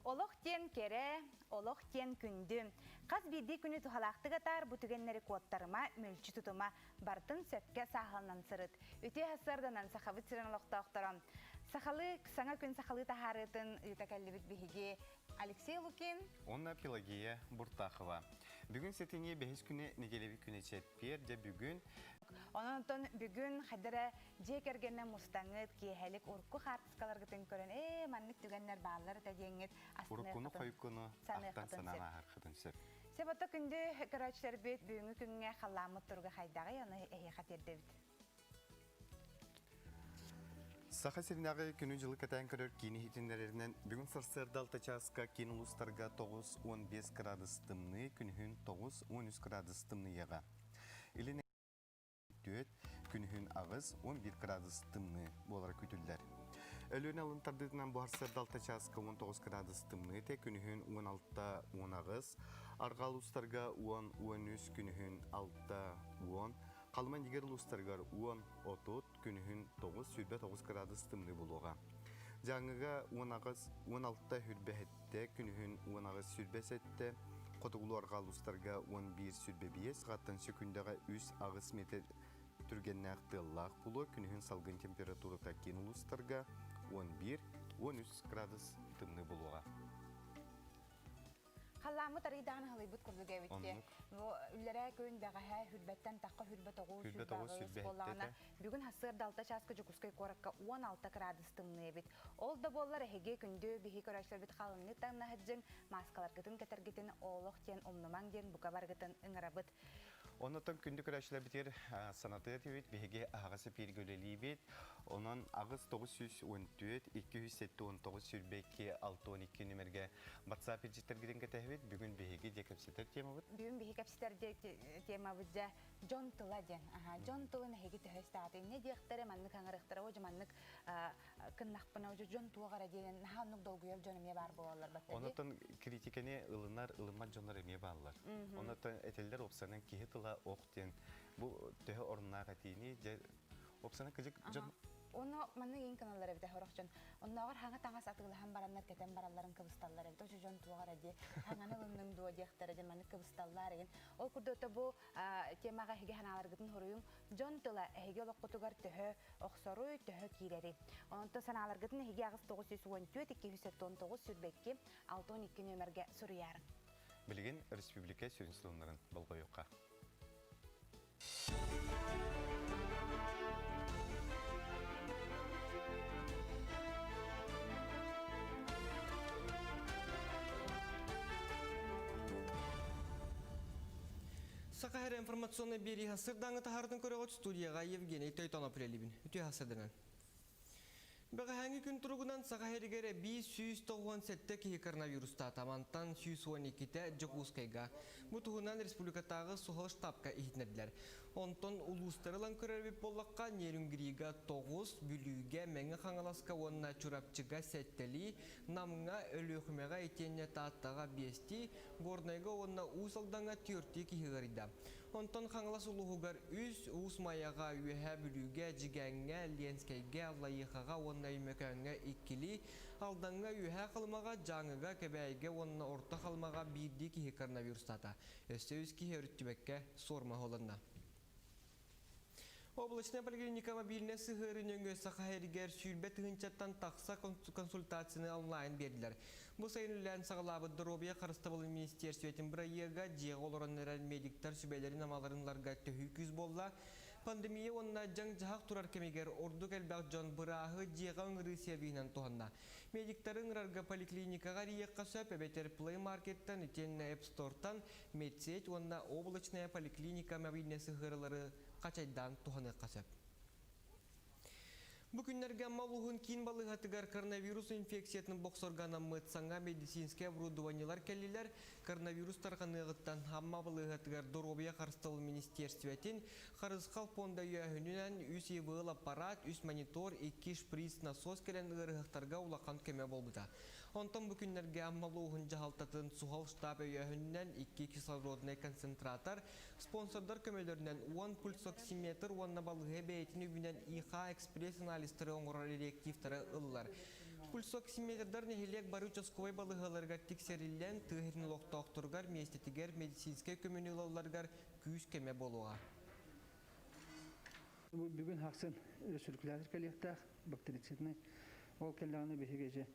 Олох диэн кэрэ, олох диэн күндү. Хас биирдии күнү туһалаахтык атаар бу түгэннэри куоттарыма, мүлчү тутума, бартын сөпкө сааһыланан сырыт. Үтүө сарсыарданан Сахабыт сирин олохтоохторо. Сахалыы саҥа күн сахалыы таһаарыытын ыыта кэллибит биһиги Алексей Лукин. Уонна Пелагея Буртахова. Бүгүн сэтинньи бэһис күнэ нэдиэлэбит күнэ чэппиэр, дьэ бүгүн Онон оттон бүгүн хайдара дьиэ кэргэннэ мустаҥыт, киэһэлик урукку хаартыскаларгытын көрөн, ээ, маннык түгэннэр бааллар этэ диэҥҥит Уруккуну астыныаххытын, хойуккуну ахтан саныаххытын санаан сөп. ааһархытын сөп. Сөп ото күндү көрөөччүлэрбит бүгүҥҥү күҥҥэ халлааммыт туруга хайдаҕый, ону эһиэхэ тиэрдэбит. Саха сиринээҕи күнү-дьылы кэтээн көрөр киин иһитиннэрэринэн бүгүн сарсыарда алта чааска киин улуустарга 9-15 градус тымныы, күнүһүн 9-13 градус тымныйыаҕа. Илин түөрт, күнүһүн 8-11 градус тымныы буолара күүтүллэр. Өлүөнэ алын тардыытынан бу сарсыарда алта чааска 19 градус тымныы этэ, күнүһүн 16-18, арҕаа улуустарга 10-13, күнүһүн 6-10, Халыма Нигер улуустарыгар 10-30, күнүһүн 9-29 градус тымныы буолуоҕа. Дьааҥыга 18, 16 хүрбэһиттэ, күнүһүн 18 сүрбэсэттэ, хотугулуу арҕаа улуустарга 11 сүрбэ биэс, хаттан сөкүндэҕэ 3-8 метр түргэннээх тыаллаах буолуо, күнүһүн салгын температурата киин улуустарга 11-13 градус тымныы буолуоҕа. Халлааммыт арыйдаан аһылыйбыт курдук эбит. Бу үллэрээ күн бэҕэһээ хүрбэттэн тахха хүрбэ тоҕус, хүрбэ тоҕус, сүрбэ буоллаҕына, бүгүн сарсыарда алта чааска Дьокуускай куоракка 16 кыраадыс тымныы эбит. Ол да буоллар эһиги күндү биһи көрөөччүлэрбит халыҥнык таҥнаһыдьыҥ, мааскаларгытын кэтэргитин олох диэн умнумаҥ диэн бука барыгытын ыҥырабыт. Оннотон күндү көрөөччүлэрбитигэр санатыа этибит, биһиги аһаҕас эпииргэ үлэлиибит. Онон 8 914 279 22 62 нүмергэ WhatsApp илдьиттэргитин кэтэһэбит. Бүгүн биһиги дьэ кэпсэтэр темабыт. Бүгүн биһиги кэпсэтэр темабыт дьэ дьон тыла диэн. Дьон тылын эһиги төһө истэҕит? Инньэ диэхтэрэ, маннык аҥарыахтара, о маннык кыннахпына, дьон туох эрэ диэн наһаа оннук долгуйар дьон эмиэ баар буолаллар баттади. Онотон критиканы ылынар, ылыммат дьоннор эмиэ бааллар. Онотон этэллэр опсанан киһи тыла ох диэн. Бу төһө оруннаах этиини дьэ опсанан кыдьык дьон Ону маннык иин кыналлар эбит хорох дьон. Оннооҕор хаҥа таҥас атыылаһан бараннар кэтэн баралларын кыбысталлар эбит. Очо дьон туох эрэ дии хаҥаны ылынным дуо диэхтэрэ дьэ маннык кыбысталлар игин. Ол курдук бу темаҕа эһиги ханааларгытын хоруйуҥ дьон тыла эһиги олоххутугар төһө охсоруй, төһө киирэри. Онтон санааларгытын эһиги 8 914 279 22 62 нөмерге суруйаарыҥ. Билигин республика сүрүн сонуннарын болҕойуохха. Саха Сирэ информационнай биэрии сарсыардааҥы таһаарытын көрөҕүт студияҕа Евгений Тойтонов үлэлиибин. Үтүө сарсыарданан. Бэҕэһээҥҥи күн туругунан Саха сиригэр 597 киһи коронавирустаата. Мантан 112-тэ Дьокуускайга. Бу туһунан республикатааҕы суһал штабка иһитиннэрдилэр. Онтон улуустары ылан көрөр эбит буоллахха, Нерюнгрига 9, Бүлүүгэ, Мэҥэ Хаҥаласка уонна Чурапчыга сэттэлии, Намҥа, Өлүөхүмэҕэ итиэннэ Тааттаҕа биэстии, Горнайга уонна Уус Алдаҥҥа түөртүү киһи ыарыйда. Онтон Хаҥалас улууһугар үс, Уус Майаҕа, Үөһээ Бүлүүгэ, Дьигээҥҥэ, Ленскэйгэ, Аллайыахаҕа уонна Өймөкөөҥҥө иккилии, Алдаҥҥа, Үөһээ Халымаҕа, Дьааҥыга, Кэбээйигэ уонна Орто Халымаҕа биирдии киһи коронавирустаата. Өссө үс киһи өрүттүбэккэ суорума суолланна. Облачная поликлиника мобильнай сыһыары нөҥүө Саха сиригэр 20 тыһыынчаттан тахса консультацияны онлайн биэрдилэр. Бу сайын үлэлээн саҕалаабыт доруобуйа харыстабылын министиэрстибэтин бырайыага дьиэҕэ олорон эрэр медиктар сүбэлэрин-амаларын ыларга төһүү күүс буолла. Пандемия уонна дьаҥ-дьаһах турар кэмигэр ордук элбэх дьон бырааһы дьиэҕэ ыҥырыы сервиһинэн туһанна. Медиктары ыҥырарга поликлиникаҕа эрийиэххэ сөп эбэтэр Play Market-тан итиэннэ App Store-тан Медсеть уонна облачная поликлиника мобильнай сыһыарылары хачайдаан туһаныахха сөп. Бу күннэргэ Амма улууһун киин балыыһатыгар коронавирус инфекциятын бохсорго анаммыт саҥа медицинскэй оборудованиелар кэллилэр. Коронавирус тарҕаныаҕыттан Амма балыыһатыгар доруобуйа харыстабыл министиэрстибэтин Харысхал пуонда өйөөһүнүнэн үс ИВЛ аппарат, үс монитор, икки шприц насос кэлэн ыарыһахтарга улахан көмө буолбута. Онтон бу күннэргэ Амма улууһун дьаһалтатын суһал штаб өйөөһүнүнэн икки кислороднай концентратор, спонсордар көмөлөрүнэн 10 пульсоксиметр уонна балыыһа бэйэтин үбүнэн ИХ экспресс анализтары оҥорор реактивтары ыллар. Пульсоксиметрдар нэһилиэк бары участковай балыыһаларыгар тиксэриллэн, тыа сирин олохтоохторугар миэстэтигэр медицинскэй көмөнү ылалларыгар күүс-көмө буолуоҕа. Бу бүгүн хахсын рециркулятор кэлиэхтээх, бактерицидный. Ол кэллэҕинэ биһиги же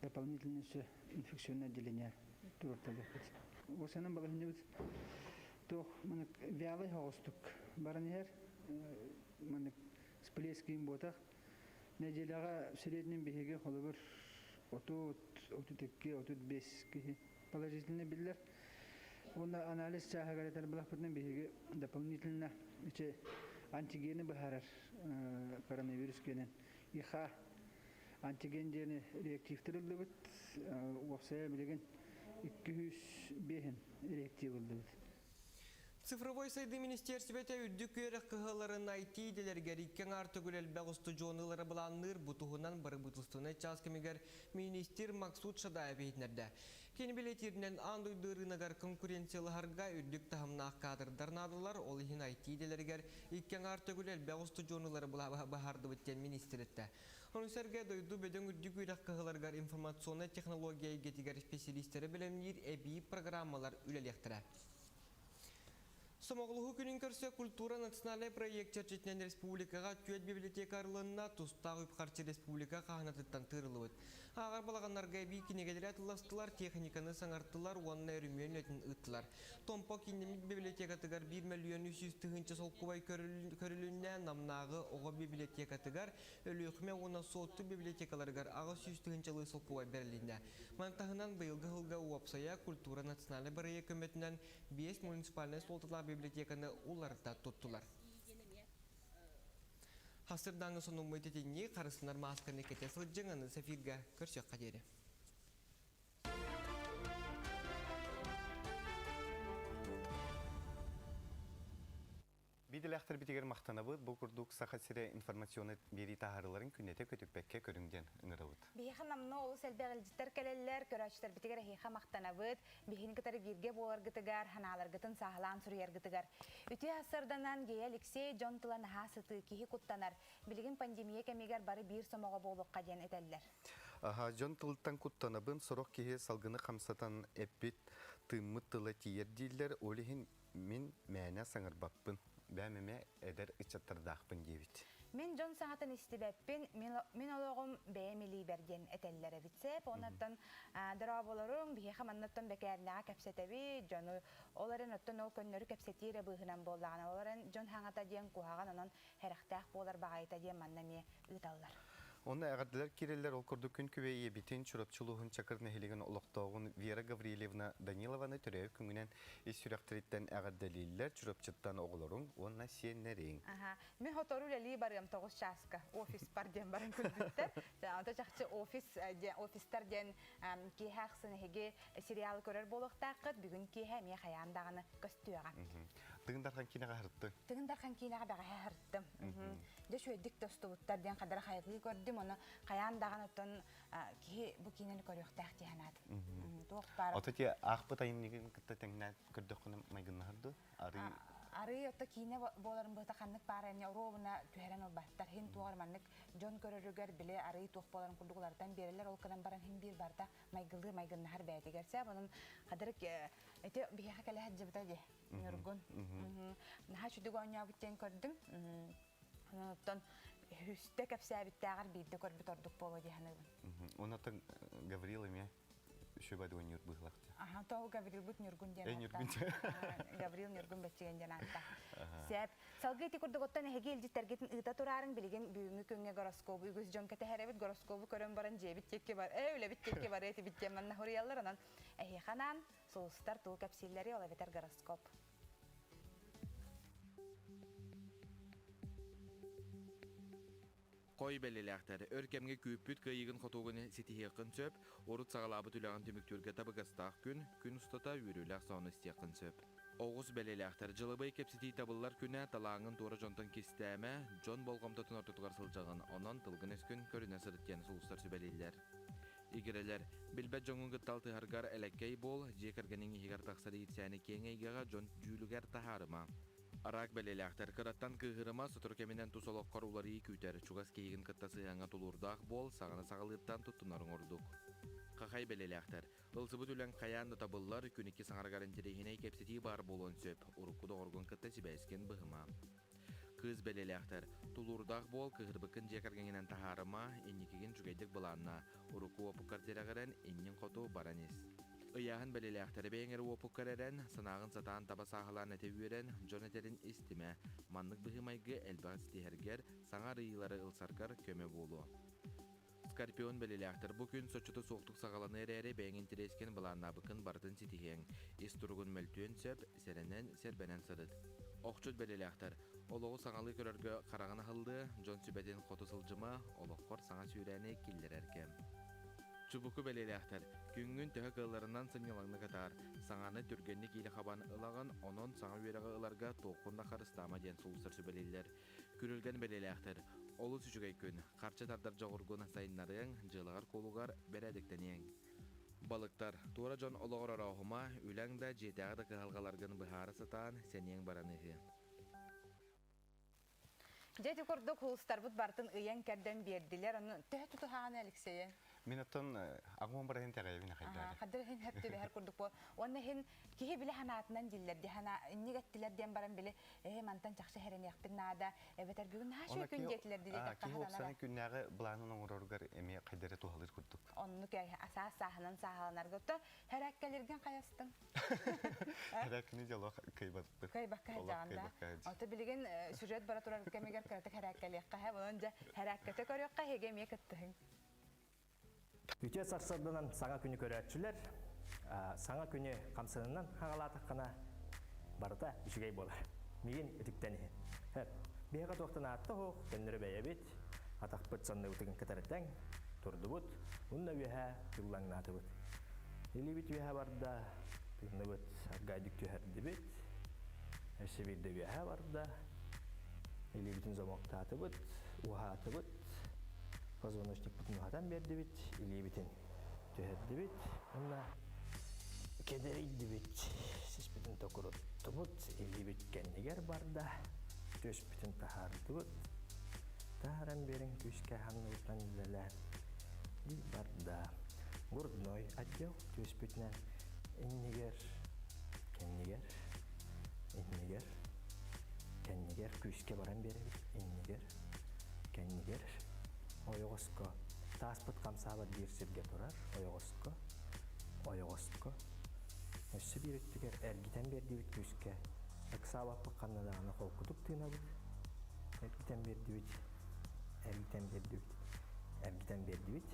дополнительный еще инфекционное отделение туруорталыахпыт. Осанан балаһынньыбыт туох манык вялый соҕустук баран иһэр, манык всплеск буотах. Нэдиэлэҕэ среднем биһиги холобур 30, 32, 35 киһи положительно биллэр. Уонна анализ чааһыгар этэр былахпытынан биһиги дополнительно ичи антигени быһаарар коронавирус киэнин ИХА антиген диэни реактивтер ыллыбыт. Уопсайа билигин 205 реактив ыллыбыт. Цифровой сайдыы министиэрстибэтэ үрдүк үөрэх кыһаларын IT идэлэригэр икки аҥаар төгүл элбэх устудьуону ылары былаанныыр. Бу туһунан бырабыыталыстыбаннай чаас кэмигэр миниистир Максут Шадаев иһитиннэрдэ. Кини бэлиэтииринэн, аан дойду ырыынагар конкуренциялаһарга үрдүк таһымнаах кадрдар наадалар, ол иһин IT идэлэригэр икки аҥаар төгүл элбэх устудьуону ылары быһаардыбыт диэн миниистир эттэ. Ону сэргэ дойду бөдөҥ үрдүк үөрэх кыһаларыгар информационнай технология эйгэтигэр специалистары бэлэмниир эбии программалар үлэлиэхтэрэ. Сомоҕолоһуу күнүн көрсө культура национальнай проект чэрчитинэн республикаҕа түөрт библиотека арылынна, тустаах үп-харчы республика хаһынатыттан тыырыллыбыт. Ааҕар балаҕаннарга эбии кинигэлэри атылластылар, техниканы саҥартылар уонна өрөмүөн үлэтин ыыттылар. Томпо кииннэммит библиотекатыгар 1 мөлүйүөн 300 тыһыынча солкуобай көрүлүннэ, Намнааҕы оҕо библиотекатыгар Өлүөхүмэ уонна Суотту библиотекаларыгар 800 тыһыынчалыы солкуобай бэрилиннэ. Маны таһынан быйылгы сылга уопсайа культура национальнай бырайыак көмөтүнэн биэс муниципальнай суолталаах библиотеканы уларыта туттулар. Хасырдааҥы сонуммут итинник харысынар маасканы кэтэ сылдьыҥ аны эфиргэ көрсүөххэ диэри. Биирдэлээхтэрбитигэр махтанабыт. Бу курдук Саха сирэ информационнай биэрии таһаарыыларын күннэтэ көтүппэккэ көрүҥ диэн ыҥырабыт. Биһиэхэ намно олус элбэх илдьиттэр кэлэллэр, көрөөччүлэрбитигэр эһиэхэ махтанабыт. Биһигини кытары бииргэ буоларгытыгар, санааларгытын сааһылаан суруйаргытыгар. Үтүө сарданан Гея Алексей дьон тыла наһаа сытыы, киһи куттанар. Билигин пандемия кэмигэр бары биир сомоҕо буолуохха диэн этэллэр. Аха, дьон тылыттан куттанабын, сорох киһи салгыны хамсатан эппит, тыыммыт тыла тиийэр дииллэр, ол иһин Мин мээнэ саҥарбаппын, бэйэм эмиэ эдэр ыччаттардаахпын диэбит. Мин дьон саҥатын истибэппин, мин олоҕум бэйэм илиибэр диэн этэллэр эбит сэп. Онон дорооболоруҥ, биһиэхэ маннаттан бэкээринэҕэ кэпсэтэбит, дьону ол эрэн оттон ол көннөрү кэпсэтии эрэ быыһынан буоллаҕына, ол эрэн дьон саҥата диэн куһаҕан, онон сэрэхтээх буолар баҕайыта диэн манна эмиэ ыыталлар. Онно эҕэрдэлэр киирэллэр, ол курдук күн күбэй ийэбитин Чурапчы улууһун Чакыр нэһилиэгин олохтооҕун Вера Гаврильевна Данилованы төрөөбүт күҥүнэн ис сүрэхтэриттэн эҕэрдэлииллэр Чурапчыттан оҕолоруҥ уонна сиэннэриҥ. Аха. Мин сотору үлэлии барыам тоҕус чааска офиспар диэн баран күлбүттэр. Ото чахчы офис офистар диэн киэһэ ахсын эһиги сериалы көрөр буолуохтааххыт. Бүгүн киэһэ эмиэ хайаан даҕаны көстүөҕэ. Тыгын Дархан киинэҕэ аһырттыҥ. Тыгын Дархан киинэҕэ бэҕэһээ аһырттым. Дьэ үчүгэйдик тостубуттар диэн хадара хайҕыы көрдүм. Ону хайаан даҕаны оттон киһи бу киинэни көрүөхтээх дии санаатым. Туох баар. Ото ти аахпыт айымньыгын кытта тэҥнээн көрдөххүнэ майгыннаһар дуо? Арыы Арыы отто киинэ буоларын быһыта ханнык баар эмне оруобуна түһэрэн ылбаттар. Хин туоҕар маннык дьон көрөрүгэр били арыы туох буоларын курдук уларытан биэрэллэр. Ол гынан баран хин биир барыта майгылыы майгыннаһар бэйэтигэр сэ. Онон хадырык ити биһиэхэ кэлэ сылдьыбыта дии. Ньургун. Наһаа үчүгэй оонньообут диэн көрдүм. Онон үстэ кэпсээбиттээҕэр биирдэ көрбүт ордук буолуо дии саныыбын. Онон Гаврил эмиэ үчүгэй оонньуур быһыылаах дии. Аха, тоҕо Гаврилбыт Ньургун диэн ааттаах. Гаврил Ньургун Бэччигэн диэн ааттаах. Сээп. Салгыы ити курдук оттон эһиги илдьиттэргитин ыыта тураарыҥ билигин бүгүҥҥү күҥҥэ гороскобу үгүс дьон кэтэһэр эбит. Гороскобу көрөн баран дьиэбит диэки бар, ээ үлэбит диэки барыа этибит диэн манна суруйаллар. Онон эһиэхэ анаан сулустар тугу кэпсииллэрий ол эбэтэр гороскоп. Хой бэлиэлээхтэр өр кэмҥэ күүппүт кыайыыгын хотугун ситиһиэххин сөп, урут саҕалаабыт үлэҕин түмүктүүргэ табыгастаах күн, күн устата үөрүүлээх сонуну истиэххин сөп. Оҕус бэлиэлээхтэр дьылабыай кэпсэтии табыллар күнэ, талааҥҥын туора дьонтон кистээмэ, дьон болҕомтотун ортотугар сылдьаҕын, онон тылгын-өскүн көрүнэ сырыт диэн сулустар сүбэлииллэр. Игирэлэр, билбэт дьоҥҥун кытта алтыһаргар элэккэй буол, дьиэ кэргэниҥ иһигэр тахсар иирсээни киэҥ эйгэҕэ дьон дьүүлүгэр таһаарыма. Рак бэлиэлээхтэр кыраттан кыыһырыма, сотору кэминэн тус олоххор уларыйыы күүтэр, чугас киһигин кытта сыһыаҥҥа тулуурдаах буол, саҥаны саҕалыыртан туттунарыҥ ордук. Хахай бэлиэлээхтэр ылсыбыт үлэҥ хайаан да табыллар, күн икки саҥарыгар интэриэһинэй кэпсэтии баар буолуон сөп, урукку доҕоргун кытта сибээскин быһыма. Кыыс бэлиэлээхтэр тулуурдаах буол, кыыһырбыккын дьиэ кэргэҥҥинэн таһаарыма, инникигин үчүгэйдик былааннаа, урукку уопуккар тирэҕирэн, иннин хоту баран ис. Ыйааһын бэлиэлээхтэри бэйэҥ эрэ уопуккар эрэн, санааҕын сатаан таба сааһылаан этэ үөрэн, дьон этэрин истимэ. Маннык быһыы-майгы элбэҕи ситиһэргэр, саҥа арыйыылары ылсаргар көмө буолуо. Скорпион бэлиэлээхтэр бу күн соччото суохтук саҕаланыа эрээри, бэйэҥ интэриэскин былааннаабыккын барытын ситиһиэҥ. Ис туругун мөлтүөн сөп, сэрэнэн, сэрбэнэн сырыт. Охчут бэлиэлээхтэр олоҕу саҥалыы көрөргө хараҕын аһыллыа, дьон сүбэтин хоту сылдьыма, олоххор саҥа сүүрээни киллэрэр кэм. Чубуку бэлиэлээхтэр, күҥҥүн төһө кыалларынан сынньалаҥнык атаар, саҥаны түргэнник иилэ хабан ылаҕын, онон саҥа үөрэҕи ыларга туоххун да харыстаама диэн сулустар сүбэлииллэр. Күрүлгэн бэлиэлээхтэр, олус үчүгэй күн, харчы тардар дьоҕургун сайыннарыаҥ, дьыалаҕар-куолугар бэрээдэктэниэҥ. Балыктар, туора дьон олоҕор орооһума, үлэҥ да, дьиэтээҕи да кыһалҕаларгын быһаара сатаан, сэниэҥ баран иһиэ. Дьэ ити курдук улуустарбыт барытын ыйан-кэрдэн биэрдилэр. Ону төһө тутуһаҕын Алексейы? Мин оттон агуон барыһын тэҕэйэбин ахайдаары. Хадыр иһин хөп түбэһэр курдук бу. Уонна иһин киһи билэ ханаатынан диллэр ди хана инник эттилэр диэн баран били ээ мантан чахчы хэрэниэхпин наада эбэтэр бүгүн наһаа үчүгэй күн диэтилэр ди диэтэххэ Киһи уопсайын күннээҕи былаанын оҥороругар эмиэ хайдары туһалыыр курдук. Оннук асаас сааһынан сааһыланарга то Хэрээккэлэргин хайастыҥ? Хэрээккини дьоло кыайбатыппыт. Кыайбакка сылдьаҕын да? Ото билигин сюжет бара турар кэмигэр кыратык хэрээккэлиэххэ һэ, онон дьэ хэрээккэтэ көрүөххэ эһиги эмиэ кыттыһыҥ. Үтүө сарсыарданан саҥа күнү көрөөччүлэр, саҥа күнү хамсанынан хаҕалаатаххына барыта үчүгэй буолар. Миигин үтүктэн иһин. Биһиэхэ туохтан аатта оһох, көннөрү бэйэбит, атахпыт санныбытын кытары тэҥ, турдубут, уонна үөһэ тыллаҥнаатыбыт. Илиибит үөһэ барда, тыынныбыт, аргайдык түһэрдибит, өссө биирдэ үөһэ барда, илиибитин замоктаатыбыт, уһаатыбыт, позвоночникпытын уһатан биэрдибит, илиибитин түһэрдибит уонна кэдэрийдибит, сиспитин токуруттубут, илиибит кэннигэр барда, түөспүтүн таһаардыбыт, таһааран биэриҥ күүскэ ханныбытынан үлэлээн барда. Грудной отдел түөспүтүнэн иннигэр, кэннигэр, иннигэр, кэннигэр күүскэ баран биэрэбит, иннигэр, кэннигэр, ойоҕоско тааспыт хамсаабат биир сиргэ турар, ойоҕоско, ойоҕоско, өссө биир өттүгэр эргитэн биэрдибит күүскэ, ыксаабаппыт ханна даҕаны холкутук тыынабыт, эргитэн биэрдибит, эргитэн биэрдибит, эргитэн биэрдибит.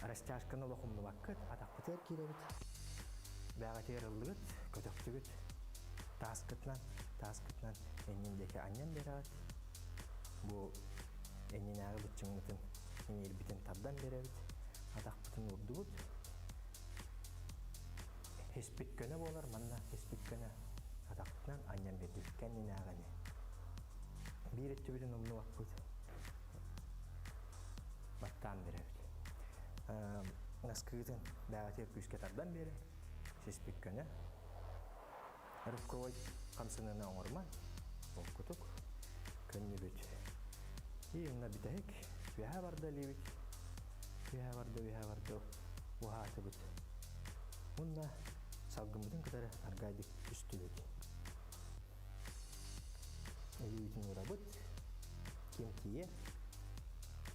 Растяжканы олох умнубаккыт, атахпытыгар киирэбит, бээҕитигэр ыллыгыт, көтөхтүгүт, тааскытынан, тааскытынан иннин диэки анньан биэрэҕит. Бу иннинээҕи быччыҥмытын, иҥиирбитин тардан биэрэбит, атахпытын уурдубут. Испит көнө буолар, манна испит көнө атахпытынан анньан биэрдибит кэннинээҕини. Биир өттүбүтүн умнубаппыт, баттаан биэрэбит. Наскыытын бээҕитигэр күүскэ тардан биэрэн, сиспит көнө. Рывковой хамсаныыны оҥорума, холкутук көннүбүт. И онно бүтэһик үөһэ барда илиибит, үөһэ барда, үөһэ барда, уһаатыбыт. Уонна салгыммытын кытары аргайдык түстүбүт. Илиибитин уурабыт, ким тиийэр,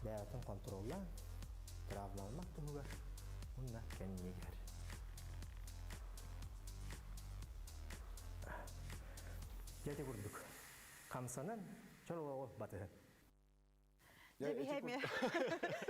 бэйэтин контроллаан, травмаланмат туһугар уонна кэннигэр. Дьэ ити курдук. Хамсанан, чөл олоҕу батыһын. Дьэ биһи эмиэ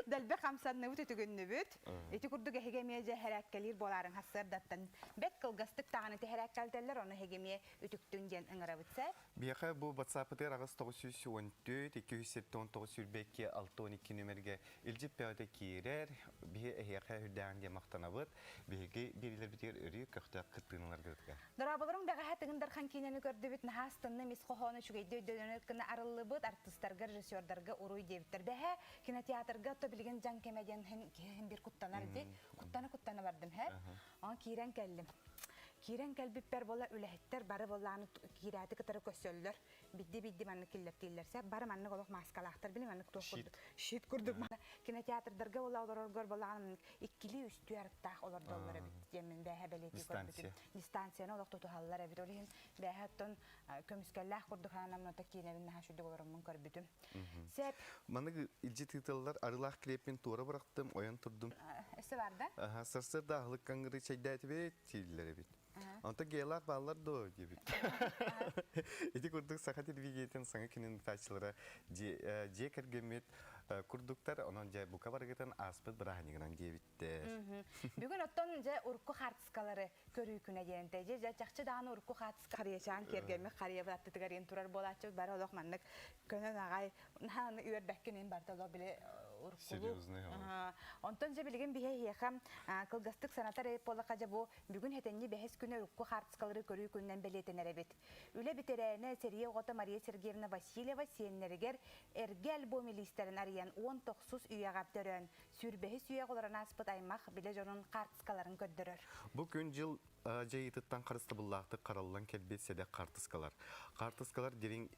дэлби хамсанныбыт үтүгүннүбүт. Ити курдук эһиги эмиэ дьэ хэрээккэлиир буолаарыҥ сарсыардаттан бэт кылгастык даҕаны ити хэрээккэлтэллэр, ону эһиги эмиэ үтүктүҥ диэн ыҥырабыт сэр. Биһиэхэ бу WhatsApp-ытыгар 8914 279 22 62 нүмергэ илдьит бөҕөтө киирэр. Биһи эһиэхэ үрдээҕин диэн махтанабыт. Биһиги биэриилэрбитигэр өрүү көхтөөх кыттыыны ыларгытыгар. Дорооболоруҥ бэҕэһээ Тыгын Дархан киинэни көрдүбүт, наһаа астынным, ис хоһооно үчүгэйдик өйдөнөр гына арыллыбыт, артыыстарга, режиссердарга уруй диэбиттэр. Бэһээ кинотеатрга то билигин дьаҥ кэмэ диэн киһи бир куттанар ди. Куттана-куттана бардым, һэ. Онон киирэн кэллим. Киирэн кэлбиппэр буола үлэһиттэр бары буоллааны киирээти кытары көрсөллөр. Бидди-бидди маннык киллэртииллэр. Сеп бары маннык олох мааскалаахтар били маннык туох курдук. Щит курдук. Кинотеатрдарга буола олороргор буоллаҕына иккилии үстүү арыттаах олордоллор эбит диэммин бээһэ бэлиэтии көрбүтүм. Дистанцияны олох тутуһаллар эбит. Ол иһин бээһэ оттон көмүскэллээх курдук хаанаммыта киинэбин наһаа үчүгэй олороммун көрбүтүм. Сеп. Маннык илдьи тыыталлар арылаах килиэппин туора бырахтым, ойон турдум. Өссө бар да? Аха, сарсыарда аһылык каҥыры чэйдээтибит, дииллэр эбит. Онтон геялаах бааллар дуо диэбит. Ити курдук саха телевидениетин саҥа күнүн ыытааччылара дьиэ кэргэммит курдуктар, онон дьэ бука барыгытын ааспыт бырааһынньыгынан диэбиттэр. Бүгүн оттон дьэ урукку хаартыскалары көрүү күнэ диэнтэй. Дьэ дьэ чахчы даҕаны урукку хаартыска харыйачаан киэргэммит харыйабыт аттытыгар иэн турар буолааччыбыт бары олох маннык көнөн аҕай наһааны үөрбэккин ин барыта олох били уруккулуу. Онтон дьэ билигин биһи эһиэхэ кылгастык санатар эбит буоллахха дьэ бу бүгүн хэтэнньи бэһис күнэ урукку хаартыскалары көрүү күнүнэн бэлиэтэнэр эбит. Үлэ бүтэрээнэ сэрии оҕото Мария Сергеевна Васильева сиэннэригэр эргэ альбом илиистэрин арыйан 19 үйэҕэ төрөөн сүүрбэһис үйэҕэ олорон ааспыт аймах билэ дьонун хаартыскаларын көрдөрөр. Бу күн-дьыл дьайыытыттан харыстабыллаахтык хараллан кэлбит сэдэх хаартыскалар. Хаартыскалар дириҥ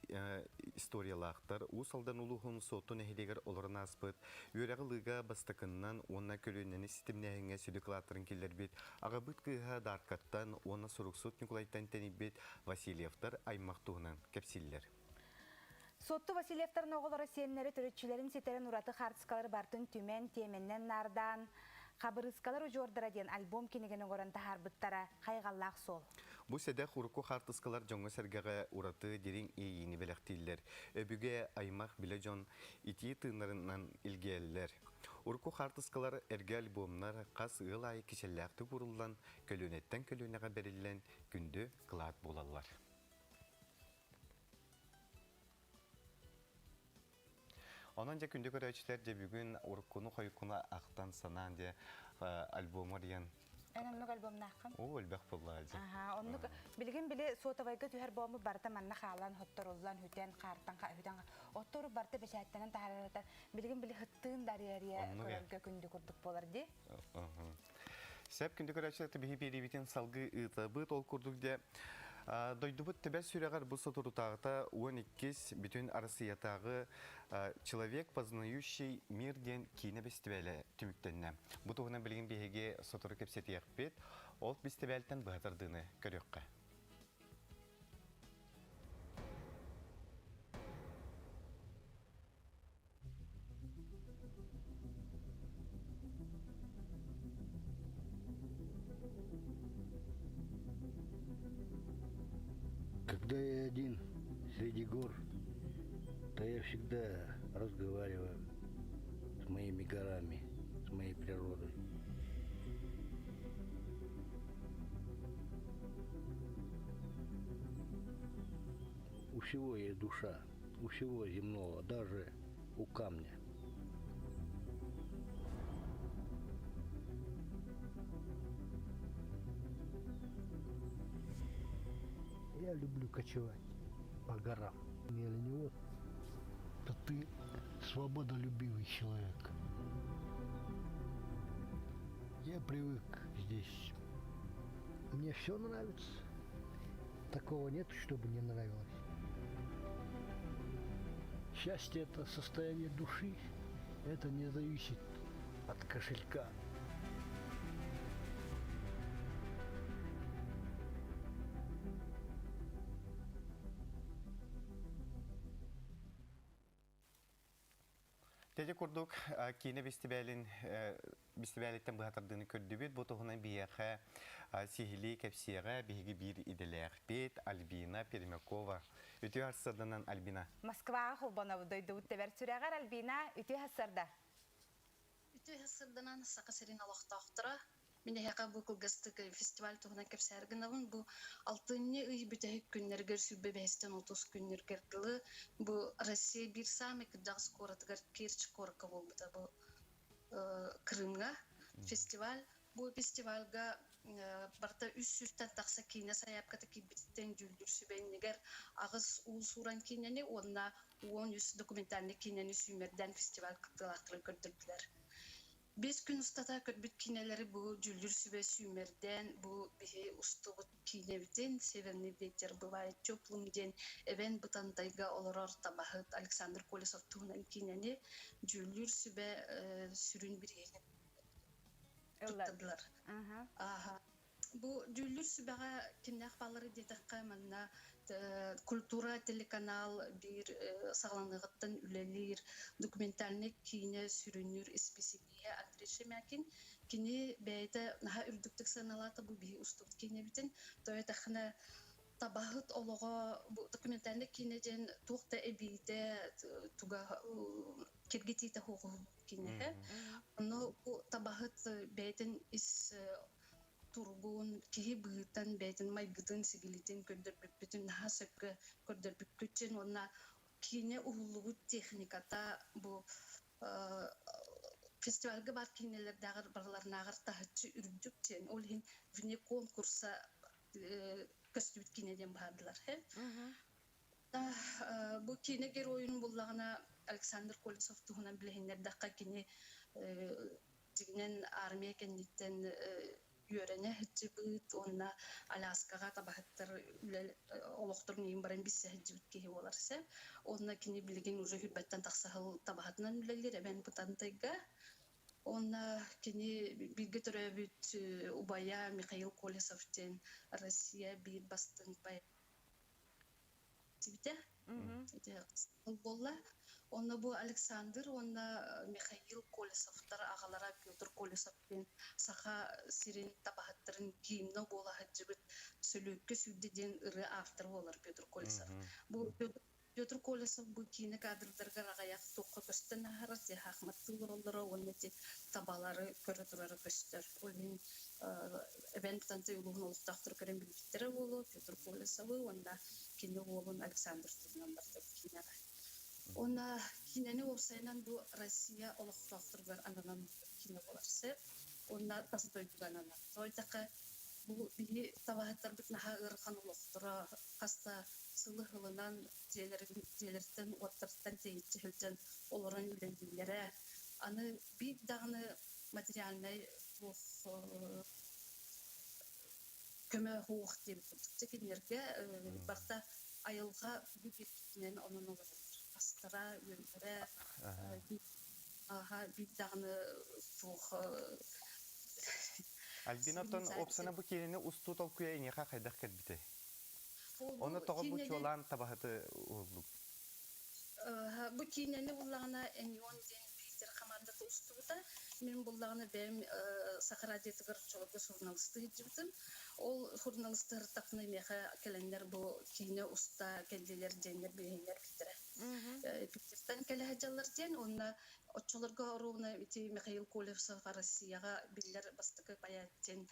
историялаахтар. Уус Алдан улууһун Суотту нэһилиэгэр олорон ааспыт, үөрэҕи ылыыга бастакыннан уонна көлүөнэни ситимнээһиҥҥэ сүдү кылааттарын киллэрбит аҕабыт кыыһа Дааркаттан уонна суруксут Ньукулайтан тэнийбит Васильевтар аймах туһунан кэпсииллэр. Суотту Васильевтарын оҕолоро сиэннэри төрүччүлэрин ситэрэн ураты хаартыскалары бартын түмэн, тиэмэннэн наардаан, Хабырыыскалар удьуордара диэн альбом кинигэни оҥорон таһаарбыттара хайҕаллаах суол. Бу сэдэх урукку хаартыскалар дьоҥҥо-сэргэҕэ ураты дириҥ иэйиини бэлэхтииллэр. Өбүгэ, аймах, билэ дьон итии тыыннарынан илгийэллэр. Урукку хаартыскалар эргэ альбомнар хас ыал аайы кичэллээхтик ууруллан, көлүөнэттэн көлүөнэҕэ бэриллэн күндү кылаат буолаллар. Онон дьэ күндү көрөөччүлэр дьэ бүгүн уруккуну хойуккуну ахтан санаан дьэ альбому арыйан Эн оннук альбомнааххын? Оо, элбэх буоллаа дьэ. Аха, оннук билигин били сотовайга түһэр буоммут барыта манна хаалан, хотторуллан, хүтэн, хаартан, хүтэн, оттору барыта бэчээттэнэн таһаарарата билигин били хыттыын да арыйа көрөргө күндү курдук буолар дии. Сөп күндү көрөөччүлэр биһи биэриибитин салгыы ыытабыт. Ол курдук дьэ дойдубут төбө сүрэҕэр бу соторутааҕыта 12-ис бүтүн Арассыыйатааҕы «Человек, познающий мир» диэн киинэ бэстибээлэ түмүктэннэ. Бу туһунан билигин биһиги сотору кэпсэтиэхпит. Ол бэстибээлтэн быһа тардыыны көрүөххэ. Когда я один среди гор, то я всегда разговариваю с моими горами, с моей природой. У всего есть душа, у всего земного, даже у камня. Я люблю кочевать по горам. Или не вот, то ты свободолюбивый человек. Я привык здесь. Мне все нравится. Такого нет, чтобы не нравилось. Счастье – это состояние души. Это не зависит от кошелька. Теде курдук киинэ бэстибээлин бэстибээлиттэн быһатардыыны көрдүбүт. Бу туһунан биһиэхэ сиһилии кэпсиэҕэ биһиги биир идэлээхпит Альбина Пермякова. Үтүө харсарданан Альбина. Москваҕа холбонобут дойдубут тэбэр сүрэҕэр Альбина үтүө хассарда. Үтүө хассарданан Саха сирин олохтоохторо Мин эһиэхэ бу кылгастык фестиваль туһунан кэпсээр гынабын. Бу алтынньы ый бүтэһик күннэригэр сүүрбэ бэһистэн 30 күннэргэр дылы бу Россия биир саамай кырдьаҕас куоратыгар Керчь куоракка буолбута бу Крымҥа фестиваль. Бу фестивальга барыта үс сүүстэн тахса киинэ сайаапката киирбититтэн дьүүллүүр сүбэ иннигэр аҕыс уус-уран киинэни уонна 13 документальнай киинэни сүүмэрдээн фестиваль кыттыылаахтарын көрдөрдүлэр. 5 күн устата көрбүт киинэлэри бу дьүүллүүр сүбэ сүүмэрдээн бу биһи устубут киинэбитин «Северный ветер бывает теплым» диэн Эбээн Бытантайга олорор табаһыт Александр Колесов туһунан киинэни дьүүллүүр сүбэ сүрүн бирииһин туттардылар. Ааха. Бу дьүүллүүр сүбэҕэ кимнээх бааллары диэтэххэ, манна культура телеканал биир саҕаланыаҕыттан үлэлиир документальнай киинэ сүрүннүүр исписэлииһэ Андрей Шемякин. Кини бэйэтэ наһаа үрдүктүк сыаналаата бу биһи устубут киинэбитин. Тоҕо этэххинэ, табаһыт олоҕо бу документальнай киинэ диэн туох да эбиитэ туга киргитиитэ суоҕу киинэһэ. Ону бу табаһыт бэйэтин ис туругун, киһи быһыытан бэйэтин майгытын-сигилитин көрдөрбүппүтүн наһаа сөпкө көрдөрбүккүтүн уонна киинэ уһуллубут техниката бу фестивальга баар киинэлэрдээҕэр барыларынааҕар таһыччы үрдүк диэн, ол иһин вне конкурса көстүбүт киинэ диэн баһаардылар. Бу киинэ геройун буллаҕына Александр Колесов туһунан билиһиннэрдэххэ, кини дьиҥинэн армия кэнниттэн үөрэнэ сылдьыбыт уонна Аляскаҕа табаһыттар үлэ олохторун иһин баран билсэ сылдьыбыт киһи буолар сөп. Уонна кини билигин уже хүрбэттэн тахса сыл табаһытынан үлэлиир Эбээн Бытантайга. Уонна кини бииргэ төрөөбүт убайа Михаил Колесов диэн Россия биир бастыҥ поэт Тибитэ. Ити буолла. Онно бу Александр уонна Михаил Колесовтар аҕалара Петр Колесов диэн Саха сирин табаһыттарын гимна буола сылдьыбыт «Сөлүөккэ сүүрдэ» диэн ырыа автора буолар Петр Колесов. Бу Петр Колесов бу киинэ кадрдарыгар аҕыйах туохха көстөн аһарар, саахыматтыы олороллоро уонна ити табалары көрө турара көстөр. Ол иһин эбэн Бытантай улууһун олохтоохторо көрөн билбиттэрэ буолуо Петр Колесовы уонна кини уолун Александр туһунан барда бу киинэҕэ. Уонна киинэни уопсайынан бу Россия олохтоохторугар ананан киинэ буолар сөп. Уонна тас дойдуга ананар. Тоҕо диэтэххэ, бу биһи табаһыттарбыт наһаа ыарахан олохторо хас да сылы-сылынан дьиэлэриттэн, уоттарыттан тэйиччи сылдьан олорон үлэлииллэрэ. Аны биир даҕаны материальнай туох көмө суох диэбит курдук. Дьэ кинилэргэ барыта айылҕа бииртинэн онон олороллор. Астара, үөллэрэ ааһа биир даҕаны суох. Альбинаттан опсана бу киинэни устуу толкуйа эйиэхэ хайдах кэлбитэй? Ону тоҕо бу чуолаан табаһыты уһуллуҥ? Бу киинэни буллаҕына Эньон диэн Питер хамаандата устубута. Мин буллаҕына бэйэм Саха радиотыгар оччолорго суруналыстыы сылдьыбытым. Ол суруналыстыыртахпына миэхэ кэлэннэр бу киинэ уста кэллилэр диэннэр билиһиннэрбиттэрэ. Питертэн кэлэ сылдьаллар диэн уонна оччолорго оруобуна ити Михаил Колесов Россияҕа биллэр бастакы поэт диэн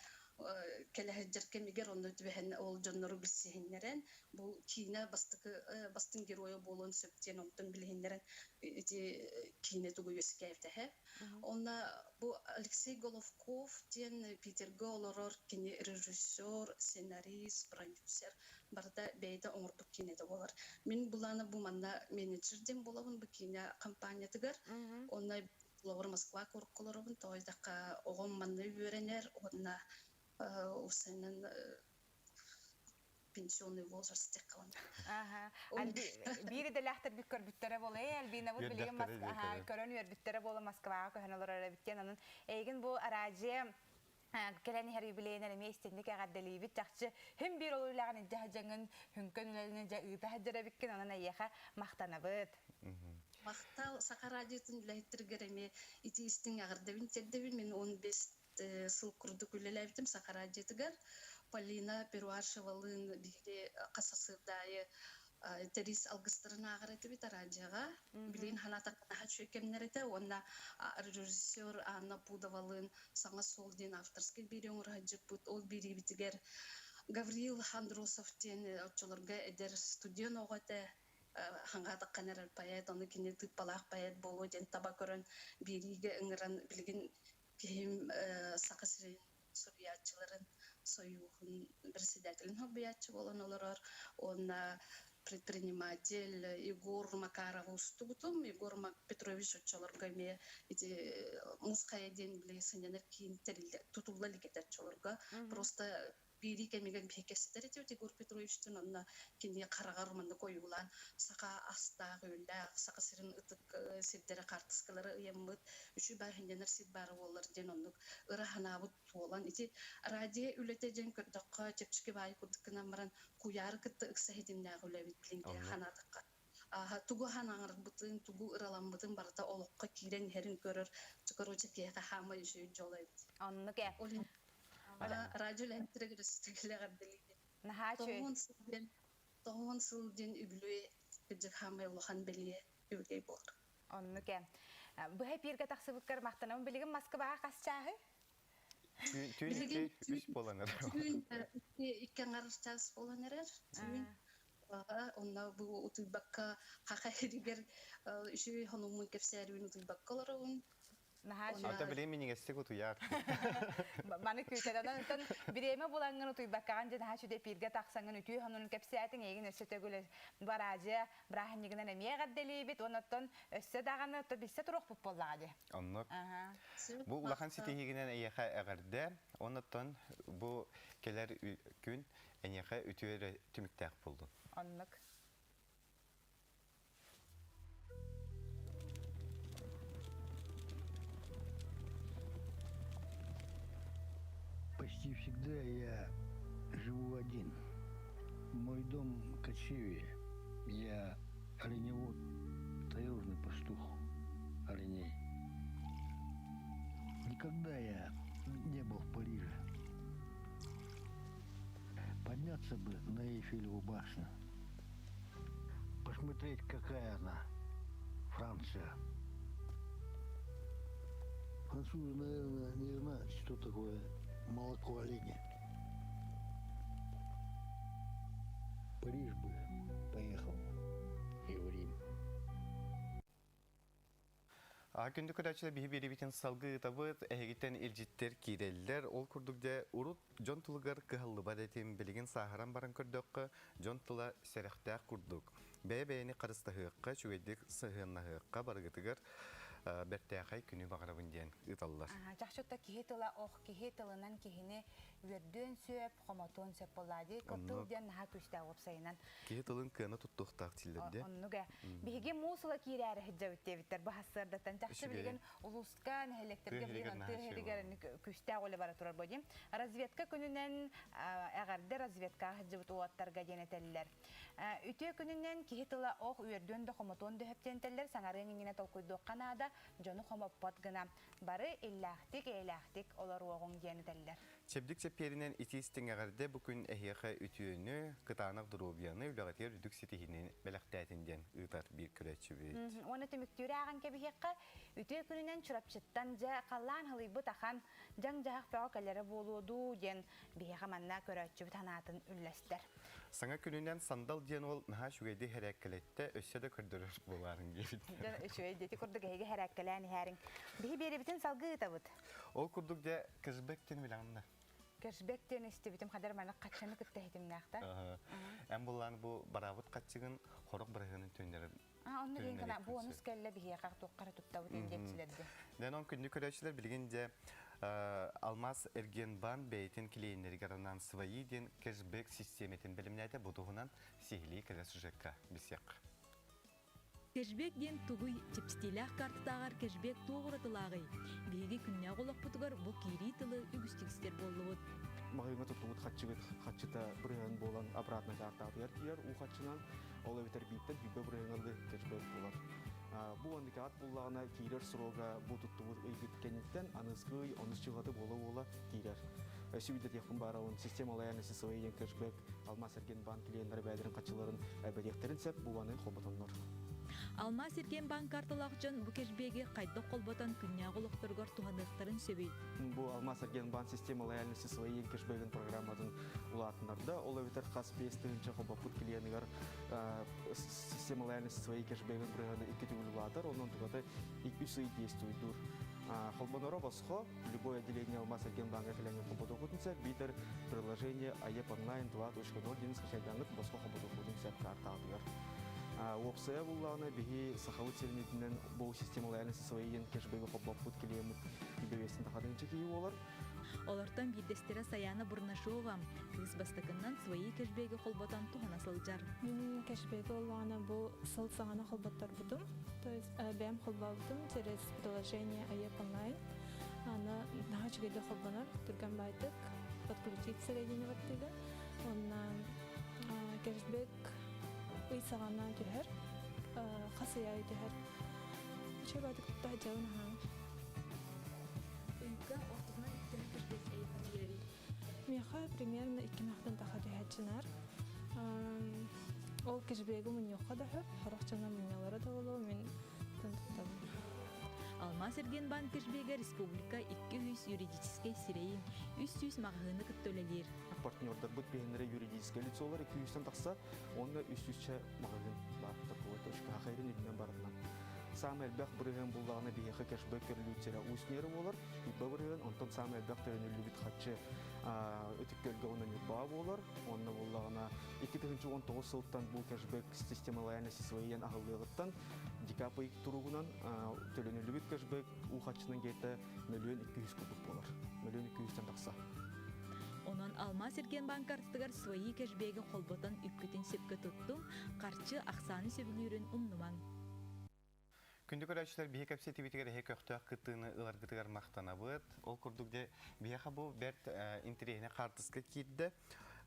кэлэ сылдьар кэмигэр онно түбэһэн ол дьоннору билсиһиннэрэн бу киинэ бастакы бастыҥ геройа буолуон сөп диэн онтон билиһиннэрэн ити киинэ тугу үөскээбитэһэ. Онно бу Алексей Головков диэн Питергэ олорор кини режиссер, сценарист, продюсер барыта бэйэтэ оҥорбут киинэтэ буолар. Мин былаана бу манна менеджер диэн буолабын бу киинэ компаниятыгар. Онно олоҕор Москва куоракка олоробун, тоҕо диэтэххэ оҕом манна үөрэнэр уонна усанан пенсионный возраст диэххэ Аха. Биир идэлээхтэрбит көрбүттэрэ буола. Ээ, Альбинабыт билигин көрөн үөрбүттэрэ буола Москваҕа көһөн олорор эбиттиэн. Онон эйигин бу араадьыйа кэлэн иһэр юбилейинэн эмиэ истинник эҕэрдэлиибит. Чахчы һүм биир ол үлэҕин илдьэ сылдьаҥҥын, хүҥкэн үлэни дьэ ыыта сылдьар эбиккин. Онон эйиэхэ махтанабыт. Махтал Саха радиотын үлэһиттэригэр эмиэ ити истиҥ эҕэрдэбин тиэрдэбин. Мин 15 сыл курдук үлэлээбитим Саха радиотыгар. Полина Перуашевалыын биһиги хас сарсыарда аайы тэрис алгыстарын ааҕар этибит араадьыйаҕа. Билигин санаатахха наһаа үчүгэй кэмнэр этэ уонна режиссер Анна Пудовалыын «Саҥа суол» диэн авторскай биэрии оҥоро сылдьыбыппыт. Ол биэриибитигэр Гаврил Андросов диэн оччолорго эдэр студент оҕо этэ. Хаҥаатаххына эрэр поэт, ону кини тыыппалаах поэт буолуо диэн таба көрөн биэриигэ ыҥыран билигин киһим Саха сирин суруйааччыларын сойууһун председателин солбуйааччы буолан олорор уонна предприниматель Егор Макаровы устубутум. Егор Петрович оччолорго эмиэ ити Муус Хайа диэн били сынньанар киин тэриллэ тутулла илик этэ оччолорго. Просто биирии кэмигэр биһи кэпсэтэр этибит Егор Петровичтыын онно кини хараҕар маннык ойуулаан саха астаах-үөллээх, Саха сирин ытык сирдэрэ хаартыскалары ыйаммыт, үчүгэй баар сынньанар сир баара буоллар диэн оннук ыра санаабыт туолан ити радио үлэтэ диэн көрдөххө чэпчэки баайы курдук гынан баран куйаары кытта ыкса ситимнээх үлэбит билиҥҥи санаатахха тугу аһанаҥарбытын, тугу ыраламмытын барыта олоххо киирэн иһэрин көрөр, короче, киһиэхэ хаамай үчүгэй дьол эбит. Оннук ээ. Ол иһин радио үлэһиттэрэ көрөстүгүлэҕэрдэлиибин. Наһаа үчүгэй. Тоҕуһун сыл диэн, тоҕуһун сыл диэн үбүлүөй кырдьык хаамай улахан бэлиэ үбүлүөй буолар. Оннук ээ. Быһа эпииргэ тахсыбыккар махтанабын. Билигин Москваҕа хас чааһый? Түүн Билигин икки үс буолан эрэр. түүн икки аҥар чаас буолан эрэр. Түүн онно бу утуйбакка хаха иһигэр үчүгэй хонуммун кэпсээрибин утуйбакка олоробун. Наһаа үчүгэй. Ата билигин минигэстик утуйаар. Маны күүтэр. Онон оттон бириэмэ булаҥҥын утуйбаккаҕын дьэ наһаа үчүгэй эпииргэ тахсаҥҥын үтүө сонунун кэпсээтиҥ. Эйигин өссө төгүл бараадьыйа бырааһынньыгынан эмиэ эҕэрдэлиибит. Уонна оттон өссө даҕаны оттон билсэ туруохпут буоллаҕа дии. Оннук. Бу улахан ситиһиигинэн эйиэхэ эҕэрдэ. Оннуттан бу кэлэр күн эйиэхэ үтүө эрэ түмүктээх буоллун. Оннук. Почти всегда я живу один. Мой дом в кочевье. Я оленевод, таежный пастух оленей. Никогда я не был в Париже. Подняться бы на Эйфелеву башню, посмотреть, какая она, Франция. Французы, наверное, не знают, что такое молоко оленя. Париж бы поехал и в Рим. Күндү көрөөччүлэр биһи биэрибитин салгыы ыытабыт, эһигиттэн илдьиттэр киирэллэр. Ол курдук дьэ урут дьон тылыгар кыһаллыбат этим, билигин сааһыран баран көрдөххө, дьон тыла сэрэхтээх курдук. Бэйэ-бэйэни харыстаһыахха, үчүгэйдик сыһыаннаһыахха барыгытыгар бэртээхэй күнү баҕарабын диэн ыыталлар. Чахчыта киһи тыла ох, киһи тылынан киһини үөрдүөн сөп, хомотуон сөп буоллаа дии. Тыл диэн наһаа күүстээх уопсайынан. Киһи тылын кыана туттуохтаах дииллэр дии. Оннук ээ. Биһиги муус ыла киирээри сылдьабыт диэбиттэр. Бу сарсыардаттан чахчы билигин улууска, нэһилиэктэргэ билигин тыа иһигэр күүстээх үлэ бара турар бу дии. Разведка күнүнэн эҕэрдэ разведкаҕа сылдьыбыт уолаттарга диэн этэллэр. Үтүө күнүнэн киһи тыла ох үөрдүөн да хомотуон да сөп диэн этэллэр. Саҥарыаҥ иннинэ толкуйдуохха наада, дьону хомоппот гына. Бары иллээхтик, эйэлээхтик олоруоҕуҥ диэн этэллэр. Чэбдик чэппиэринэн итии-истиҥ эҕэрдэ бу күн эһиэхэ үтүөнү, кытаанах доруобуйаны, үлэҕитигэр үрдүк ситиһиини бэлэхтээтин диэн ыытар биир көрөөччүбүт. Уонна түмүктүүр ааҕан кэбиһиэххэ, үтүө күнүнэн Чурапчыттан дьэ халлаан халыйбыт ахан, дьаҥ-дьаһах бөҕө кэлэрэ буолуо дуу диэн биһиэхэ манна көрөөччүбүт санаатын үллэстэр. Саҥа күнүнэн Сандал диэн уол наһаа үчүгэйдик хэрээккэлэттэ, өссө да көрдөрөр буолаарыҥ диэбит. Дьэ, үчүгэй диэти курдук эһиги хэрээккэлээн иһээриҥ. Биһи биэрэбитин салгыы ыытабыт. Ол курдук дьэ кэшбэк диэн билэҕин да? Кэшбэк диэн истибитим хадar маны хаччаны кытта иһитимнээх да. Эн буллаан бу бараабыт хаччыгын хорох бырыһыанын түннэрэр. А онно диэн гына бонус кэллэ биһиэхэ туоххара туттабыт диэччилэргэ. Дэн он күндү көрөөччүлэр билигин дьэ Алмаз Эргиэнбаан бэйэтин клиеннэригэр анаан свои диэн кэшбэк систиэмэтин бэлэмнээтэ бу туһунан сиһилии кэлэр сюжекка билсиэххэ. Кэшбек диэн тугуй? Чэпчэтиилээх картатааҕар кэшбек туох уратылааҕый? Биһиги күннээҕи олохпутугар бу киирии тылы үгүстүк истэр буоллубут. Маҕаһыыҥҥа туттубут харчыгыт харчыта бырыһыан буолан обратно картаҕытыгар киирэр уу харчынан, ол эбэтэр бииртэн сүүрбэ бырыһыаҥа дылы кэшбек буолар. Бу уонникаҕыт буллаҕына киирэр срога бу туттубут ыйгыт кэнниттэн аныгыскы ый онус дьылҕата буола-буола киирэр. Өссө билдэтиэхпин баарабын, система лояльности своей диэн кэшбек Алмаас-Эргиэнбаан клиеннара бэйэлэрин харчыларын бэлиэхтэрин сөп, бу холботоннор. Алмаас-Эргиэнбаан карталаах дьон бу кэшбеги хайдах холботон күннээҕи олохторугар туһаныахтарын сөбүй? Бу Алмаас-Эргиэнбаан система лояльности своей кэшбэгин программатын улаатыннарда. Ол эбэтэр хас 5 тыһыынча холбоппут клиеныгар система лояльности своей кэшбэгин бырыһыана икки төгүл улаатар, онон тугата үс ый действуйдуур. Холбоноро босхо, любое отделение Алмаз-Эргиэнбааҥҥа кэлэҥҥин холботуоххутун сөп, биитэр приложение АЕП онлайн 2.0 диэн скачайдаҥҥыт босхо холботуоххутун сөп картаҕытыгар. Уопсайа буллаҕына биһи Сахабыт сирин үрдүнэн бу система лояльности своей диэн кэшбэги холбоппут клиеммит бэбиэстин тахатыҥча киһи буолар. Олортон биирдэстэрэ Саяна Бурнашова кыыс бастакыннан свои кэшбэги холботон туһана сылдьар. Мин кэшбэги оллоҕуна бу сыл саҕана холботторбутум. То есть бэйэм холбообутум через приложение АЕП онлайн. Аны наһаа үчүгэйдик холбонор, түргэн баайдык подключиться диэни баттыыга. Уонна кэшбэк ый саҕана түһэр, хас ый аайы түһэр. Үчүгэй баайдык тутта сылдьабын аһаан. Ыйга ортотунан төһө кэшбэк эйиэхэ киирэрий? Миэхэ примерно 2 махтан таха түһээччинэр. Ол кэшбэги мунньуохха да сөп, сорох дьоно мунньалара да буолуо, мин туттабын. Алмаас Эргиэнбаан кэшбэгэ республика 200 юридическэй сирэйин, 300 маҕаһыыны кытта үлэлиир. Партнердарбыт биһиннэрэ юридическай лицолар 200-тэн тахса, уонна 300 маҕаһыын баар торговой точка хахайрын үрдүнэн барытынан. Саамай элбэх бырыһыан буллаҕына биһиэхэ кэшбэк көрүлүүтсэрэ Усть-Нера буолар, Ньурба бырыһыан, онтон саамай элбэх төлөнүллүбүт харчы Ытык Күөлгэ уонна Ньурбаҕа буолар. Онно буоллаҕына 2019 сылтан бу кэшбэк система лояльности своей аһыллыаҕыттан декабрь туругунан төлөнүллүбүт кэшбэк уу харчынан где-то 1 200 000 курдук буолар. 1 200 000-тэн тахса. Онон Алмаас Эргиэнбаан картатыгар свои кэшбэги холботон үпкүтүн сөпкө туттуҥ, харчы ахсааны сөбүлүүрүн умнумаҥ. Күндү көрөөччүлэр, биһи кэпсэтиибитигэр эһи көхтөөх кыттыыны ыларгытыгар махтанабыт. Ол курдук де биһиэхэ бу бэрт интэриэһинэй хаартыска киирдэ.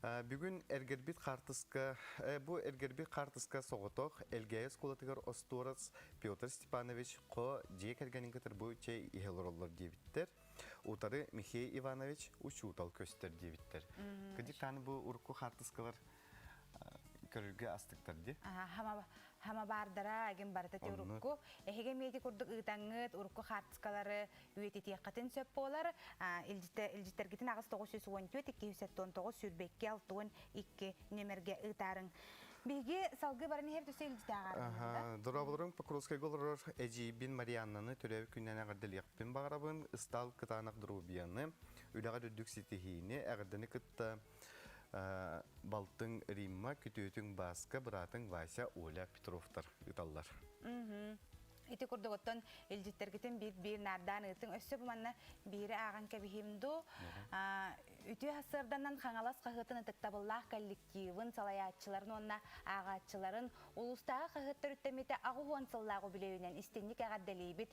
Бүгүн эргэрбит хаартыска, бу эргэрбит хаартыска соҕотох Элгээйи оскуолатыгар остуорас Петр Степанович Хо дьиэ кэргэнин кытары бу чэй иһэ олороллор диэбиттэр. Утары Михей Иванович учуутал көстөр диэбиттэр. Кыдьык тааны бу урукку хаартыскалар көрөргө астыктар ди. Хама баардара эгин барыта ти урукку. Эһиги эмиэ ити курдук ыытаҥҥыт урукку хаартыскалары үйэтитиэххитин сөп буолар. Илдьиттэргитин 8 914 279 22 62 нүөмэргэ ыытаарыҥ. Биһиги салгыы баран иһэр төсө илдьитээҕэр. Дорооболоруҥ, Покровскайга олорор эдьиийбин Марианнаны төрөөбүт күнүнэн эҕэрдэлиэхпин баҕарабын. Ыстаал кытаанах доруобуйаны, үлэҕэр үрдүк ситиһиини, эҕэрдэни кытта балтыҥ Римма, күтүөтүҥ Бааска, быраатыҥ Вася, Оля Петровтар ыыталлар. Ити курдук оттон илдьиттэргитин биир-биир наардаан ыытыҥ. Өссө бу манна биири ааҕан кэбиһиим дуу. Үтүө сарсыарданан Хаҥалас хаһыатын ытыктабыллаах коллективын, салайааччыларын уонна ааҕааччыларын улуустааҕы хаһыат төрүттэммитэ 80 сыллаах үбүлүөйүнэн истиҥник эҕэрдэлиибит.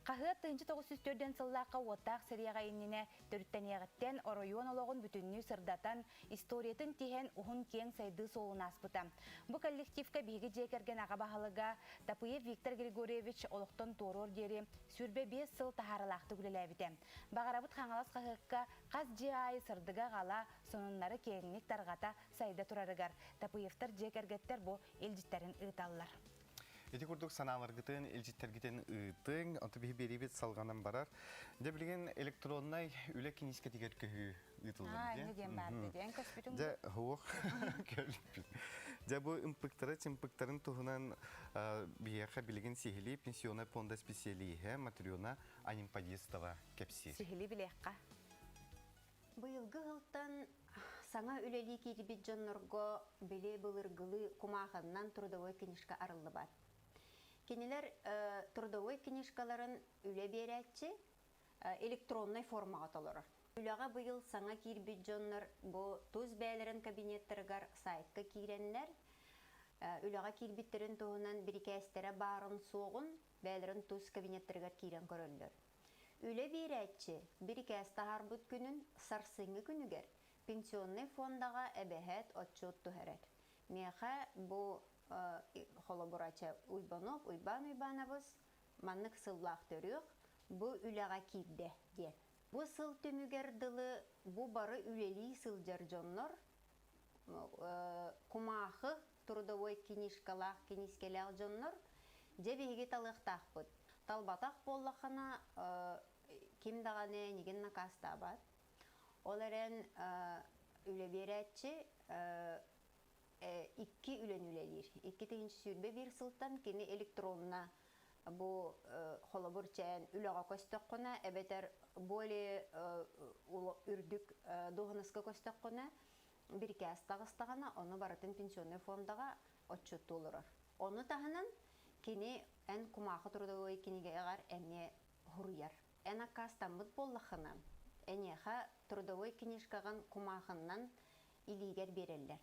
Хаһыат 1904 сыллаахха уоттаах сэриэҕэ иннинэ төрүттэниэҕиттэн оройуон олоҕун бүтүннүү сырдатан, историятын тиһэн уһун-киэҥ сайдыы суолун ааспыта. Бу коллективка биһиги дьиэ кэргэн аҕа баһылыга Тапыев Виктор Григорьевич олохтон туоруор диэри 25 сыл таһаарыылаахтык үлэлээбитэ. Баҕарабыт Хаҥалас хаһыакка хас дьиэ аайы сырдыга аҕала, сонуннары киэҥник тарҕата, сайда турарыгар Тапыевтар дьиэ кэргэттэр бу илдьиттэрин ыыталлар. Ити курдук санааларгытын, илдьиттэргитин ыытыҥ, онто биһи биэриибит салҕанан барар. Дьэ билигин электроннай үлэ киниискэтигэр көһүү ыытыллар Аа, инньэ диэн баар диэн көспүтүҥ Дьэ, суох көрбүт. Дьэ бу ымпыктара чымпыктарын туһунан биһиэхэ билигин сиһилии пенсионнай пуонда специалиһэ Матрена Анимпадистова кэпсиир. Сиһилии билиэххэ. Быйылгы сылтан саҥа үлэлии киирбит дьоннорго били былыргылыы кумаахыннан трудовой книжка арыллыбат. Кинилэр трудовой книжкаларын үлэ биэрээччи электроннай формаҕа толорор. Үлэҕэ быйыл саҥа киирбит дьоннор бу тус бэйэлэрин кабинеттарыгар сайтка киирэннэр үлэҕэ киирбиттэрин туһунан бирикээстэрэ баарын суоҕун бэйэлэрин тус кабинеттарыгар киирэн көрөллөр. Үлэ биэрээччи бирикээс таһаарбыт күнүн сарсыҥҥы күнүгэр пенсионнай фондаҕа эбэһээт отчуот түһэрэр. Миэхэ бу холобурача Уйбанов Уйбаан Уйбаанабыс маннык сыллаах төрүөх бу үлэҕэ киирдэ диэн. Бу сыл түмүгэр дылы бу бары үлэлии сылдьар дьоннор кумаахы трудовой книжкалаах, киниискэлээх дьоннор дьэ биһиги талыахтаахпыт. Талбатах буоллаххына ким даҕаны эйигин накаастаабат. Ол эрэн үлэ биэрээччи икки үлэни үлэлиир. 2021 сылтан кини электронно. Бу холобур чээн үлэҕэ көстөххүнэ эбэтэр более үрдүк дуоһунаска көстөххүнэ бирикээс таҕыстаҕына ону барытын пенсионный фондаҕа отчуоттуу олорор. Ону таһынан кини эн кумаахы трудовой кинигэҕэр эмиэ хуруйар. Эн аккаастаммыт буоллаххына, эйиэхэ трудовой книжкаҕын кумаахыннан илиигэр биэрэллэр.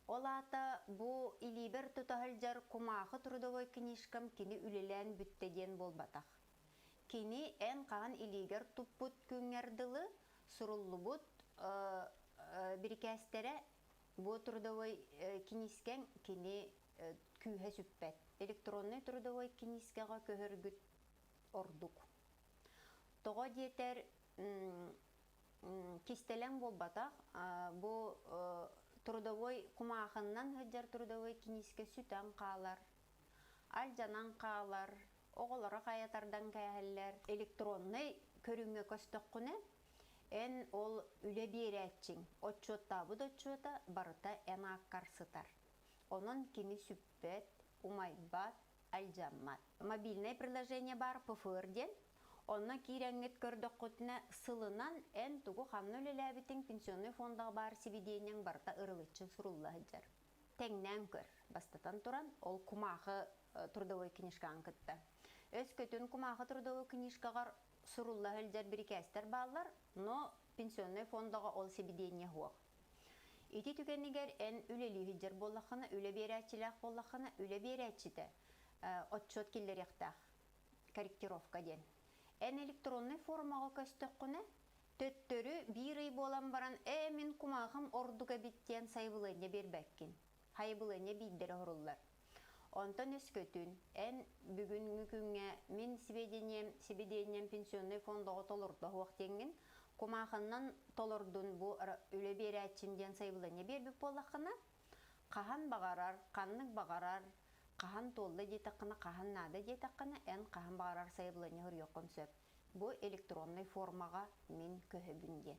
Ол аата бу илиибэр тута сылдьар кумаахы трудовой книжкам кини үлэлээн бүттэ диэн буолбатах. Кини эн хаһан илиигэр туппут күҥҥэр дылы суруллубут бирикээстэрэ бу трудовой киниискэҥ кини күүһэ сүппэт. Электроннай трудовой киниискэҕэ көһөргүт ордук. Тоҕо диэтэр кистэлэҥ буолбатах, бу трудовой кумаахыннан сылдьар трудовой киниискэ сүтэн хаалар, алдьанан хаалар, оҕолоро хайа тардан кээһэллэр. Электроннай көрүҥҥэ көстөххүнэ, эн ол үлэ биэрээччиҥ отчуоттаабыт отчуота барыта эн ааккар сытар. Онон кини сүппэт, умайбат, алдьаммат. Мобильнай приложение баар ПФР диэн. Онно киирэҥҥит көрдөххүтүнэ, сылынан эн тугу ханна үлэлээбитиҥ пенсионнай фондаҕа баар сибидиэнньэҥ барыта ырылыччы сурулла сылдьар. Тэҥнээн көр. Бастатан туран, ол кумаахы трудовой книжкаҕын кытта. Өскөтүн кумаахы трудовой книжкаҕар сурулла сылдьар бирикээстэр бааллар, но пенсионнай фондаҕа ол сибидиэнньэ суох. Ити түгэнигэр эн үлэлии сылдьар буоллаххына, үлэ биэрээччилээх буоллаххына, үлэ биэрээччитэ отчуот киллэриэхтээх корректировка диэн. Эн электроннай формаҕа көстөххүнэ, төттөрү биир ый буолан баран, ээ, мин кумаахым ордук эбит диэн сайабылыанньа биэрбэккин. Хайабылыанньа биирдэрэ оһоруллар. Онтон өскөтүн эн бүгүҥҥү күҥҥэ мин сведением, сибидиэнньэм пенсионнай фондаҕа толордо суох диэҥҥин, кумаахыннан толордун бу үлэ биэрээччим диэн сайабылыанньа биэрбит буоллаххына, хаһан баҕарар, ханнык баҕарар, хаһан туолла диэтэххинэ, хаһан наада диэтэххинэ, эн хаһан баҕарар сайабылыанньа суруйуоххун сөп. Бу электроннай формаҕа мин көһөбүн диэн.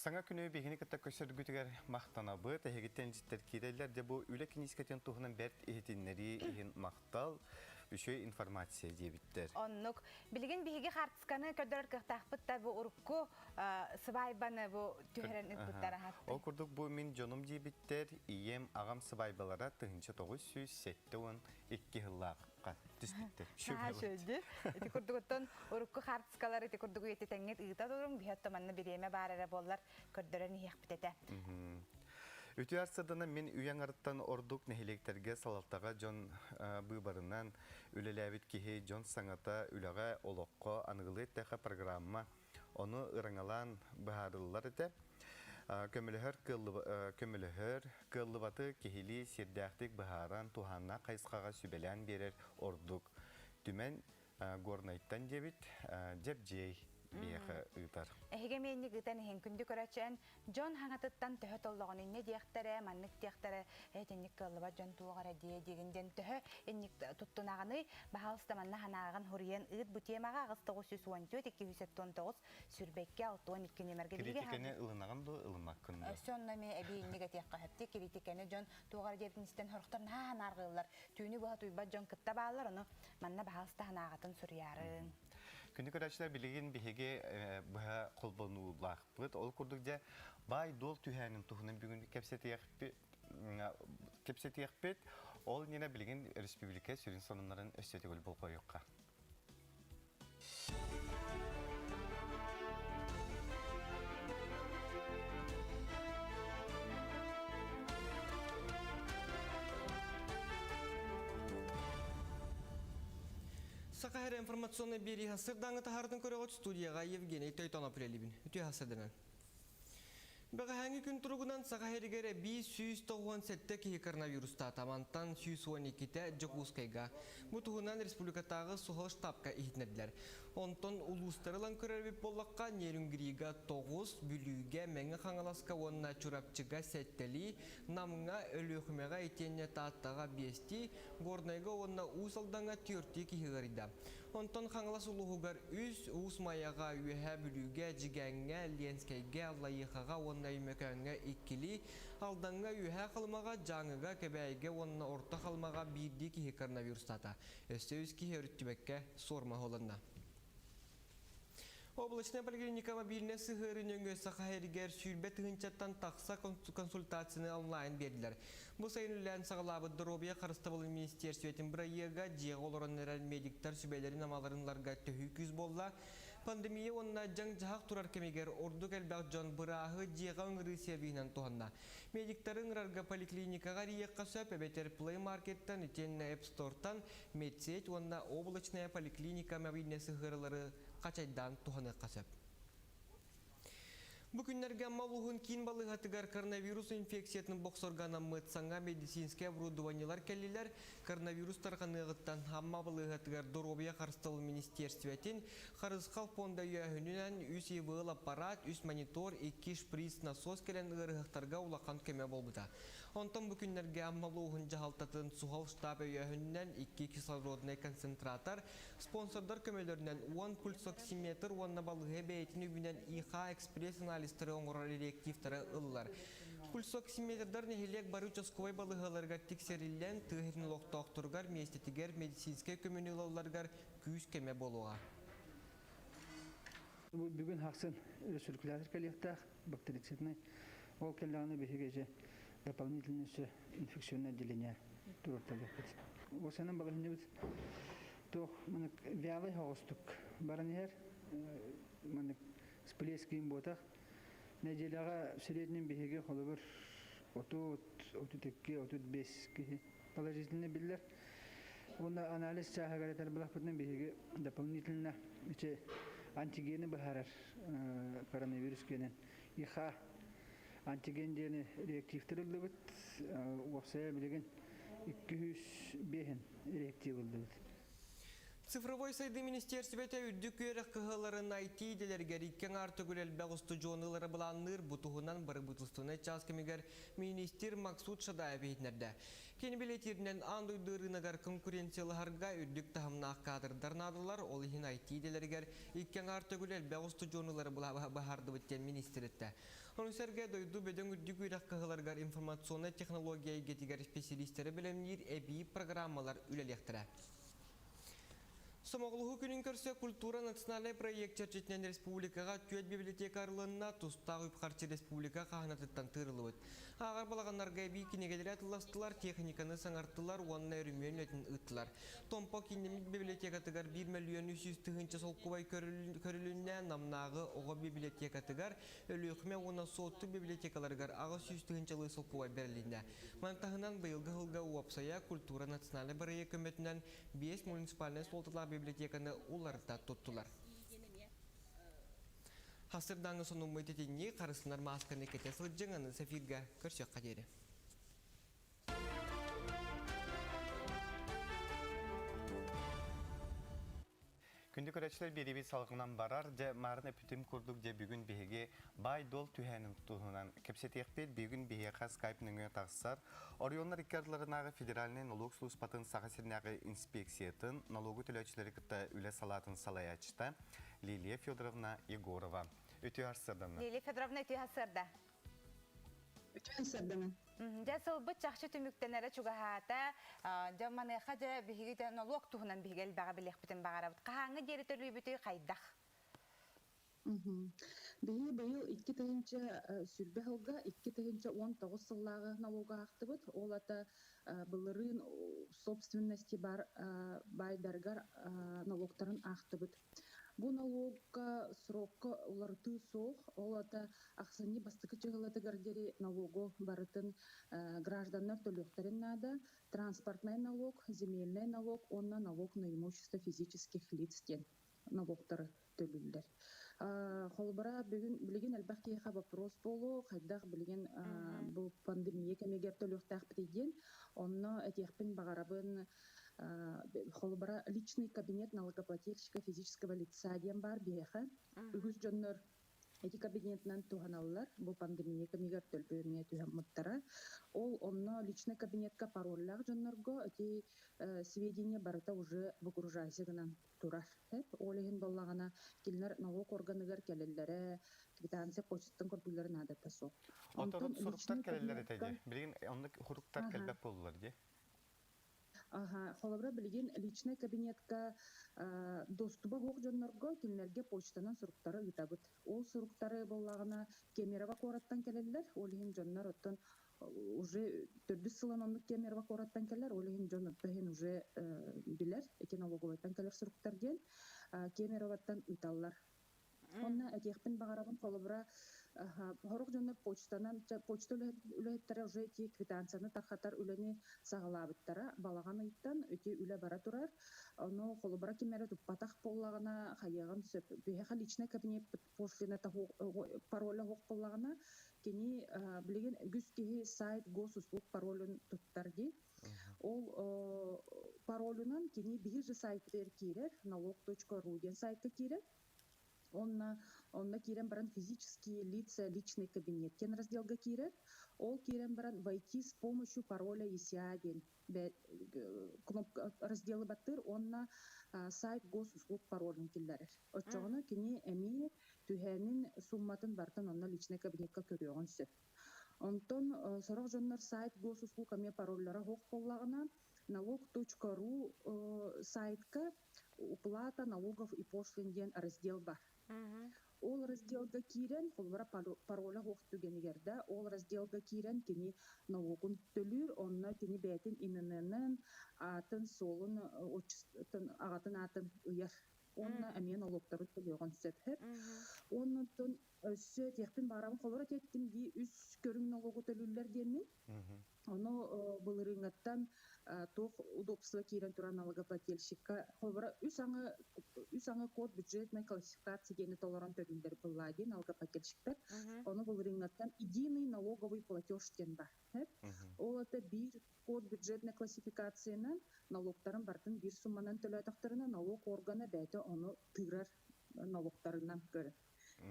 Саҥа күнү биһигини кытта көрсөргүтүгэр махтанабыт. Эһигиттэн дьиттэр киирэллэр. Дьэ бу үлэ киниискэтин туһунан бэрт иһитиннэрии иһин махтал. Үчүгэй информация диэбиттэр. Оннук. Билигин биһиги хаартысканы көрдөрөр кыахтаахпыт да бу урукку сыбаайбаны бу түһэрэн ыыппыттар аһатты. Ол курдук бу мин дьонум диэбиттэр, ийэм, аҕам сыбаайбалара 1972 сыллаахха түспүттэр. Наһаа үчүгэй. Ити курдук оттон урукку хаартыскалары ити курдук үйэтитэҥҥит ыыта туруҥ, биһи оттон манна бириэмэ баар эрэ буоллар көрдөрөн иһиэхпит этэ. Үтүө арсыдана мин үйэҥ арыттан ордук нэһилиэктэргэ салалтаҕа дьон быыбарынан үлэлээбит киһи дьон саҥата үлэҕэ, олоххо аныгылыы эттэххэ программа ону ырыҥалаан быһаарыллар этэ. Көмөлөһөр көмөлөһөр, кыаллыбаты киһилии сиэрдээхтик быһааран, туһааннаах хайысхаҕа сүбэлээн биэрэр ордук. Түмэн Горнайтан диэбит Дьэбдьиэй биһиэхэ ыытар. Эһиги эмиэ ыытан иһин күндү көрөөччү дьон хаҥатыттан төһө толлоҕун инньэ диэхтэрэ, маннык диэхтэрэ, этинник кыаллыбат дьон туох эрэ диэ диигин диэн төһө инник туттунаҕыный, баһаалыста манна ханаағын хуруйан ыыт бу темаҕа 8914 279 22 62 нүөмэргэ Критиканы ылынаҕын дуо, ылыммаккын дуо? Өссө онно эмиэ эбии инник этиэххэ сөптүү критиканы дьон туох эрэ диэбитин истэн сорохтор наһаа ханаарҕыыллар. Түүнү быһа тууйбат дьон кытта бааллар, ону манна баһаалыста санааҕытын суруйаарыҥ. Күндү көрөөччүлэр, билигин биһиги быһа холбонуулаахпыт. Ол курдук дьэ баай-дуол түһээнин туһунан бүгүн кэпсэтиэхпит. Ол иннинэ билигин республика сүрүн сонуннарын өссө төгүл болҕойуохха. Саха Сирэ информационнай биэрии сырдааҥы таһаартын көрөҕүт студияҕа Евгений Тойтонов үлэлиибин. Үтүө хасырданан. Бэҕэһээҥҥи күн туругунан Саха сиригэр эбии 197 киһи коронавирустаата, мантан 112-тэ Дьокуускайга. Бу туһунан республикатааҕы суһал штабка иһитиннэрдилэр. Онтон улуустары ылан көрөр эбит буоллахха, Нерюнгрига 9, Бүлүүгэ, Мэҥэ Хаҥаласка уонна Чурапчыга сэттэлии, Намҥа, Өлүөхүмэҕэ итиэннэ Тааттаҕа биэстии, Горнайга уонна Уус Алдаҥҥа түөртүү киһи ыарыйда. Онтон Хаҥалас улууһугар үс, Уус Майаҕа, Үөһээ Бүлүүгэ, Дьигээҥҥэ, Ленскэйгэ, Аллайыахаҕа уонна Өймөкөөҥҥө иккилии, Алдаҥҥа, Үөһээ Халымаҕа, Дьааҥыга, Кэбээйигэ уонна Орто Халымаҕа биирдии киһи коронавирустаата. Өссө үс киһи өрүттүбэккэ суорма оһолонно. Облачная поликлиника мобильнай сыһыары нөҥүө Саха сиригэр 20 тыһыынчаттан тахса консультацияны онлайн биэрдилэр. Бу сайын үлэлээн саҕалаабыт доруобуйа харыстабылын министиэрстибэтин бырайыага дьиэҕэ олорон эрэр медиктар сүбэлэрин-амаларын ыларга төһүү күүс буолла. Пандемия уонна дьаҥ-дьаһах турар кэмигэр ордук элбэх дьон бырааһы дьиэҕэ ыҥырыы сервиһинэн туһанна. Медиктары ыҥырарга поликлиникаҕа эрийиэххэ сөп эбэтэр Play Market-тан итиэннэ App Store-тан медсеть уонна облачная поликлиника мобильнай сыһыарылары хачайдаан туһаныахха сөп. Бу күннэргэ Амма улууһун киин балыыһатыгар коронавирус инфекциятын бохсорго анаммыт саҥа медицинскэй оборудованиелар кэллилэр. Коронавирус тарҕаныаҕыттан Амма балыыһатыгар доруобуйа харыстабыл министиэрстибэтин Харысхал пуонда өйөөһүнүнэн үс ИВЛ аппарат, үс монитор, икки шприц насос кэлэн ыарыһахтарга улахан көмө буолбута. Онтон бу күннэргэ Амма улууһун дьаһалтатын суһал штаб өйөөһүнүнэн икки кислороднай концентратор, спонсордар көмөлөрүнэн 10 пульсоксиметр уонна балыыһа бэйэтин үбүнэн ИХ экспресс анализтары оҥорор реактивтары ыллар. Пульсоксиметрдар нэһилиэк бары участковай балыыһаларыгар тиксэриллэн, тыа сирин олохтоохторугар миэстэтигэр медицинскэй көмөнү ылалларыгар күүс-көмө буолуоҕа. Бүгүн хахсын циркулятор кэлиэхтээх, бактерицидный. Ол кэллэҕинэ биһиги ise дополнительный өссө инфекционное отделение туруорталыахпыт. Осанан балаһынньыбыт туох манык вялый хоҕустук баран иһэр манык всплеск буотах. Нэдиэлэҕэ в среднем биһиги холобур 30, 32, 35 киһи положительно биллэр. Уонна анализ чааһыгар этэр былахпытынан биһиги дополнительно ити антигены быһаарар коронавирус киэнин ИХ антиген диэни реактивтэр ыллыбыт. Уопсайа билигин 205 реактив ыллыбыт. Цифровой сайдыы министиэрстибэтэ үрдүк үөрэх кыһаларын IT идэлэригэр икки аҥаар төгүл элбэх устудьуону ылары былаанныыр. Бу туһунан бырабыыталыстыбаннай чаас кэмигэр миниистир Максут Шадаев иһитиннэрдэ. Кини билэтииринэн аан дойду ырыынагар конкуренциялаһарга үрдүк таһымнаах кадрдар наадалар, ол иһин IT идэлэригэр икки аҥаар төгүл элбэх устудьуонулары быһаардыбыт диэн миниистир эттэ. Ону сэргэ дойду бөдөҥ үрдүк үөрэх кыһаларыгар информационнай технология эйгэтигэр специалистары бэлэмниир эбии программалар үлэлиэхтэрэ. Сомоҕолоһуу күнүн көрсө Культура национальнай проект чэрчитинэн республикаҕа түөрт библиотека арылынна, тустаах үп-харчы республика хаһынатыттан тыырыллыбыт. Ааҕар балаҕаннарга эбии кинигэлэри атылластылар, техниканы саҥартылар уонна өрөмүөн үлэтин ыыттылар. Томпо кииннэммит библиотекатыгар 1 мөлүйүөн 300 тыһыынча солкуобай көрүлүннэ, Намнааҕы оҕо библиотекатыгар, Өлүөхүмэ уонна Суотту библиотекаларыгар 800 тыһыынчалыы солкуобай бэрилиннэ. Маны таһынан быйылгы сылга уопсайа Культура национальнай бырайыак көмөтүнэн биэс муниципальнай суолталаах библиотеканы уларыта туттулар. Хасырдааҥы сонуммут итинник харыстанар маасканы кэтэ сылдьыҥ, аны эфиргэ көрсүөххэ диэри. Күндү көрөөччүлэр биэриибит салгынан барар, дьэ маарын эппитим курдук дьэ бүгүн биһиги баай-дуол түһээнин туһунан кэпсэтиэхпит. Бүгүн биһиэхэ скайп нөҥүө тахсар. Оройуоннар икки ардыларынааҕы федеральнай налог службатын Саха сиринээҕи инспекциятын налогу төлөөччүлэри кытта үлэ салаатын салайааччыта Лилия Федоровна Егорова. Үтүө сарсыарданна. Лилия Федоровна үтүө сарсыарда. Үтүөн сарданан. Дьэ сылбыт чахчы түмүктэнэрэ чугаһаата. Дьэ маныаха дьэ биһиги дьэ нолуок туһунан биһиги элбэҕи билиэхпитин баҕарабыт. Хаһааҥҥы диэри төлүүбүтүй хайдах? Биһиги быйыл 2020 сылга 2019 сыллааҕы налогу аахтыбыт. Ол ата былырыын собственности бар баайдарыгар налогтарын аахтыбыт. Бу налогка срокка уларытыы суох, ол аата ахсынньы бастакы чыһылатыгар диэри налогу барытын гражданнар төлүөхтэрин наада. Транспортнай налог, земельный налог уонна налог на имущество физических лиц диэн налогтары төлүүллэр. Холобура, бүгүн билигин элбэх киһиэхэ вопрос буолуо, хайдах билигин бу пандемия кэмигэр төлүөхтээхпитий диэн. Онно этиэхпин баҕарабын, холобура, личный кабинет налогоплательщика физического лица диэн баар биһиэхэ. Үгүс дьоннор эти кабинетынан туһаналлар. Бу пандемия кэмигэр төлбүөмҥэ түһэммыттара. Ол онно личный кабинетка пароллаах дьоннорго эти сведения барыта уже выгружайся гынан турар. Ол иһин буоллаҕына кинилэр налог органыгар кэлэллэрэ, квитанция почтаттан көрдүүллэрэ наадата суох. Онтон суруктар кэлэллэр этэ дии. Билигин оннук суруктар кэлбэт буоллулар дии. Аха, холобура, билигин личный кабинетка доступа суох дьоннорго кинилэргэ почтанан суруктары ыытабыт. Ол суруктары буоллаҕына Кемерово куораттан кэлэллэр. Ол иһин дьоннор оттон уже төрдүс сылын оннук Кемерово куораттан кэлэр. Ол иһин дьон оттон иһин уже билэр. Ити налоговойтан кэлэр суруктар диэн Кемеровоттан ыыталлар. Онно этиэхпин баҕарабын, холобура, сорох дьоннор почтанан, почта үлэһиттэрэ уже ити квитанцияны тархатар үлэни саҕалаабыттара. Балаҕан ыйтан ити үлэ бара турар. Ону холобура ким эрэ туппатах буоллаҕына, хайыаҕын сөп. Биһиэхэ личный кабинет пошлина пароля суох буоллаҕына, кини билигин үгүс киһи сайт госуслуг паролун туттар дии. Ол паролунан кини биһи же сайтыгар киирэр, налог.ру диэн сайтка киирэр. Онно, онно киирэн баран физические лица, личный кабинет диэн разделга киирэр. Ол киирэн баран войти с помощью пароля ЕСИА диэн кнопка разделы баттыыр уонна сайт госуслуг паролун киллэрэр. Оччоҕуна кини эмиэ түһээнин сумматын барытын онно личный кабинетка көрүөҕүн сөп. Онтон сорох дьоннор сайт госуслуг эмиэ пароллара суох буоллаҕына, налог.ру сайтка уплата налогов и пошлин диэн раздел бар. Ол разделга киирэн, холобура пароля суох түгэнигэр да, ол разделга киирэн кини налогун төлүүр, онно кини бэйэтин ИНН-ын, аатын, суолун, аҕатын аатын ыйар. Уонна эмиэ налогтарын төлүөҕүн сөп. Оннуттан өссө этиэхпин баҕарабын, холобура этиэттим дии, үс көрүҥ налогу төлүүллэр диэммин. Ону былырыыҥҥаттан туох удобство киирэн турар налогоплательщикка холобура үс аҥы код бюджетной классификации диэни толорон төлүүллэр быллаа диэн налогоплательщиктар. Ону былырыыҥҥаттан единый налоговый платеж диэн бар. Ол это биир код бюджетной классификациянан налогтарын бартын биир сумманан төлөөтөхтөрүнэ налог органа бэйэтэ ону тыырар налогтарынан көрөр.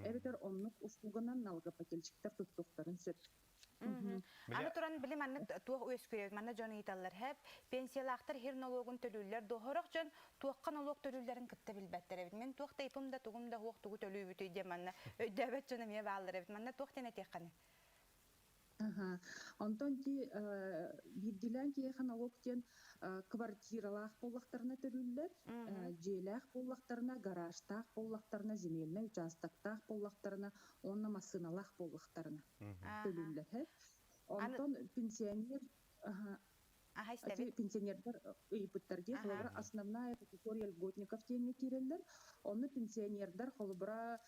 Эбэтэр оннук услуганан налогоплательщиктар туттуохтарын сөп. Аны туран били маннык туох үөскүрэ манна дьон ыйыталлар хэп пенсиялаахтар хир налогун төлүүллэр дохорох дьон туохха налог төлүүллэрин кытта билбэттэр эбит. Мен туох тайпым да тугум да хуох тугу төлүүбүтүй диэн манна өйдөөбөт дьон эмиэ бааллар эбит. Манна туох диэн этиэххини? Онтон ти биирдиилээн киһиэхэ налог диэн квартиралаах буоллахтарына төлүүллэр, дьиэлээх буоллахтарына, гаражтаах буоллахтарына, земельнай участоктаах буоллахтарына уонна массыыналаах буоллахтарына төлүүллэр. Онтон пенсионер пенсионердар ыйыппыттар дии, холобура, основная категория льготников диэҥҥэ киирэллэр. Онно пенсионердар холобура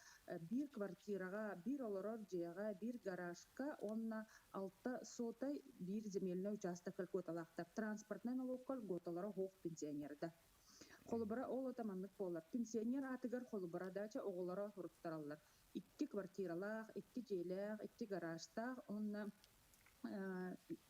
биир квартираҕа, биир олорор дьиэҕэ, биир гаражка уонна алта сотай биир земельнай участокка льготалаахтар. Транспортнай налогка льготалара суох пенсионерда. Холобура, ол ата маннык буолар. Пенсионер аатыгар холобура дача оҕолоро суруттараллар. Икки квартиралаах, икки дьиэлээх, икки гаражтаах уонна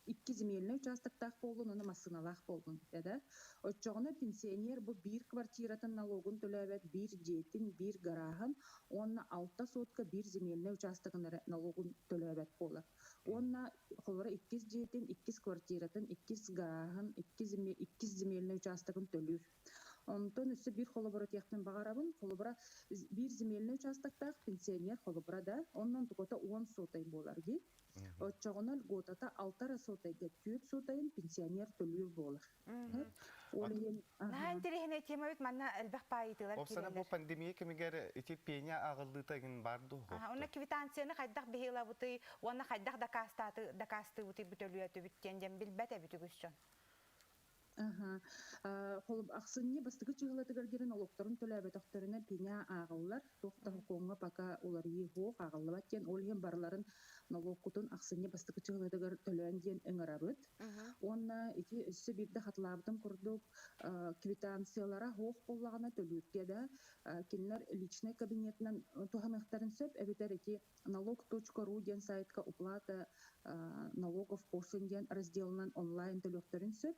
икки земельнай участоктаах буоллун уонна массыыналаах буоллун да. Оччоҕуна пенсионер бу биир квартиратын налогун төлөөбөт, биир дьиэтин, биир гарааһын уонна алта сотка биир земельнай участогын эрэ налогун төлөөбөт буолар. Уонна холобура иккис дьиэтин, иккис квартиратын, иккис гарааһын, иккис земельнай участогын төлүүр. Онтон өссө биир холобура этиэхпин баҕарабын. Холобура, биир земельнай участоктаах пенсионер холобура да, оннон тугата 10 сотай буолар дии. Оччоҕуна льготата алта эрэ сотайга түөрт сотайын пенсионер төлүүр буолар. Ол иһин Наһаа интэриэһинэй тема эбит манна элбэх паайытыылар Опсана бу киирэллэр. пандемия кэмигэр ити пеня ааҕыллыыта игин бар дуу Уонна квитанцияны хайдах биһилабытый уонна хайдах дакаастаабытый бүтөлүөтүбүт диэн дьэн билбэт эбит үгүс дьон. Холоб ахсынньы бастакы чыһылатыгар диэн олохторун төлөөбөтөхтөрүнэ пеня ааҕыллар. Туох да сокуоҥҥа пока уларыйыы суох, ааҕыллыбат диэн. Ол иһин барыларын нолуоккутун ахсынньы бастакы чыһылатыгар төлөөн диэн ыҥырабыт. Уонна ити өссө биирдэ хатылаабытым курдук квитанциялара суох буоллаҕына төлүүргэ да кинилэр личнэй кабинетынан туһаныахтарын сөп эбэтэр ити налог.ру диэн сайтка уплата налогов пошлин диэн разделынан онлайн төлүөхтэрин сөп.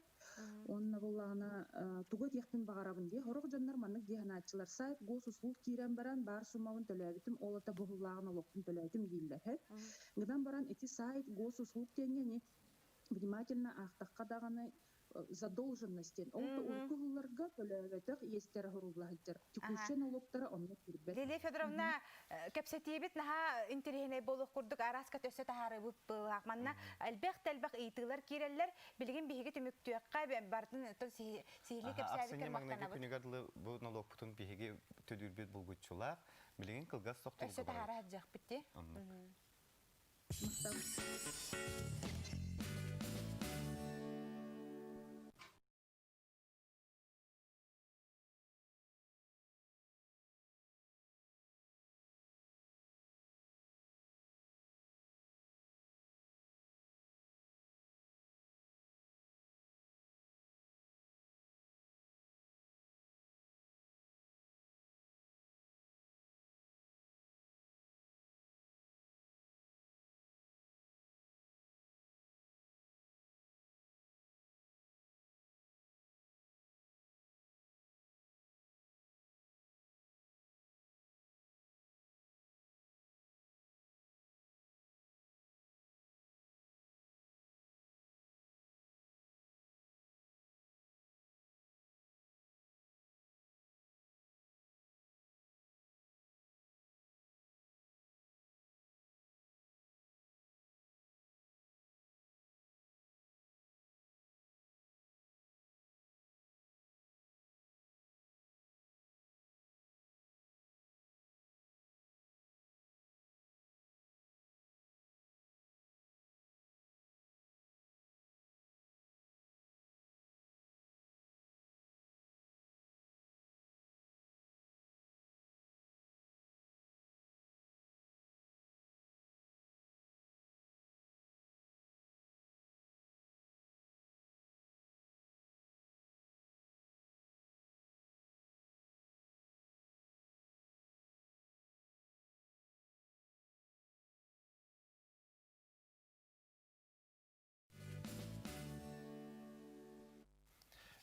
Уонна буоллаҕына тугу этиэхпин баҕарабын дии. Сорох дьоннор маннык дии санааччылар сайт госуслуг киирэн баран баар суммабын төлөөбүтүм, ол ата быһыллааҕын олохпун төлөөтүм дииллэр. Гынан баран ити сайт госуслуг диэҥҥэ внимательно аахтахха даҕаны задолженность диэн ол урукку сылларга төлөөбөтөх иэстэрэ сурулла сылдьар. Текущай налогтара онно киирбэт. Лилия Федоровна, кэпсэтиибит наһаа интэриэһинэй буолуох курдук арааска төссө таһаарыбыт быылаах. Манна элбэх да элбэх ыйытыылар киирэллэр. Билигин биһиги түмүктүөххэ бартын сиһилии кэпсээбиккэр Ахсынньы маҥнайгы махтанабыт. күнүгэр дылы бу нолуокпутун биһиги төлүүрбүт булгуччулаах. Билигин кылгас Өссө тохтобулга таһаара барабыт. сылдьыахпыт дии. Оннук. Махтал.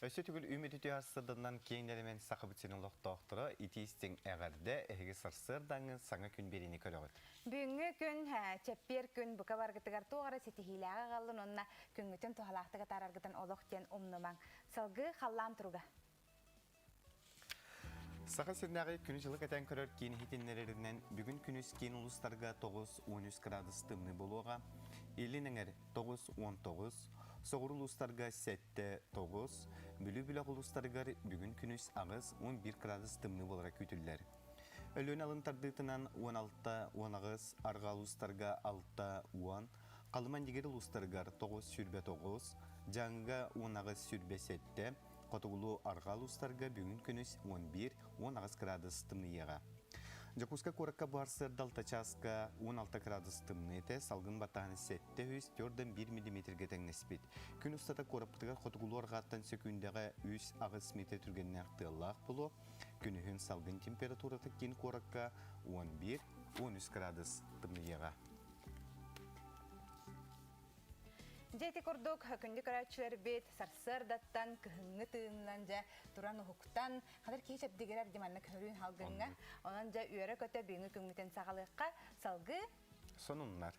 Өссө төгүл үмүт үтүө сырданан киэҥ нэлэмэн Сахабыт сирин олохтоохторо итии-истиҥ эҕэрдэ эһиги сарсыардааҥҥы саҥа күн биэриини көрөҕүт. Бүгүҥҥү күн чэппиэр күн бука баргытыгар туох эрэ ситиһиилээҕи аҕаллын уонна күҥҥүтүн туһалаахтык атаараргытын олох диэн умнумаҥ. Салгыы халлаан туруга. Саха сиринээҕи күнү-дьылы кэтээн көрөр киин иһитиннэрэринэн бүгүн күнүс киин улуустарга 9-13 градус тымныы буолуоҕа. Илин эҥэр 9-19, соҕуруу улуустарга 7-9, Бүлүү бөлөх улуустарыгар бүгүн күнүс 8-11 градус тымныы буолара күүтүллэр. Өлүөнэ алын тардыытынан 16-18, арҕаа улуустарга 6-10, Халыма-Индигир улуустарыгар 9-29, Дьааҥыга 18-27, Хотугулуу-арҕаа улуустарга бүгүн күнүс 11-18 градус тымныйыаҕа. Дьокуускай куоракка бу сарсыарда 6 чааска 16 градус тымныы этэ, салгын баттааһына 741 миллиметргэ тэҥнэспит. Күн устата куораппытыгар хотугулуу-арҕааттан сөкүүндэҕэ 3-8 метр түргэннээх тыаллаах буолуо. Күнүһүн салгын температурата киин куоракка 11-13 градус тымныйыаҕа. Дьэ ити курдук күндү көрөөччүлэрбит сарсыардаттан кыһыҥҥы тыынынан дьэ туран уһуктан ханар киһи чэбдигирэр ди манна көрүүн халгыҥҥа. Онон дьэ үөрэ-көтө бүгүҥҥү күммүтүн саҕалыахха. Салгыы Сонуннар.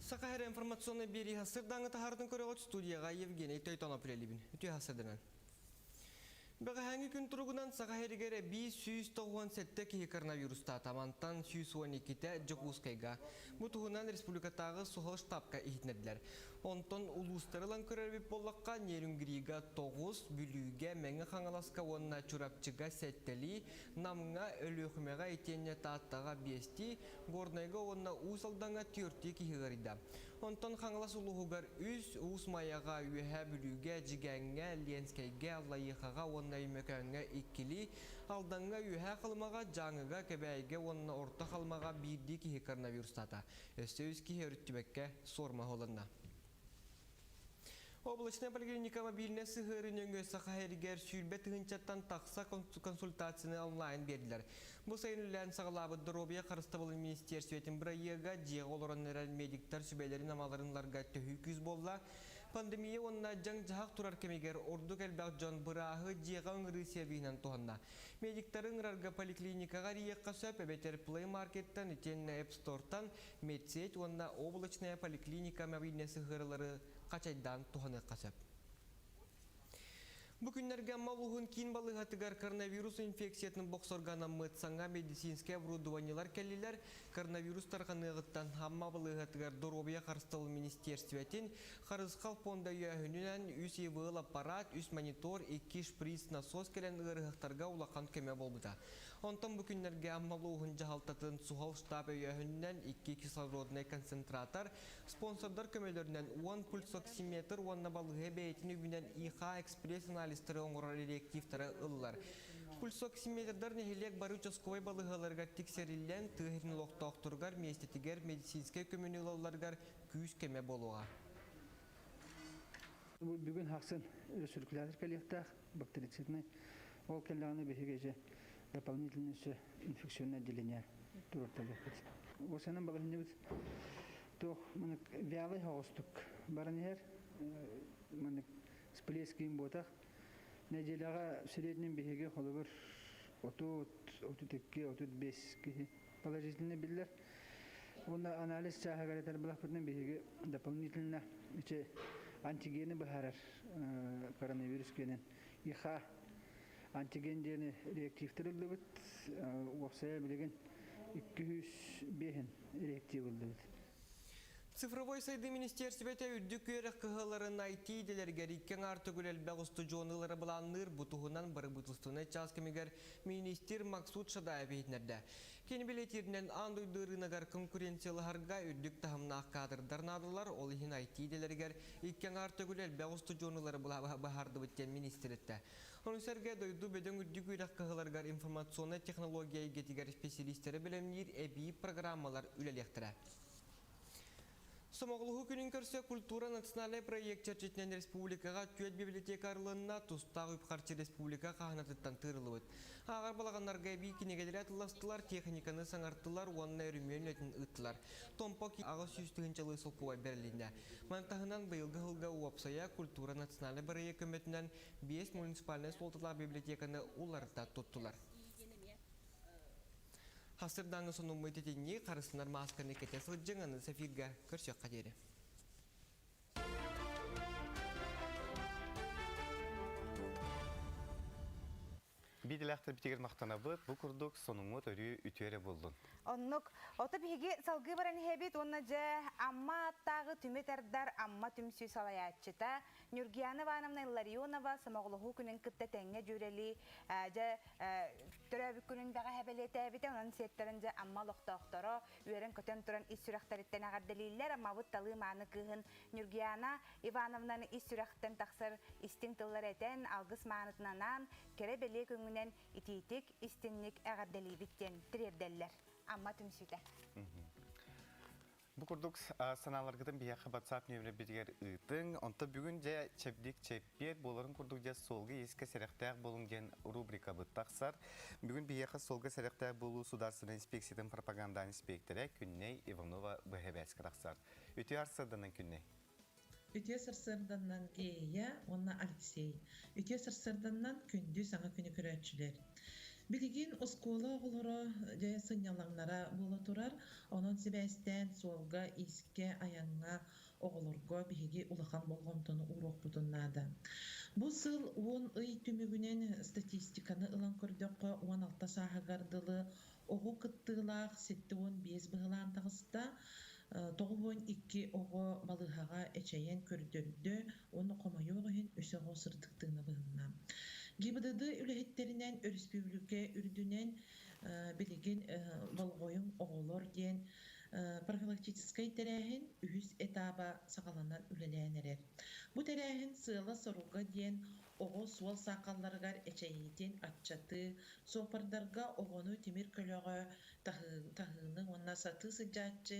Саха Сирэ информационнай биэрии сырдааҥы таһаартын көрөҕүт студияҕа Евгений Тойтонов үлэлиибин. Үтүө хасырданан. Бэҕэһээҥҥи күн туругунан Саха Сиригэр эбии 197 киһи коронавирустаата. Мантан 112-тэ Дьокуускайга. Бу туһунан республикатааҕы суһал штабка иһитиннэрдилэр. Онтон улуустары ылан көрөр эбит буоллахха, Нерюнгрига 9, Бүлүүгэ, Мэҥэ Хаҥаласка уонна Чурапчыга сэттэлии, Намҥа, Өлүөхүмэҕэ итиэннэ Тааттаҕа биэстии, Горнайга уонна Уус Алдаҥҥа түөртүү киһи ыарыйда. Онтон Хаҥалас улууһугар үс, Уус Майаҕа, Үөһээ Бүлүүгэ, Дьигээҥҥэ, Ленскэйгэ, Аллайыахаҕа уонна Өймөкөөҥҥө иккилии, Алдаҥҥа, Үөһээ Халымаҕа, Дьааҥыга, Кэбээйигэ уонна Орто Халымаҕа биирдии киһи коронавирустаата. Өссө үс киһи өрүттүбэккэ суорма оһолонно. Облачная поликлиника мобильнай сыһыары нөҥүө Саха сиригэр 20 тыһыынчаттан тахса консультацияны онлайн биэрдилэр. Бу сайын үлэлээн саҕалаабыт доруобуйа харыстабылын министиэрстибэтин бырайыага дьиэҕэ олорон эрэр медиктар сүбэлэрин-амаларын ыларга төһүү күүс буолла. Пандемия уонна дьаҥ-дьаһах турар кэмигэр ордук элбэх дьон бырааһы дьиэҕэ ыҥырыы сервиһинэн туһанна. Медиктары ыҥырарга поликлиникаҕа эрийиэххэ сөп эбэтэр Play Market-тан итиэннэ App Store-тан Медсеть уонна облачная поликлиника мобильнай сыһыарылары хачайдаан туһаныахха сөп. Бу күннэргэ Амма улууһун киин балыыһатыгар коронавирус инфекциятын бохсорго анаммыт саҥа медицинскэй оборудованиелар кэллилэр. Коронавирус тарҕаныаҕыттан Амма балыыһатыгар доруобуйа харыстабыл министиэрстибэтин Харысхал пуонда өйөөһүнүнэн үс ИВЛ аппарат, үс монитор, икки шприц насос кэлэн ыарыһахтарга улахан көмө буолбута. Онтон бу күннэргэ Амма улууһун дьаһалтатын суһал штаб өйөөһүнүнэн икки кислороднай концентратор, спонсордар көмөлөрүнэн 10 пульсоксиметр уонна балыыһа бэйэтин үбүнэн ИХ экспресс анализтары оҥорор реактивтары ыллар. Пульсоксиметрдар нэһилиэк бары участковай балыыһаларыгар тиксэриллэн, тыа сирин олохтоохторугар миэстэтигэр медицинскэй көмөнү ылалларыгар күүс-көмө буолуоҕа. Бүгүн хахсын циркулятор кэлиэхтээх, бактерицидный. Ол кэллэҕинэ биһиги ise дополнительный өссө инфекционное отделение туруорталыахпыт. Осанан балаһынньыбыт туох манык вялый соҕустук баран иһэр манык всплеск буотах. Неделяҕа в среднем биһиги холобур 30, 32, 35 киһи положительно биллэр. Уонна анализ чааһыгар этэр былахпытынан биһиги дополнительно ичи антигены быһаарар коронавирус киэнин ИХ антиген диэни реактивтэр ыллыбыт. Уопсайа билигин 205 реактив ыллыбыт. Цифровой сайдыы министиэрстибэтэ үрдүк үөрэх кыһаларын IT идэлэригэр икки аҥаар төгүл элбэх устудьуону ылары былаанныыр. Бу туһунан бырабыыталыстыбаннай чаас кэмигэр миниистир Максут Шадаев иһитиннэрдэ. Кини бэлиэтииринэн, аан дойду ырыынагар конкуренциялаһарга үрдүк таһымнаах кадрдар наадалар, ол иһин IT идэлэригэр икки аҥаар төгүл элбэх устудьуонулары быһаардыбыт диэн миниистир эттэ. Ону сэргэ дойду бөдөҥ үрдүк үөрэх кыһаларыгар информационнай технология эйгэтигэр специалистары бэлэмниир эбии программалар үлэлиэхтэрэ. Сомоҕолоһуу күнүн көрсө культура национальнай проект чэрчитинэн республикаҕа түөрт библиотека арылынна, тустаах үп-харчы республика хаһынатыттан тыырыллыбыт. Ааҕар балаҕаннарга эбии кинигэлэри атылластылар, техниканы саҥартылар уонна өрөмүөн үлэтин ыыттылар. Томпо 800 тыһыынчалыы солкуобай бэрилиннэ. Маны таһынан быйылгы сылга уопсайа культура национальнай бырайыак көмөтүнэн биэс муниципальнай суолталаах библиотеканы уларыта туттулар. Хасырдааҥы сонуммут итинник харысынар маасканы кэтэ сылдьыҥ, аны эфиргэ көрсүөххэ диэри. Биирдиилээхтэр битигэр махтанабыт, бу курдук сонуҥҥут өрүү үтүө эрэ буоллун. Оннук. Ото биһиги салгыы баран иһэбит уонна дьэ Амма ааттааҕы түмү тардар Амма түмсүү салайааччыта Ньургияна Ивановна Илларионова сомоҕолоһуу күнүн кытта тэҥҥэ дьүөрэлии дьэ төрөөбүт күнүн бэҕэһээ бэлиэтээбитэ. Онон сиэттэрэн дьэ Амма олохтоохторо үөрэн-көтөн туран ис сүрэхтэриттэн эҕэрдэлииллэр. Аммабыт талыы мааны кыыһын Ньургияна Ивановнаны ис сүрэхтэн тахсар истиҥ тыллар этэн, алгыс маанытын анаан, кэрэ бэлиэ күҥҥүнэн итиитик, истинник эҕэрдэлиибит диэн тириэрдэллэр. Амма түмсүүтэ. Бу курдук санааларгытын биһиэхэ WhatsApp нүөмэрбитигэр ыытыҥ. Онто бүгүн дьэ чэбдик чэппиэр буоларын курдук дьэ суолга иискэ сэрэхтээх буолуҥ диэн рубрикабыт тахсар. Бүгүн биһиэхэ суолга сэрэхтээх буолуу судаарыстыбаннай инспекциятын пропаганда инспектора Күннэй Иванова быһа тахсар. Үтүө арсыарданан Күннэй. Үтүө сарсыарданнан Гея уонна Алексей. Үтүө сарсыарданнан күндү саҥа күнү көрөөччүлэр. Билигин оскуола оҕолоро дьэ сынньалаҥнара буола турар, онон сибээстээн суолга, иискэ, айаҥҥа оҕолорго биһиги улахан болҕомтону ууруохпутун наада. Бу сыл уон ый түмүгүнэн статистиканы ылан көрдөххө, 16 сааһыгар дылы оҕо кыттыылаах 75 быһылаан таҕыста, 92 оҕо балыыһаҕа эчэйэн көрдөрдө уонна хомойуох иһин үс оҕо сырдык тыына быһынна. ГИБДД үлэһиттэринэн өрөспүүбүлүкэ үрдүнэн билигин болҕойуҥ оҕолор диэн профилактическай тэрээһин үһүс этаба саҕаланан үлэлээн эрэр. Бу тэрээһин сыала-соруга диэн оҕо суол саахалларыгар эчэйиитин аччатыы, суоппардарга оҕону тимир көлөҕө таһыыны уонна сатыы сылдьааччы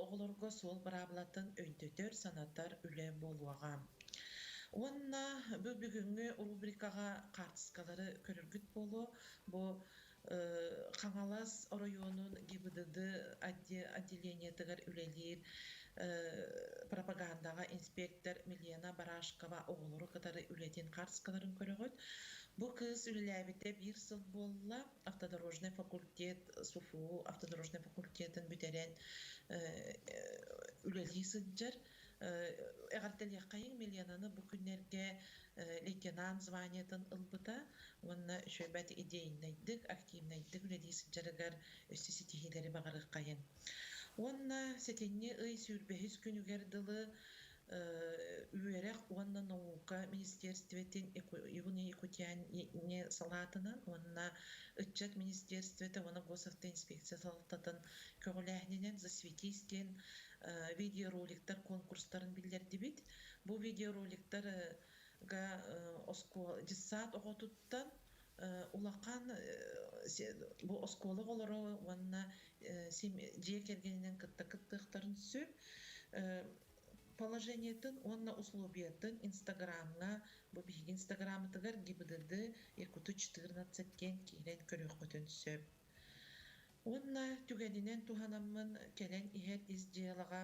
оҕолорго суол быраабылатын өйдөтөр, санатар үлэ буолуоҕа. Уонна бу бүгүҥҥү рубрикаҕа хаартыскалары көрөргүт буолуо. Бу Хаҥалас оройуонун ГИБДД отделениетыгар үлэлиир пропагандаҕа инспектор Милена Барашкова оҕолору кытары үлэтин хаартыскаларын көрөҕүт. Бу кыыс үлэлээбитэ биир сыл буолла. Автодорожный факультет, СУФУ автодорожный факультетын бүтэрэн үлэлии сылдьар. Эҕэрдэлиэххэйиҥ Миленаны бу күннэргэ лейтенант званиетын ылбыта уонна үчүгэйбэт идейнайдык, активнайдык үлэлии сылдьарыгар өссө ситиһиилэри баҕарыаххайыҥ. Уонна сэтинньи ый сүүрбэһис күнүгэр дылы үөрэх уонна наука министерствотын Юные Якутяне салаатынан уонна ыччат министерствота уонна госавтоинспекция салалтатын көҕүлээһининэн «Засветись» диэн видеороликтар конкурстарын биллэрдибит. Бу видеороликтарга дьыссаат оҕотуттан улахан бу оскуола оҕолоро уонна дьиэ кэргэнинэн кытта кыттыахтарын сөп. Положениетын уонна условиятын Инстаграмҥа, бу биһиги Инстаграммытыгар ГИБДД Якуту 14 диэн киирэн көрүөххүтүн сөп. Уонна түгэнинэн туһанаммын кэлэн иһэр ис дьыалаҕа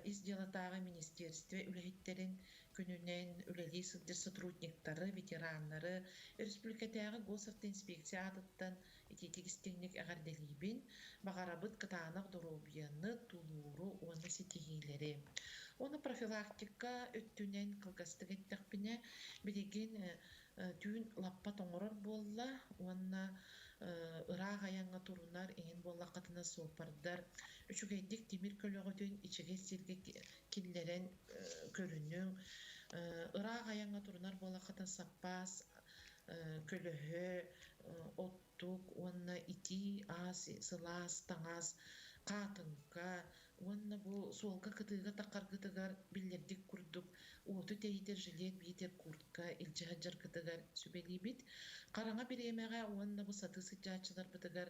ис дьыалатааҕы министиэристибэ үлэһиттэрин күнүнэн үлэлии сылдьар сотрудниктары, ветераннары өрөспүүбүлүкэтээҕи госавтоинспекция аатыттан итиитик истиҥник эҕэрдэлиибин. Баҕарабыт кытаанах доруобуйаны, тулууру уонна ситиһиилэри. Уонна профилактика өттүнэн кылгастык эттэхпинэ, билигин түүн лаппа тоҥорор буолла уонна ыраах айаҥҥа турунар иҥин буоллаххытына суоппардар үчүгэйдик тимир көлөҕүтүн ичигэс сиргэ киллэрэн көрүнүҥ. Ыраах айаҥҥа турунар буоллаххытына саппаас көлөһө, оттук уонна итии аас, сылаас таҥас, хаатыҥка уонна бу суолга кытыыга таххаргытыгар биллэрдик курдук уоту тэйитэр жилет биитэр куртка илдьэ сылдьаргытыгар сүбэлиибит. Хараҥа бириэмэҕэ уонна бу сатыы сылдьааччыларбытыгар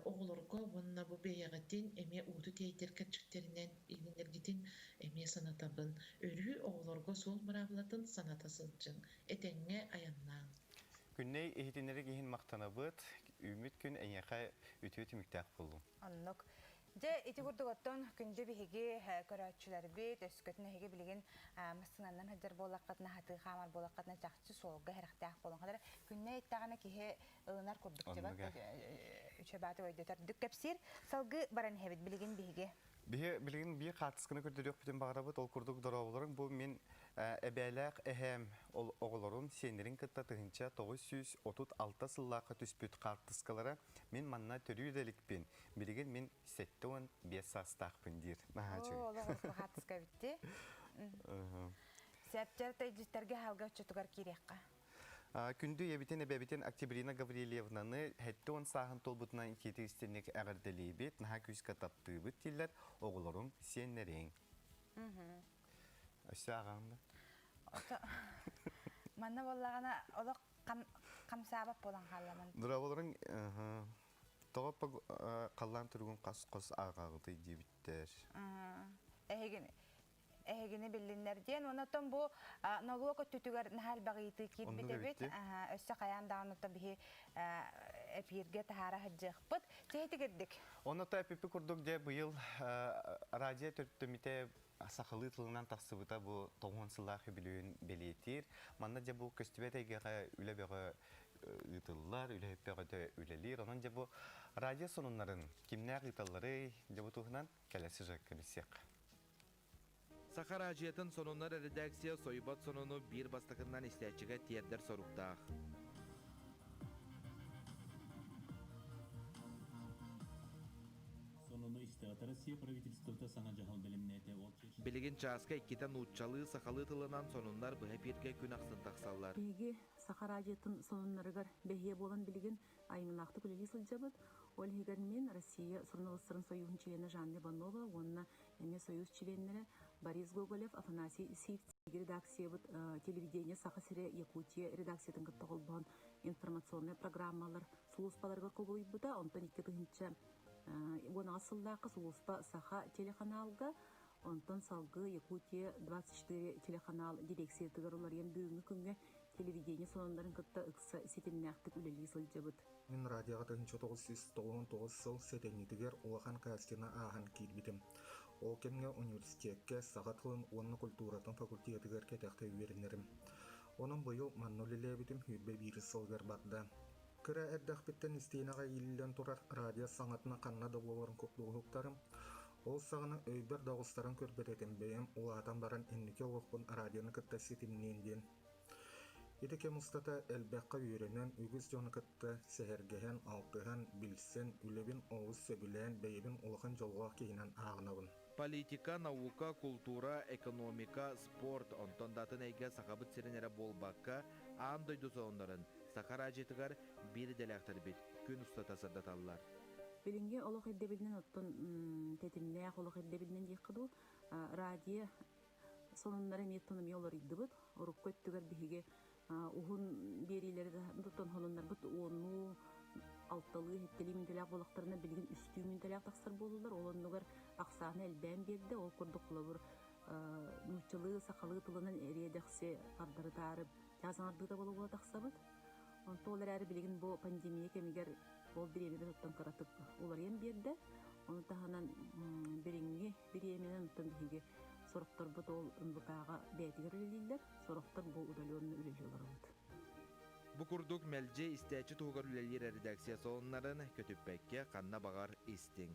оҕолорго уонна бу бэйэҕитин эмиэ уоту тэйитэр кэрчиктэринэн илинэргитин эмиэ санатабын. Өрүү оҕолорго суол быраабылатын саната сылдьыҥ. Этэҥҥэ айаннааҥ. Күннэй иһитиннэрик иһин махтанабыт. Үүммүт күн эйиэхэ үтүө түмүктээх буоллун. Оннук. Дьэ, ити курдук оттон күндү биһиги көрөөччүлэрбит, өскөтүн эһиги билигин массыынанан сылдьар буоллаххытына, сатыы хаамар буоллаххытына, чахчы суолга сэрэхтээх буолуҥ. Хадара күннэй эттэҕинэ киһи ылынар курдук дьыбат, үчүгэй өйдөтөр дүк кэпсиир. Салгыы баран иһэбит билигин биһиги. Биһи билигин биир хаартысканы көрдөрүөхпүтүн баҕарабыт. Ол курдук дорооболоруҥ бу мин эбээлээх эһээм оҕолорун сиэннэрин кытта 1936 сыллаахха түспүт хаартыскалара. Мин манна төрүү да иликпин. Билигин мин 75 саастаахпын диир. Наһаа үчүгэй. Оо, олох урукку хаартыска эбитти. Сәптер тайдьиттэргэ хаалга оччотугар киириэххэ. Күндү ийэбитин, эбэбитин Октябрина Гаврильевнаны 70 сааһын туолбутунан итиитик истинник эҕэрдэлиибит, наһаа күүскэ таптыыбыт дииллэр оҕолоруҥ, сиэннэриҥ. Өссө ааҕаҕын да? Манна буоллаҕына олох хамсаабат буолан хаалламан. Дорооболоруҥ тоҕо халлаан туругун хас-хос ааҕаҕытый диэбиттэр. Эһигин эһигини биллиннэр диэн. Онотон бу нолуок өттүтүгэр наһаа элбэх ыйытыы киирбит эбит. Өссө хайаан даҕаны биһи эпииргэ таһаара сылдьыахпыт. Тиһитигирдик. Онно эпипи курдук дьэ быйыл радио төрүттэммитэ сахалыы тылынан тахсыбыта бу тоҕуон сыллаах үбүлүөйүн бэлиэтиир. Манна дьэ бу көстүбэт эйгэҕэ үлэ бөҕө ыытыллар, үлэһит бөҕөтө үлэлиир. Онон дьэ бу радио сонуннарын кимнээх ыыталларый дьэ бу туһунан кэлэр сюжекка билсиэххэ. Саха араадьыйатын сонуннар эрэдээксийэ сойбот сонуну биир бастакыннан истээччигэ тиэрдэр соруктаах. Сонуну истэҕит Россия правительствота саҥа дьаһал бэлэмнээтэ. Ол Билигин чааска иккитэ нууччалыы, сахалыы тылынан сонуннар быһа эпииргэ күн ахсын тахсаллар. Биһиги Саха араадьыйатын сонуннарыгар бэһиэ буолан билигин айымньылаахтык үлэлии сылдьабыт. Ол иһигэр мин Россия суруналыыстарын сойууһун чилиэнэ Жанна Иванова уонна эмиэ сойуус чилиэннэрэ Борис Гоголев, Афанасий Сивцев редакциябыт телевидение Саха сирэ Якутия редакциятын кытта холбоон информационнай программалар сулууспаларыгар кубулуйбута. Онтон 2018 сыллаахха сулууспа Саха телеканалга, онтон салгыы Якутия 24 телеканал дирекциятыгар уларыйан бүгүҥҥү күҥҥэ телевидение сонуннарын кытта ыкса ситимнээхтик үлэлии сылдьабыт. Мин радиоҕа 1999 сыл сэтинньитигэр улахан кастины ааһан киирбитим. Ол кэмҥэ университекка саха тылын уонна культуратын факультетыгар кэтэхтэ үөрэнэрим. Онон быйыл манна үлэлээбитим 21 сылыгар барда. Кыра эрдэхпиттэн истиэнэҕэ иилиллэн турар радио саҥатынан ханна да буоларын курдук уһуктарым. Ол саҕана өйбөр да оҕустаран көрбөт этим бэйэм улаатан баран инники олохпун радионы кытта ситимниэн диэн. Ити кэм устата элбэххэ үөрэнэн, үгүс дьону кытта сэһэргэһэн, алтыһан, билсэн, үлэбин олус сөбүлээн, бэйэбин улахан дьоллоох киһинэн ааҕынабын. Политика, наука, култуура, экономика, спорт, онтон да атын эйгэ Сахабыт сирин эрэ буолбакка, аан дойду сонуннарын саха араадьыйатыгар биир идэлээхтэрбит күн устата сырдаталлар. Билиҥҥи олох ирдэбилинэн оттон тэтимнээх олох ирдэбилинэн диэххэ дуу, радио сонуннара эмиэ оттон эмиэ уларыйдыбыт. Урукку өттүгэр биһиги уһун биэриилэри оттон сонуннарбыт уоннуу алталыы сэттэлии мүнтэлээх буоллахтарына билигин үстүү мүнтэлээх тахсар буоллулар. Ол оннугар ахсаана элбээн биэрдэ. Ол курдук холобур нууччалыы, сахалыы тылынан эриэ-дэхси хардары-таары чаас аҥардыыта буола-буола тахсабыт. Онто ол эрээри билигин бу пандемия кэмигэр ол бириэмэбит оттон кыратык уларыйан биэрдэ. Ону таһынан билиҥҥи бириэмэнэн оттон биһиги сорохторбут ол НВК-ҕа бэйэтигэр үлэлииллэр, сорохтор бу удаленно үлэлии олоробут. Бу курдук мэлдьи истээччи туһугар үлэлиир эрэдээксийэ сонуннарын көтүппэккэ ханна баҕар истиҥ.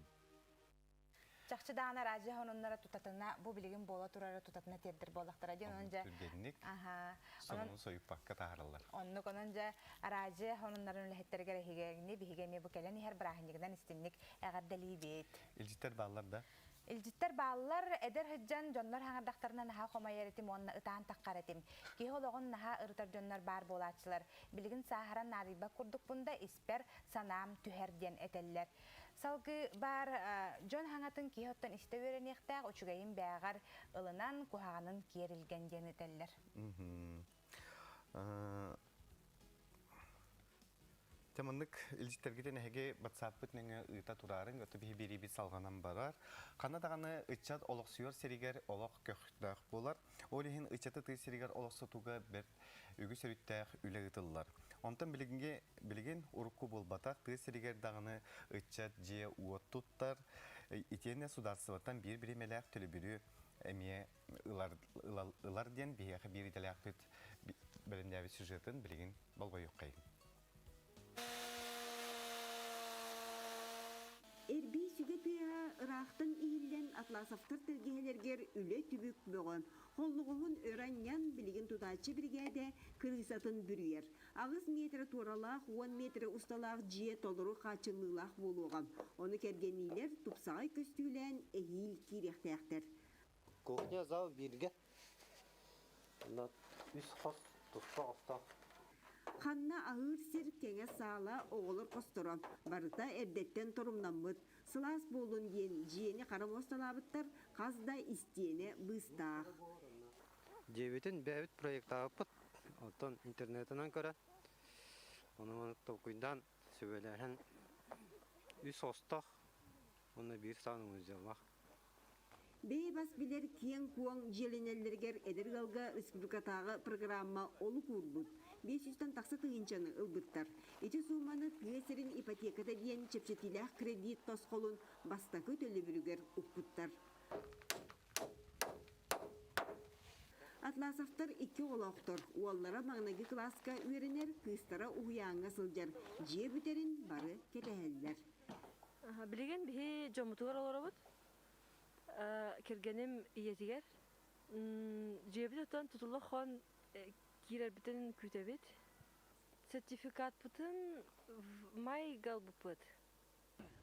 Чахчы даҕаны радио сонуннара тутатына бу билигин буола турара тутатына тиэрдэр буоллахтара диэн онон дьэ түргэнник аха сонуну сойуппакка таһаараллар. Оннук онон дьэ радио сонуннарын үлэһиттэригэр эһигини биһиги эмиэ бу кэлэн иһэр бырааһынньыгынан истинник эҕэрдэлиибит. Илдьиттэр бааллар да? Илдьиттэр бааллар, эдэр сылдьан дьоннор хаҥардахтарына наһаа хомойор этим уонна ытаан таххар этим. Киһи олоҕун наһаа ырытар дьоннор баар буолааччылар. Билигин сааһыран наадыйбат курдукпун да испэр санаам түһэр диэн этэллэр. Салгыы баар дьон хаҥатын киһи оттон истэ үөрэниэхтээх, үчүгэйин бээҕэр ылынан, куһаҕанын киэр илгэн диэн этэллэр. Дьэ маннык илдьиттэргитин эһиги батсааппыт нөҥүө ыыта тураарыҥ, өтө биһи биэриибит салҕанан барар. Ханна даҕаны ыччат олохсуйар сиригэр олох көхтөөх буолар. Ол иһин ыччаты тыа сиригэр олохсутууга бэрт үгүс өрүттээх үлэ ыытыллар. Онтон билигинги билигин урукку буолбатах тыа сиригэр даҕаны ыччат дьиэ-уот туттар, итиэннэ судаарыстыбаттан биир бириэмэлээх төлөбүрү эмиэ ылар, ылар диэн биһиэхэ биир идэлээхпит бэлэмнээбит сюжетын билигин болҕойуоххайыҥ. Эрбии сүгэ тыаһа ыраахтан иһиллэн Атласовтар тэлгэһэлэригэр үлэ түбүк бөҕө. Холлоҕоһун өрө анньан, билигин тутааччы биригээдэ кырыысатын бүрүйэр. Аҕыс миэтэрэ туоралаах, уон миэтэрэ усталаах дьиэ толору хааччыллыылаах буолуоҕа. Ону кэргэнниилэр тупсаҕай көстүүлээн эһиил киириэхтээхтэр. Кухня зал бииргэ. Онно үс хос туспа хостоох. Ханна аһыыр сир кэҥэс саала, оҕолор хосторо. Барыта эрдэттэн торумнаммыт. Сылаас буоллун диэн дьиэни хара муосталаабыттар, хас да истиэнэ быыстаах. Дьиэбитин бэйэбит проектаабыппыт. Оттон интернетынан көрөн, ону толкуйдаан, сүбэлэһэн үс хостоох уонна биир саҕана музейлаах. Бэйэ бас билэр киэҥ-куоҥ дьиэлэнэллэригэр эдэр ыалга республикатааҕы программа олук уурбут. 500-тэн тахса тыһыынчаны ылбыттар. Ити сууманы тыа сирин ипотеката диэн чэпчэтиилээх кредит тосхолун бастакы төлөбүрүгэр укпуттар. Атласовтар икки оҕолоохтор. Уоллара маҥнайгы кылааска үөрэнэр, кыыстара уһуйааҥҥа сылдьар. Дьиэ бүтэрин бары кэтэһэллэр. Билигин биһи дьоммутугар олоробут. Кэргэним ийэтигэр. Дьиэбит оттон тутулла хон киирэрбитин күүтэбит. Сертификатпытын май галбыппыт.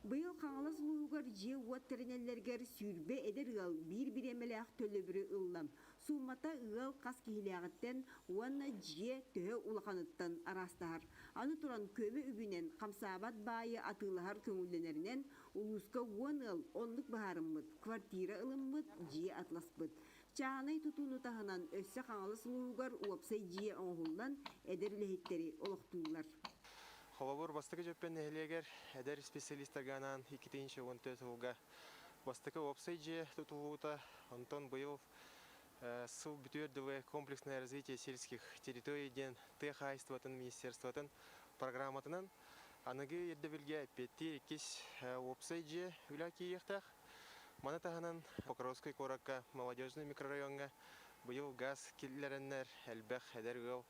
Быйыл Хаҥалас улууһугар дьиэ-уот тэринэллэригэр 20 эдэр ыал биир бириэмэлээх төлөбүрү ылла. Суумата ыал хас киһилээҕиттэн уонна дьиэ төһө улаханыттан араастаһар. Аны туран, көмө үбүнэн хамсаабат баайы атыылаһар көҥүллэнэринэн, улууска уон ыал оннук быһаарыммыт, квартира ылыммыт, дьиэ атласпыт. Чааһынай тутууну таһынан өссө Хаҥалас улууһугар уопсай дьиэ оҥоһуллан, эдэр үлэһиттэри олохтууллар. Холобур, Бастакы Дьөппөн нэһилиэгэр эдэр специалистарга анаан 2014 сылга бастакы уопсай дьиэ тутуллубута, онтон быйыл сыл бүтүөр дылы комплексное развитие сельских территорий диэн тыа хаһаайыстыбатын министерствотын программатынан аныгы ирдэбилгэ эппиэттиир иккис уопсай дьиэ үлэ киириэхтээх. Маны таһынан Покровскай куоракка Молодежный микрорайоҥҥа быйыл газ киллэрэннэр элбэх эдэр ыал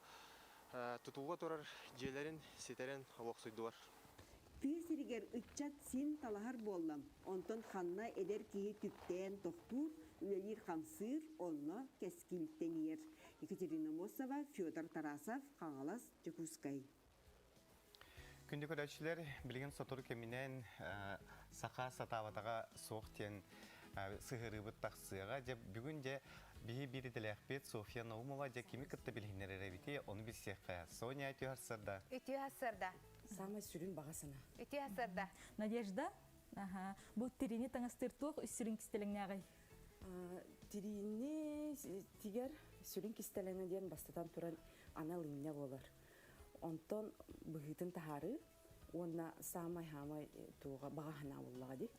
тутулла турар дьиэлэрин ситэрэн олохсуйдулар. Тыа сиригэр ыччат син талаһар буолла. Онтон ханна эдэр киһи түптээн тохтуур, үлэлиир-хамсыыр, онно кэскил тэнийэр. Екатерина Мосова, Федор Тарасов, Хаҥалас, Дьокуускай. Күндү көрөөччүлэр, билигин сотору кэминэн саха сатаабатаҕа суох диэн сыһыарыыбыт тахсыаҕа. Дьэ, бүгүн дьэ биһи биир идэлээхпит Софья Наумова дьэ кими кытта билиһиннэрэр эбитий, ону билсиэххэ. Соня, үтүө сарсыарда. Үтүө сарсыарда. Самай сүрүн баҕа санаа. Үтүө сарсыарда. Надежда, аха, бу тирини таҥастыыр туох үс сүрүн кистэлэҥнээҕий? Тириини тигэр сүрүн кистэлэҥэ диэн бастатан туран анал инньэ буолар. Онтон быһыытын таһаарыы уонна саамай-хаамай туоҕа баҕа санаа буоллаҕа дии.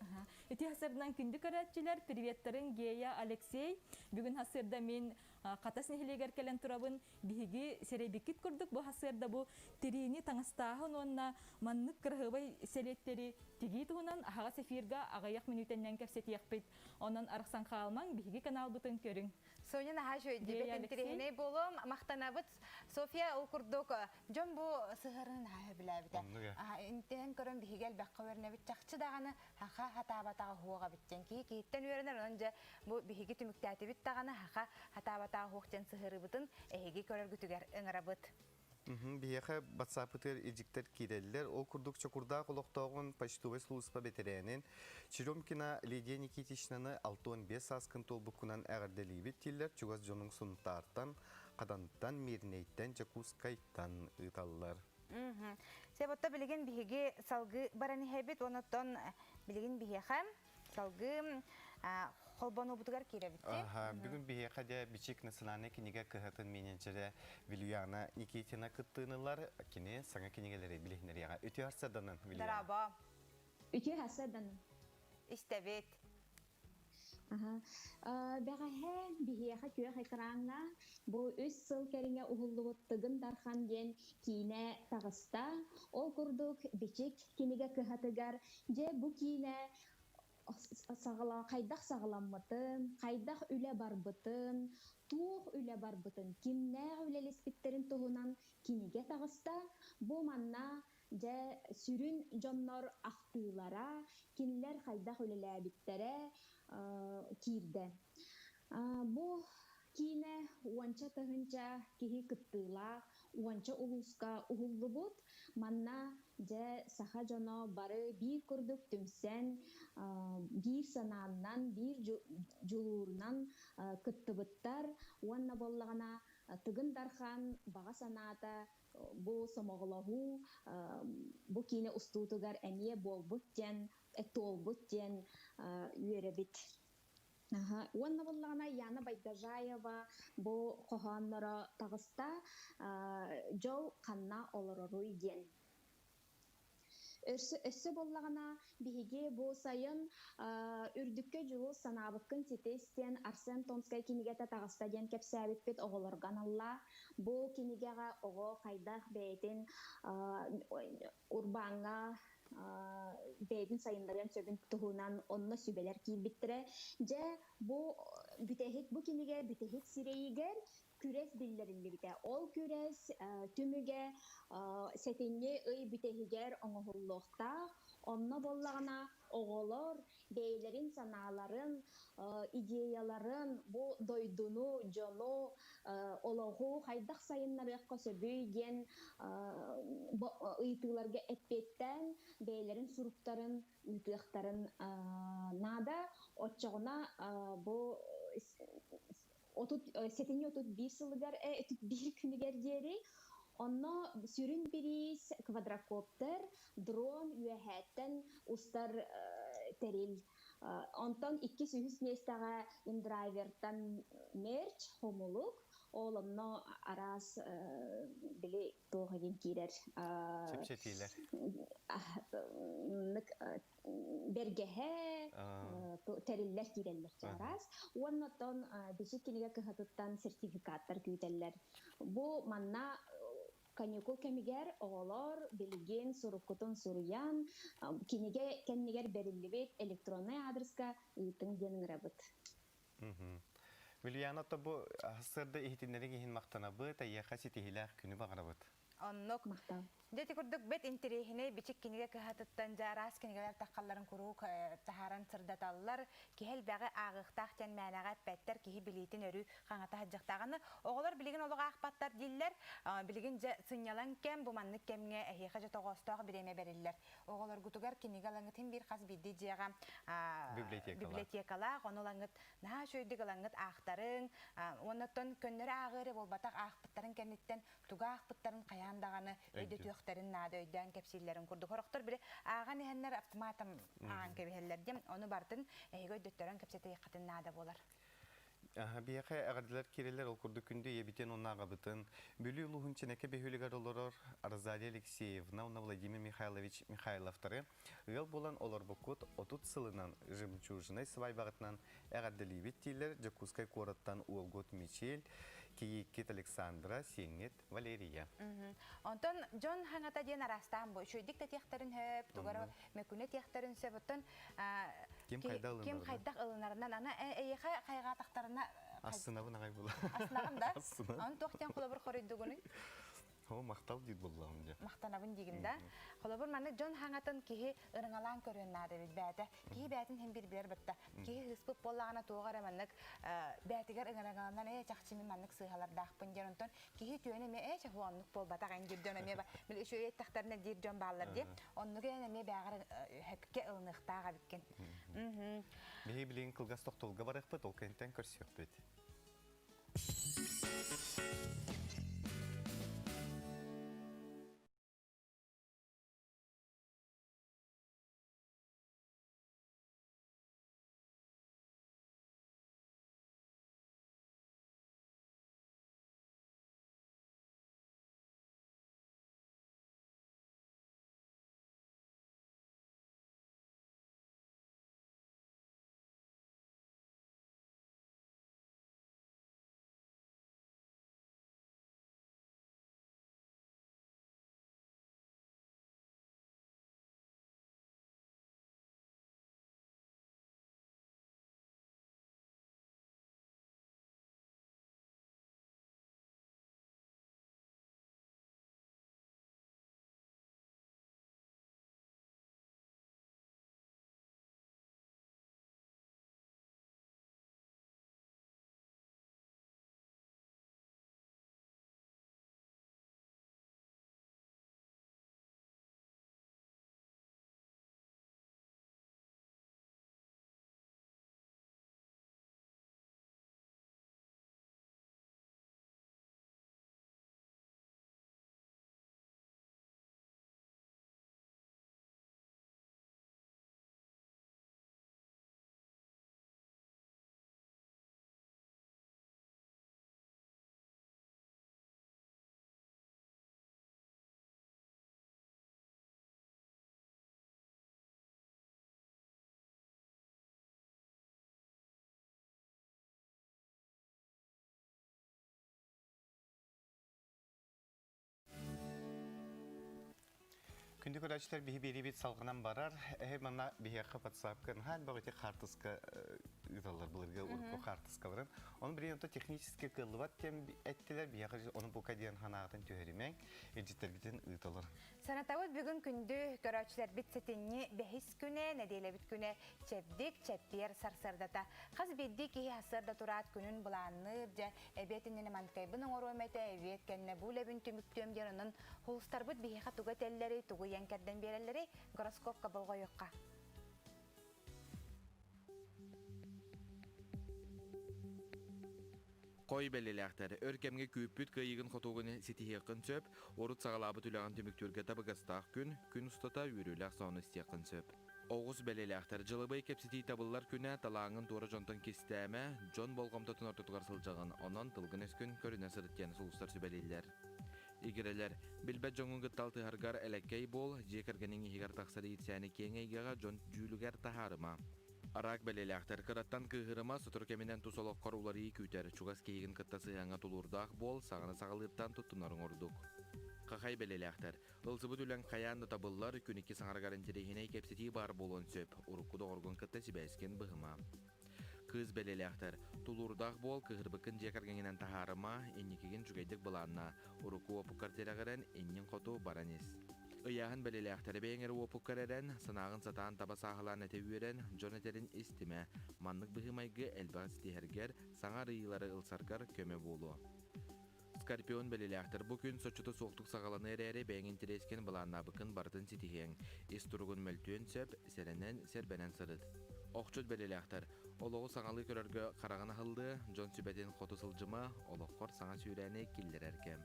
Ити хасырынан күндү көрөөччүлэр, приветтарын Гея Алексей. Бүгүн хасырда мин Хатас нэһилиэгэр кэлэн турабын. Биһиги сэрэйбиккит курдук бу хасырда бу тириини таҥастааһын уонна маннык кыраһыабай сэлиэттэри тигии туһунан аһаҕас эфирга аҕыйах мүнүүтэннэн кэпсэтиэхпит. Онон арахсан хаалмаҥ, биһиги каналбытын көрүҥ. Соня наһаа үчүгэй Гея дебет Алексей. интэриэһинэй буолуом. Махтанабыт. Софья ол курдук дьон бу сыһарын наһаа сөбүлээбитэ. Интэһэн көрөн биһиги элбэххэ үөрэнэбит. Чахчы даҕаны хаха хатаабатаҕа хуоҕа эбит диэн. Киһи киһиттэн үөрэнэр, онон дьэ бу биһиги түмүктээтибит даҕаны хаха хатаабатаҕа хуох диэн сыһырыбытын эһиги көрөргүтүгэр ыҥырабыт. Биһиэхэ батсааппытыгар илдьиктэр киирэллэр. Ол курдук Чокурдаах олохтооҕун почтовай сулууспа бэтэрээнин Черемкина Лидия Никитичнаны 65 сааскын туолбуккунан эҕэрдэлиибит дииллэр чугас дьонуҥ Сунтаартан, Хадантан, Мирнэйтэн, Дьокуускайтан ыыталлар. Себотто билигин биһиги салгыы баран иһэбит, онуттан билигин биһиэхэ салгыы холбонуубутугар киирэбит. Бүгүн биһиэхэ дьэ Бичик национальнай кинигэ кыһатын менеджерэ Вильяна Никитина кыттыынылар. Кини саҥа кинигэлэри билиһиннэриэҕэ. Үтүө харсаданын, Вильяна. Дорообо. Үтүө харсаданын. Истэбит. Бэҕэһээ биһиэхэ күөх экраҥҥа бу үс сыл кэриҥэ уһуллубут Тыгын Дархан диэн киинэ таҕыста. Ол курдук Бичик кинигэ кыһатыгар дьэ бу киинэ хайдах саҕаламмытын, хайдах үлэ барбытын, туох үлэ барбытын, кимнээх үлэлэспиттэрин туһунан кинигэ таҕыста. Бу манна Дьэ, сүрүн дьоннор ахтыылара, кинилэр хайдах үлэлээбиттэрэ киирдэ. Бу киинэ уонча тыһыынча киһи кыттыылаах, уонча улууска уһуллубут. Манна дьэ саха дьоно бары биир курдук түмсэн, биир санааннан, биир дьулуурунан кыттыбыттар уонна буоллаҕына Тыгын Дархан баҕа санаата бу сомоҕолоһуу бу киинэ устуутугар эмиэ буолбут диэн, туолбут диэн үөрэбит. Уонна буоллаҕына Яна Байгожаева бу хоһоонноро таҕыста «Дьол ханна олороруй» диэн. Өссө буоллаҕына биһиги бу сайын Үрдүккэ дьулус санаабыккын ситис диэн Арсен Томскай кинигэтэ таҕыста диэн кэпсээбиппит оҕолорго аналлаах. Бу кинигэҕэ оҕо хайдах бэйэтин урбааҥҥа бэйэтин сайыннарыан сөбүн туһунан онно сүбэлэр киирбиттэрэ. Дьэ, бу бүтэһик бу кинигэ бүтэһик сирэйигэр күрэс биллэриллибитэ. Ол күрэс түмүгэ сэтинньи ый бүтэһигэр оҥоһуллуохтаах. Онно буоллаҕына оҕолор бэйэлэрин санааларын, идеяларын бу дойдуну, дьону, олоҕу хайдах сайыннарыахха сөбүй диэн ыйытыыларга эппиэттээн бэйэлэрин суруктарын ыытыахтарын наада. Оччоҕуна бу сэтинньи 31 сылыгар, 31 күнүгэр диэри онно сүрүн бириис квадрокоптер, дрон үөһээттэн устар тэрил. Онтон иккис-үһүс миэстэҕэ индрайвертан мерч, хомулук, ол онно араас били туох игин киирэр Чэпчэтиилэр. Бэргэһэ тэриллэр киирэллэр чараас. Уонна оттон бичик кинигэ кыһатыттан сертификаттар күүтэллэр. Бу манна каникул кэмигэр оҕолор билигин суруккутун суруйан, кинигэ кэннигэр бэриллибит электроннай аадырыска ыытыҥ диэн ыҥырабыт. Вильяна, бу сырда иһитиннэриҥ иһин махтанабыт, эйиэхэ ситиһиилээх күнү баҕарабыт. Оннук. Махтал. Дьэ ити курдук бэт интэриэһинэй бичик кинигэ кыһатыттан дьэ араас кинигэлэр таххалларын куруук таһааран сырдаталлар. Киһи элбэҕи ааҕыахтаах диэн мээнэҕэ эппэттэр, киһи билиитин өрүү хаҥата сылдьыахтааҕыны. Оҕолор билигин олох аахпаттар дииллэр. Билигин дьэ сынньалаҥ кэм, бу маннык кэмҥэ эһиэхэ дьэ тоҕоостоох бириэмэ бэриллэр. Оҕолоргутугар кинигэ ылаҥҥытын биир хас биирдии дьиэҕэ библиотекалаах, ону ылаҥҥыт наһаа үчүгэйдик ылаҥҥыт аахтарыҥ. Уонна оттон көннөрү ааҕыы эрэ буолбатах, аахпыттарын кэнниттэн тугу аахпыттарын хайаан даҕаны өйдөтүөхтэрин наада өйдөөн кэпсииллэрин курдук. Сорохтор били ааҕан иһэннэр автоматом ааҕан кэбиһэллэр диэн, ону барытын эһиги өйдөттөрөн кэпсэтиэххитин наада буолар. Биһиэхэ эҕэрдэлэр киирэллэр, ол курдук күндү ийэбитин уонна аҕабытын Бүлүү улууһун Чинэкэ бөһүөлэгэр олорор Розалия Алексеевна уонна Владимир Михайлович Михайловтары ыал буолан олорбуккут 30 сылынан жемчужинай свадьбаҕытынан эҕэрдэлиибит дииллэр Дьокуускай куораттан уолгут Мичил, кийииккит Александра, сиэҥҥит Валерия. Онтон дьон хаҥата диэн араастаан бу үчүгэйдик да тиэхтэрин сөп, тугара мөкүнэ тиэхтэрин сөп. Оттон ким хайдах ким хайдах ылынарынан ана эйиэхэ хайҕаатахтарына Ассынабын аҕай була. Ассынаҕын да? Аны туох диэн холобур хоруйдугунуй? О, махтал диир буоллаҕым дьэ. Махтанабын диигин да. Холобур, маннык дьон хаҥатын киһи ырыҥалаан көрүөн наада эбит бээтэ. Киһи бээтин иһин биир билэр батта. Киһи ыыспыт буоллаҕына туох эрэ маннык бээтигэр ыҥыраҥаланан ээ чахчы мин маннык сыыһалардаахпын диэн онтон киһи түөнэ эмиэ ээ чаху оннук буолбатах эн диир дьон эмиэ били үчүгэй эттэхтэринэ диир дьон бааллар дии. Оннук эн эмиэ бээҕэр хөпкө ылыныахтаах эбиккин. Биһиги билигин кылгас тохтобулга барыахпыт, ол кэнниттэн көрсүөхпүт. Күндү көрөөччүлэр биһи биэриибит салҕанан барар. Эһи манна биһиэхэ WhatsApp-ка наһаа элбэх ити хаартыска ыыталлар былыргы урукку хаартыскаларын. Ону билигин онто технически кыаллыбат диэн эттилэр. Биһиэхэ ону бука диэн санааҕытын түһэримэҥ, илдьиттэргитин ыыталар. Санатабыт бүгүн күндү көрөөччүлэрбит сэтинньи бэһис күнэ, нэдиэлэбит күнэ чэбдик, чэппиэр сарсыардата. Хас биирдии киһи сарсыарда тураат күнүн былаанныыр, дьэ, эбиэт иннинэ манкайбын оҥоруом этэ, эбиэт кэннэ бу үлэбин түмүктүөм диэн онон Хулустарбыт биһиэхэ тугу этэллэрий, тугу ыйан кэрдэн биэрэллэрий? Гороскопка болҕойуохха. Хой бэлиэлээхтэр өр кэмҥэ күүппүт кыайыыгын хотугун ситиһиэххин сөп, урут саҕалаабыт үлэҕин түмүктүүргэ табыгастаах күн, күн устата үөрүүлээх сонуну истиэххин сөп. Оҕус бэлиэлээхтэр дьылыбай кэпсэтии табыллар күнэ, талааҥҥын туора дьонтон кистээмэ, дьон болҕомтотун ортотугар сылдьаҕын, онон тылгын-өскүн көрүнэ сырыт диэн сулустар сүбэлииллэр. Игирэлэр, билбэт дьоҥҥун кытта алтыһаргар элэккэй буол, дьиэ кэргэниҥ иһигэр тахсар иирсээни киэҥ эйгэҕэ дьон дьүүлүгэр таһаарыма. Араак бэлиэлээхтэр кыраттан кыыһырыма, сотору кэминэн тус олоххор уларыйыы күүтэр, чугас киһигин кытта сыһыаҥҥа тулуурдаах буол, саҥаны саҕалыыртан туттунарыҥ ордук. Хахай бэлиэлээхтэр, ылсыбыт үлэҥ хайаан да табыллар, күн икки саҥарыгар интэриэһинэй кэпсэтии баар буолуон сөп, урукку доҕоргун кытта сибээскин быһыма. Кыыс бэлиэлээхтэр, тулуурдаах буол, кыһырбыккын дьиэ кэргэҥҥинэн таһаарыма, инникигин үчүгэйдик былааннаа, урукку уопуккар тирэҕирэн, иннин хоту баран ис. Ыйааһын бэлиэлээхтэр бэйэҥ эрэ уопуккар эрэн, санааҕын сатаан таба сааһылаан этэ үөрэн, дьон этэрин истимэ. Маннык быһыы-майгы элбэҕи ситиһэргэр, саҥа арыйыылары ылсаргар көмө буолуо. Скорпион бэлиэлээхтэр бу күн соччото суохтук саҕаланыа эрээри бэйэҥ интэриэскин былааннаабыккын барытын ситиһиэҥ. Ис туругун мөлтүөн сөп, сэрэнэн, сэрбэнэн сырыт. Охчут бэлиэлээхтэр олоҕу саҥалыы көрөргө хараҕын аһыллыа, дьон сүбэтин хоту сылдьыма, олоххор саҥа сүүрээни киллэрэр кэм.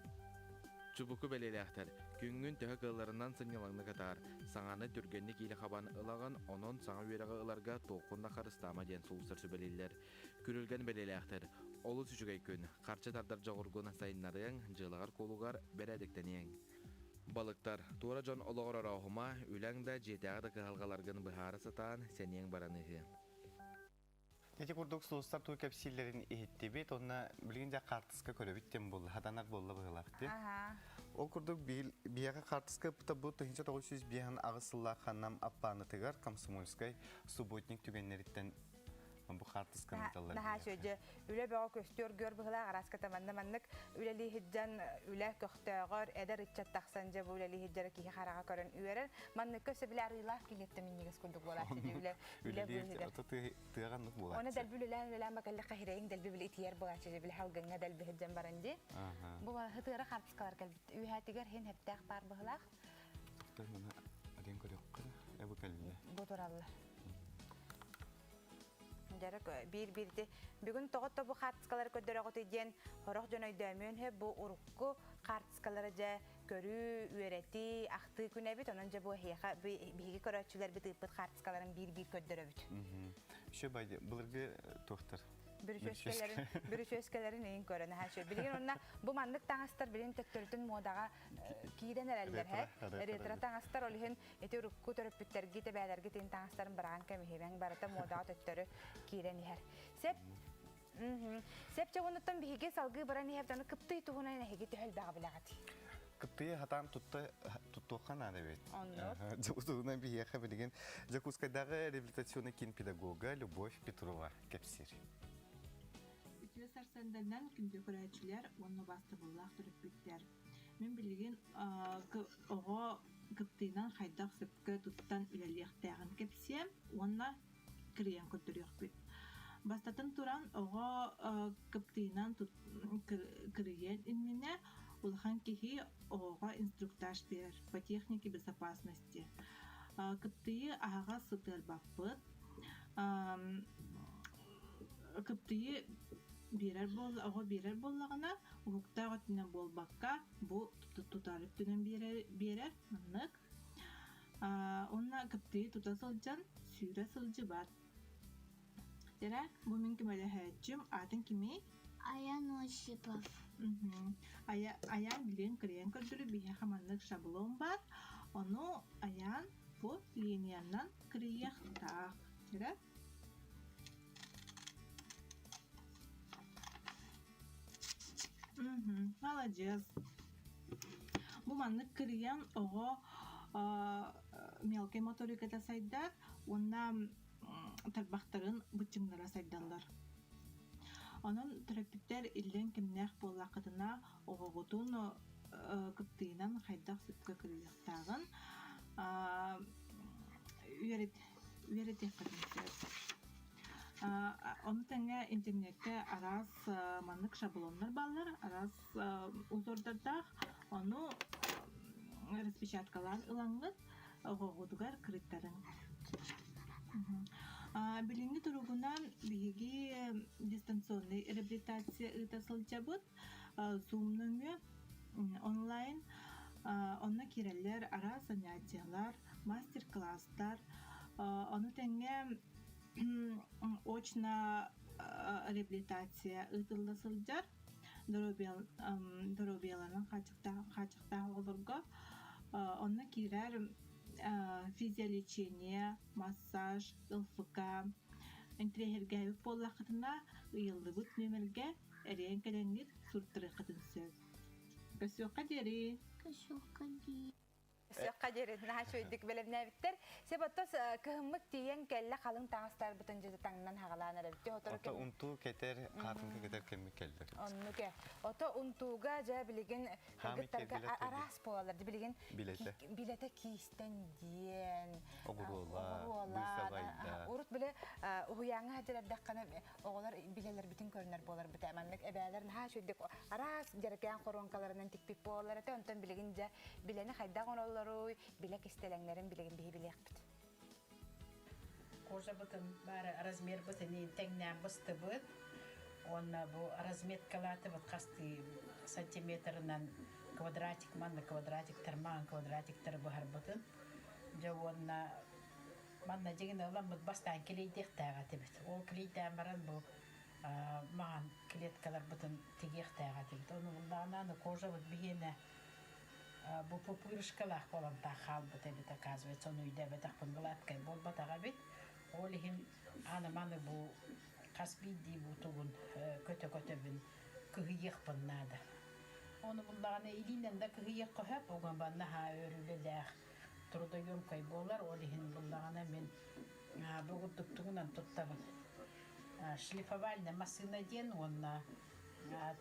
Чубуку бэлиэлээхтэр күҥҥүн төһө кыалларынан сынньалаҥнык атаар, саҥаны түргэнник иилэ хабан ылаҕын, онон саҥа үөрэҕи ыларга туоххун да харыстаама диэн сулустар сүбэлииллэр. Күрүлгэн бэлиэлээхтэр олус үчүгэй күн, харчы тардар дьоҕургун сайыннарыаҥ, дьыалаҕар-куолугар бэрээдэктэниэҥ. Балыктар, туора дьон олоҕор орооһума, үлэҥ да, дьиэтээҕи да кыһалҕаларгын быһаара сатаан, сэниэҥ баран иһиэ. Ити курдук сулустар туу кэпсииллэрин иһиттибит, уонна билигин дьэ хаартыска көрөбүт диэн буолла, хатанар буолла быһыылаах дии. Ол курдук биһиэхэ хаартыска ыппыта бу 1958 сыллаах Ханнам Аппаанытыгар комсомольскай субботник түгэннэриттэн бу хаартысканы ыыталлар. Наһаа үчүгэй. Үлэ бөҕө көстүөр гөр быһылаах араската манна маннык үлэлии сылдьан үлэ көхтөөҕөр эдэр ыччат тахсан дьэ бу үлэлии сылдьара киһи хараҕа көрөн үөрэр. Манныкка өссө били арыылаах килиэптэ минньигэс курдук буолааччы дии үлэ үлэ быыһыгар. Тыаҕа оннук буолааччы. Оны дэлби үлэлээн үлэлээн бакаллахха хирэйиҥ дэлби били итийэр буолааччы дьэ били халгыҥҥа дэлби сылдьан баран дии. Бу хытыара хаартыскалар кэлбит. Үөһээтигэр хин хэптээх баар быһылаах. Тоқтой маны арыйан көрүөххэ. Э бу кэллэ. Бу тураллар. Дьарык биир-биирди бүгүн тоҕо бу хаартыскалары көрдөрөҕүтүй диэн сорох дьон өйдөөмүөн сөп бу урукку хаартыскалары дьэ көрүү, үөрэтии, ахтыы күнэ эбит. Онон дьэ бу эһиэхэ биһиги көрөөччүлэрбит ыыппыт хаартыскаларын биир-биир көрдөрөбүт. Еще байды былыргы туохтар бүрүчүөскэлэрин бүрүчүөскэлэрин иин көрөн аһаа үчүгэй. Билигин онно бу маннык таҥастар билин төттөрүтүн муодаҕа киирэн эрэллэр һэ. Ретро таҥастар ол иһин Ити урукку төрөппүттэргит, эбээлэргит ин таҥастарын быраҕан кэмиһимэҥ, барыта муодаҕа төттөрү киирэн иһэр. Сеп Сеп чоҕунуттан биһиги салгыы баран иһэр дьону кыптый туһунан эһиги төһө элбэҕи билэҕит? Кыптыйы хатаан тутта туттуохха наада эбит. Оннук. Дьокутуунан биһиэхэ билигин Дьокуускайдааҕы реабилитационный киин педагога Любовь Петрова кэпсиир. Үтүө сарсыарданан күндү көрөөччүлэр уонна убаастабыллаах төрөппүттэр. Мин билигин оҕо кыптыынан хайдах сөпкө туттан үлэлиэхтээҕин кэпсиэм уонна кырыйан көрдөрүөхпүт. Бастатан туран, оҕо кыптыынан кырыйыан иннинэ улахан киһи оҕоҕо инструктаж биэрэр по технике безопасности. Кыптыйы аһаҕас сытыарбаппыт. Кыптыйы биэрэр буолла оҕо биэрэр буоллаҕына уһуктаах өттүнэн буолбакка бу тутар өттүнэн биэрэр биэрэр маннык уонна кыптыйы тута сылдьан сүүрэ сылдьыбат Дьэрэ, бу мин көмөлөһөөччүм аатын кимий? Аян Осипов. Айаан билигин кырыйан көрдөрүү биһиэхэ маннык шаблон баар. Ону Айаан бу линиянан кырыйыахтаах. Дьэрэ, Маладьыас. Бу маннык кырыйан оҕо Мелкай моториката сайдар уонна тарбахтарын быччыҥнара сайдаллар. Онон төрөппүттэр иллэҥ кэмнээх буоллаххытына оҕоҕутун кыптыыйынан хайдах сөпкө кырыйыахтааҕын үөрэтиэххитин сөп. Ону тэҥэ интернеккэ араас маннык шаблоннар бааллар, араас узордардаах. Ону распечаткалаан ылаҥҥыт оҕоҕутугар кырыттарыҥ. Билиҥҥи туругунан биһиги дистанционнай реабилитация ыыта сылдьабыт. Zoom нөҥүө онлайн онно киирэллэр араас занятиелар, мастер-класстар, ону тэҥэ очно реабилитация ыытылла сылдьар доруобуйаларын хааччахтаах оҕолорго онно киирэр физиолечение, массаж, ЛФК интириэһиргээбит буоллаххытына ыйыллыбыт нүөмэргэ эрийэн кэлэҥҥит суруттарыаххытын сөп. Көрсүөххэ диэри! Көрсүөххэ диэри! Өссөххө диэри наһаа үчүгэйдик бэлэмнээбиттэр. Себоттос кыһыммыт тиийэн кэллэ халыҥ таҥастарбытын дьэ таҥнан хаҕалаан эрэбит. Отору Ото унтуу кетер, хаатыҥка кетер кэммит кэллэ. Оннук э. Ото унтууга дьэ билигин кыргыттарга араас буолалар. Билигин билете. Билете киистэн диэн. Оҕуруола, быысабайда. Урут биле уһуйааҥҥа сылдьар эрдэххинэ оҕолор билэлэрбитин көрүнэр буоларбыт. Маннык эбээлэр наһаа үчүгэйдик араас дьэрэкээн хоруоҥкаларынан тикпит буолаллар этэ. Онтон билигин дьэ билэни хайдах оҥороллоруй, билэ кистэлэҥнэрин билигин биһи билиэхпит. Кожабытын баары размербытын тэҥнээн быстыбыт. Уонна бу разметкалаатыбыт хастыы сантиметрынан квадратик манна квадратиктар маҥан квадратиктары быһарбытын. Дьэ уонна манна дьиҥинэ ыламмыт бастаан килийдиэхтээх этибит. Ол килийдээн баран бу маҥан клеткаларбытын тигиэхтээх этибит. Ону буллаҕына аны кожабыт биһиэнэ бу пупырышкалаах буолан таах хаалбыт эбит, оказывается, ону өйдөөбөтөхпүн гладкай буолбатах эбит. Ол иһин аны маны бу хас биирдии бу тугун көтө-көтөбүн кыһыйыахпын наада. Ону буллаҕына илиинэн да кыһыйыахха сөп, оҕо наһаа өр үлэлээх трудоемкай буолар, ол иһин буллаҕына мин бу курдук тугунан туттабын. Шлифовальная массыына диэн уонна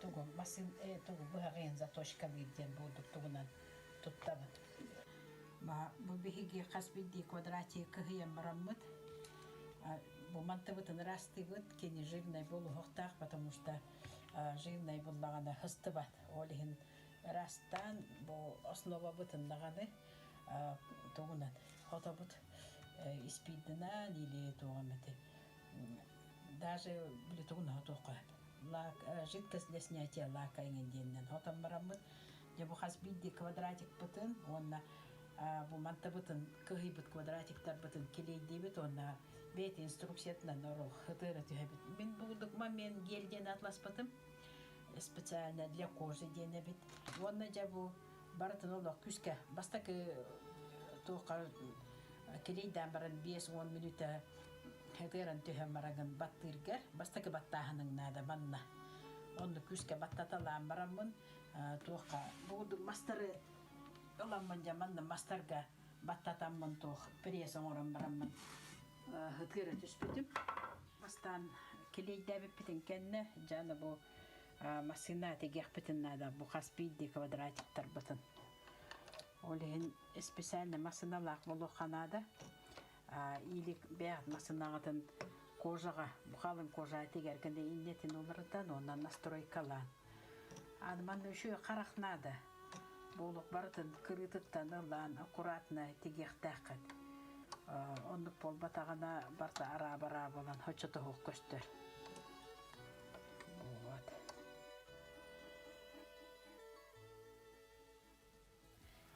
тугу масын тугу быһаҕыйын заточкалыыр диэн бурдук тугунан туттабын. Бу биһиги хас биирдии квадратик кыһыйан бараммыт бу мантыбытын ырастыыбыт кини жирнай буолуохтаах потому что жирнай буллаҕына хыстыбат ол иһин ырастаан бу основабытын даҕаны тугунан хотобут испиирдинэн или туох эмити даже били тугун хотуохха лак жидкость для снятия лака иҥин диэнинэн хотон бараммыт дьэ бу хас биирдии квадратикпытын уонна бу мантабытын кыһыйбыт квадратиктарбытын килиэйдиибит уонна бэйэтин инструкциятынан оруол хытыара түһэбит мин бу момент гель диэн атласпытым специально для кожи диэн эбит уонна дьэ бу барытын олох күүскэ бастакы туохха килиэйдээн баран 5-10 мүнүүтэ хытыаран түһэн бараҥын баттыыргар бастакы баттааһыныҥ наада манна онно күүскэ баттаталаан бараммын туохха бу курдук мастары ыламмын дьэ манна мастарга баттатаммын туох пресс оҥорон бараммын хытыара түспүтүм бастаан килиэйдээбиппитин кэннэ дьэ аны бу массыына тигиэхпитин наада бу хас биирдии квадратиктарбытын. Ол иһин специально массыыналаах буолуохха наада. Или бэйэҕит массыынаҕытын кожаҕа, бу халыҥ кожа тигэргин иннэтин уларытан уонна настройкалаан. Аны манна үчүгэй харах наада. Буолук барытын кырыытыттан ылан аккуратно тигиэхтээххит. Оннук буолбатаҕына барыта араа-бараа буолан хочотоһуох көстөр. Вот.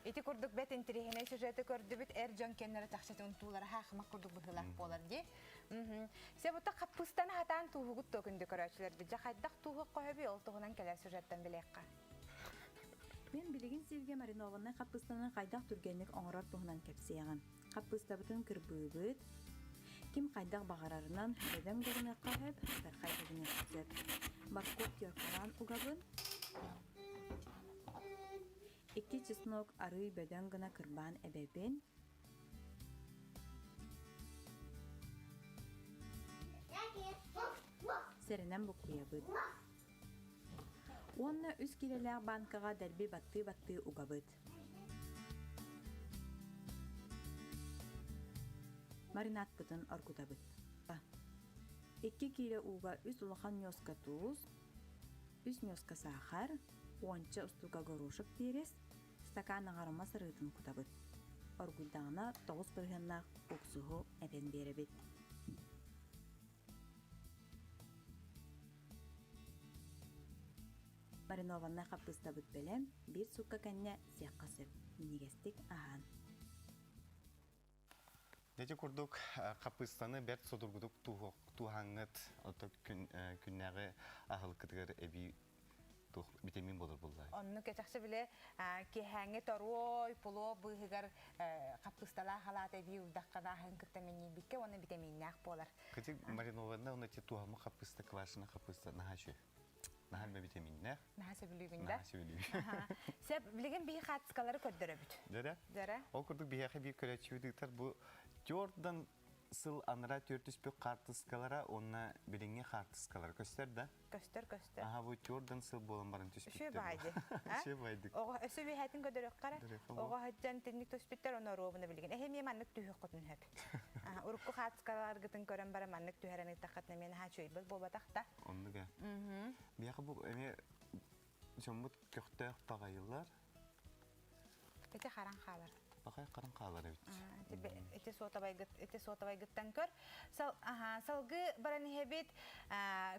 Ити курдук бэт интириэһинэй сюжеты көрдүбүт эр дьон кэннэрэ чахчытын туулара хаахымах курдук быһыылаах буолар дии. Себута хаппыстан хатаан тууһугут то күндү көрөөччүлэрбит дьэ хайдах тууһук көһөбүй ол туһунан кэлэр сюжеттан билиэххэ. Мин билигин сиргэ маринованнай хаппыстаны хайдах түргэнник оҥорор туһунан кэпсиэҕим. Хаппыыстабытын кырбыыбыт. Ким хайдах баҕарарынан бөдөҥ да гыныахха сөп, сытархай да гыныахха сөп. Морковь теркалаан угабын. Икки чеснок арыый бөдөҥ гына кырбаан эбэбин. Сэрэнэн буккуйабыт. Уонна үс киилэлээх баанкаҕа дэлби баттыы-баттыы угабыт. Маринадпытын оргутабыт. Икки киилэ ууга үс улахан ньуоска туус, үс ньуоска саахар, уонча устуука горошек перец, стакан аҥарыма сырыытын кутабыт. Оргуйдаҕына тоҕус бырыһыаннаах уксуһу эбэн биэрэбит. Маринованнай хаппыыстабыт бэлэм, биир суукка кэннэ сиэххэ сөп. Минньигэстик аһаан. Ити курдук хаппыыстаны бэрт судургутук тууһаҥҥыт күннээҕи аһылыккытыгар эбии туох витамин буолар буолла. Онну кэтэхчэ биле киэһээҥҥи торуой, пулуо быыһыгар хаппыысталаах халаат эбии уйдаххына аһын кытта минньийбиккэ уонна витаминнээх буолар. Кытык маринованна уонна ти туһамы хаппыста квашена хаппыста наһаа үчүгэй. Наһаа элбэ витаминнээх. Наһаа сөбүлүүгүн да? Наһаа сөбүлүүгүн. Сөп, билигин биһи хаатыскалары көрдөрөбүт. Дөрө? Дөрө. Ол курдук биһиэхэ биир көрөөччүбүт ыытар бу Jordan сыл анараа түөртүспүт хаартыскалара уонна билиҥҥи хаартыскалара көстөр да? Көстөр, көстөр. Аха, бу Jordan сыл буолан баран түспүттэр. Үчүгэй баайды. Үчүгэй баайды. Оҕо өссө үөһээтин көрдөрүөххэ эрэ. Оҕо сылдьан тинник түспүттэр, ону оруобуна билигин. Эһи эмиэ маннык түһүөххүтүн сөп. Урукку хаартыскаларгытын көрөн баран маннык түһэрэн ыыттаххытына эмиэ наһаа үчүгэйбит буолбатах да. Оннук ээ. Миэхэ бу эмиэ дьоммут көхтөөх баҕайылар. Ити харан хаалар. Баҕай харан хаалар эбит. Ити суотабайгыт ити суотабайгыттан көр. Сал, аха, салгыы баран иһэбит.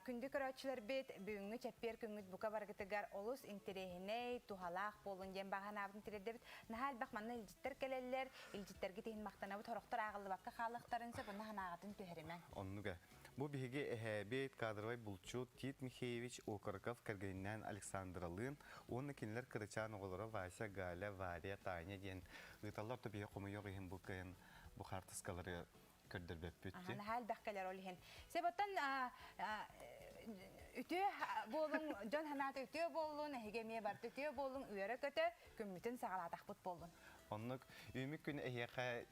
Күндү көрөөччүлэрбит, бүгүҥҥү чэппиэр күҥҥүт бука баргытыгар олус интэриэһинэй, туһалаах буолун диэн баҕа санаабытын тириэрдэбит. Наһаа элбэх манна илдьиттэр кэлэллэр, илдьиттэргит иһин махтанабыт, сорохтор ааҕыллыбакка хаалыахтарын сөп, онно санааҕытын түһэримэҥ. Оннук ээ. Бу биһиги эһээбит, кадровай булчут Тит Михеевич Окороков кэргэнинээн Александралыын уонна кинилэр кырачаан оҕолоро Вася, Галя, Варя, Таня диэн ыыталлар. То биһи хомойуох иһин бу кыайан бу хаартыскалары көрдөрбөппүт. Наһаа элбэх кэлэр ол иһин. Себоттон үтүө буолуҥ, дьон санаата үтүө буоллун, эһиги эмиэ барыта үтүө буоллуҥ, үөрэ-көтө күммүтүн саҕалаатахпыт буоллун. Оннук үүмүк күн эһиэхэ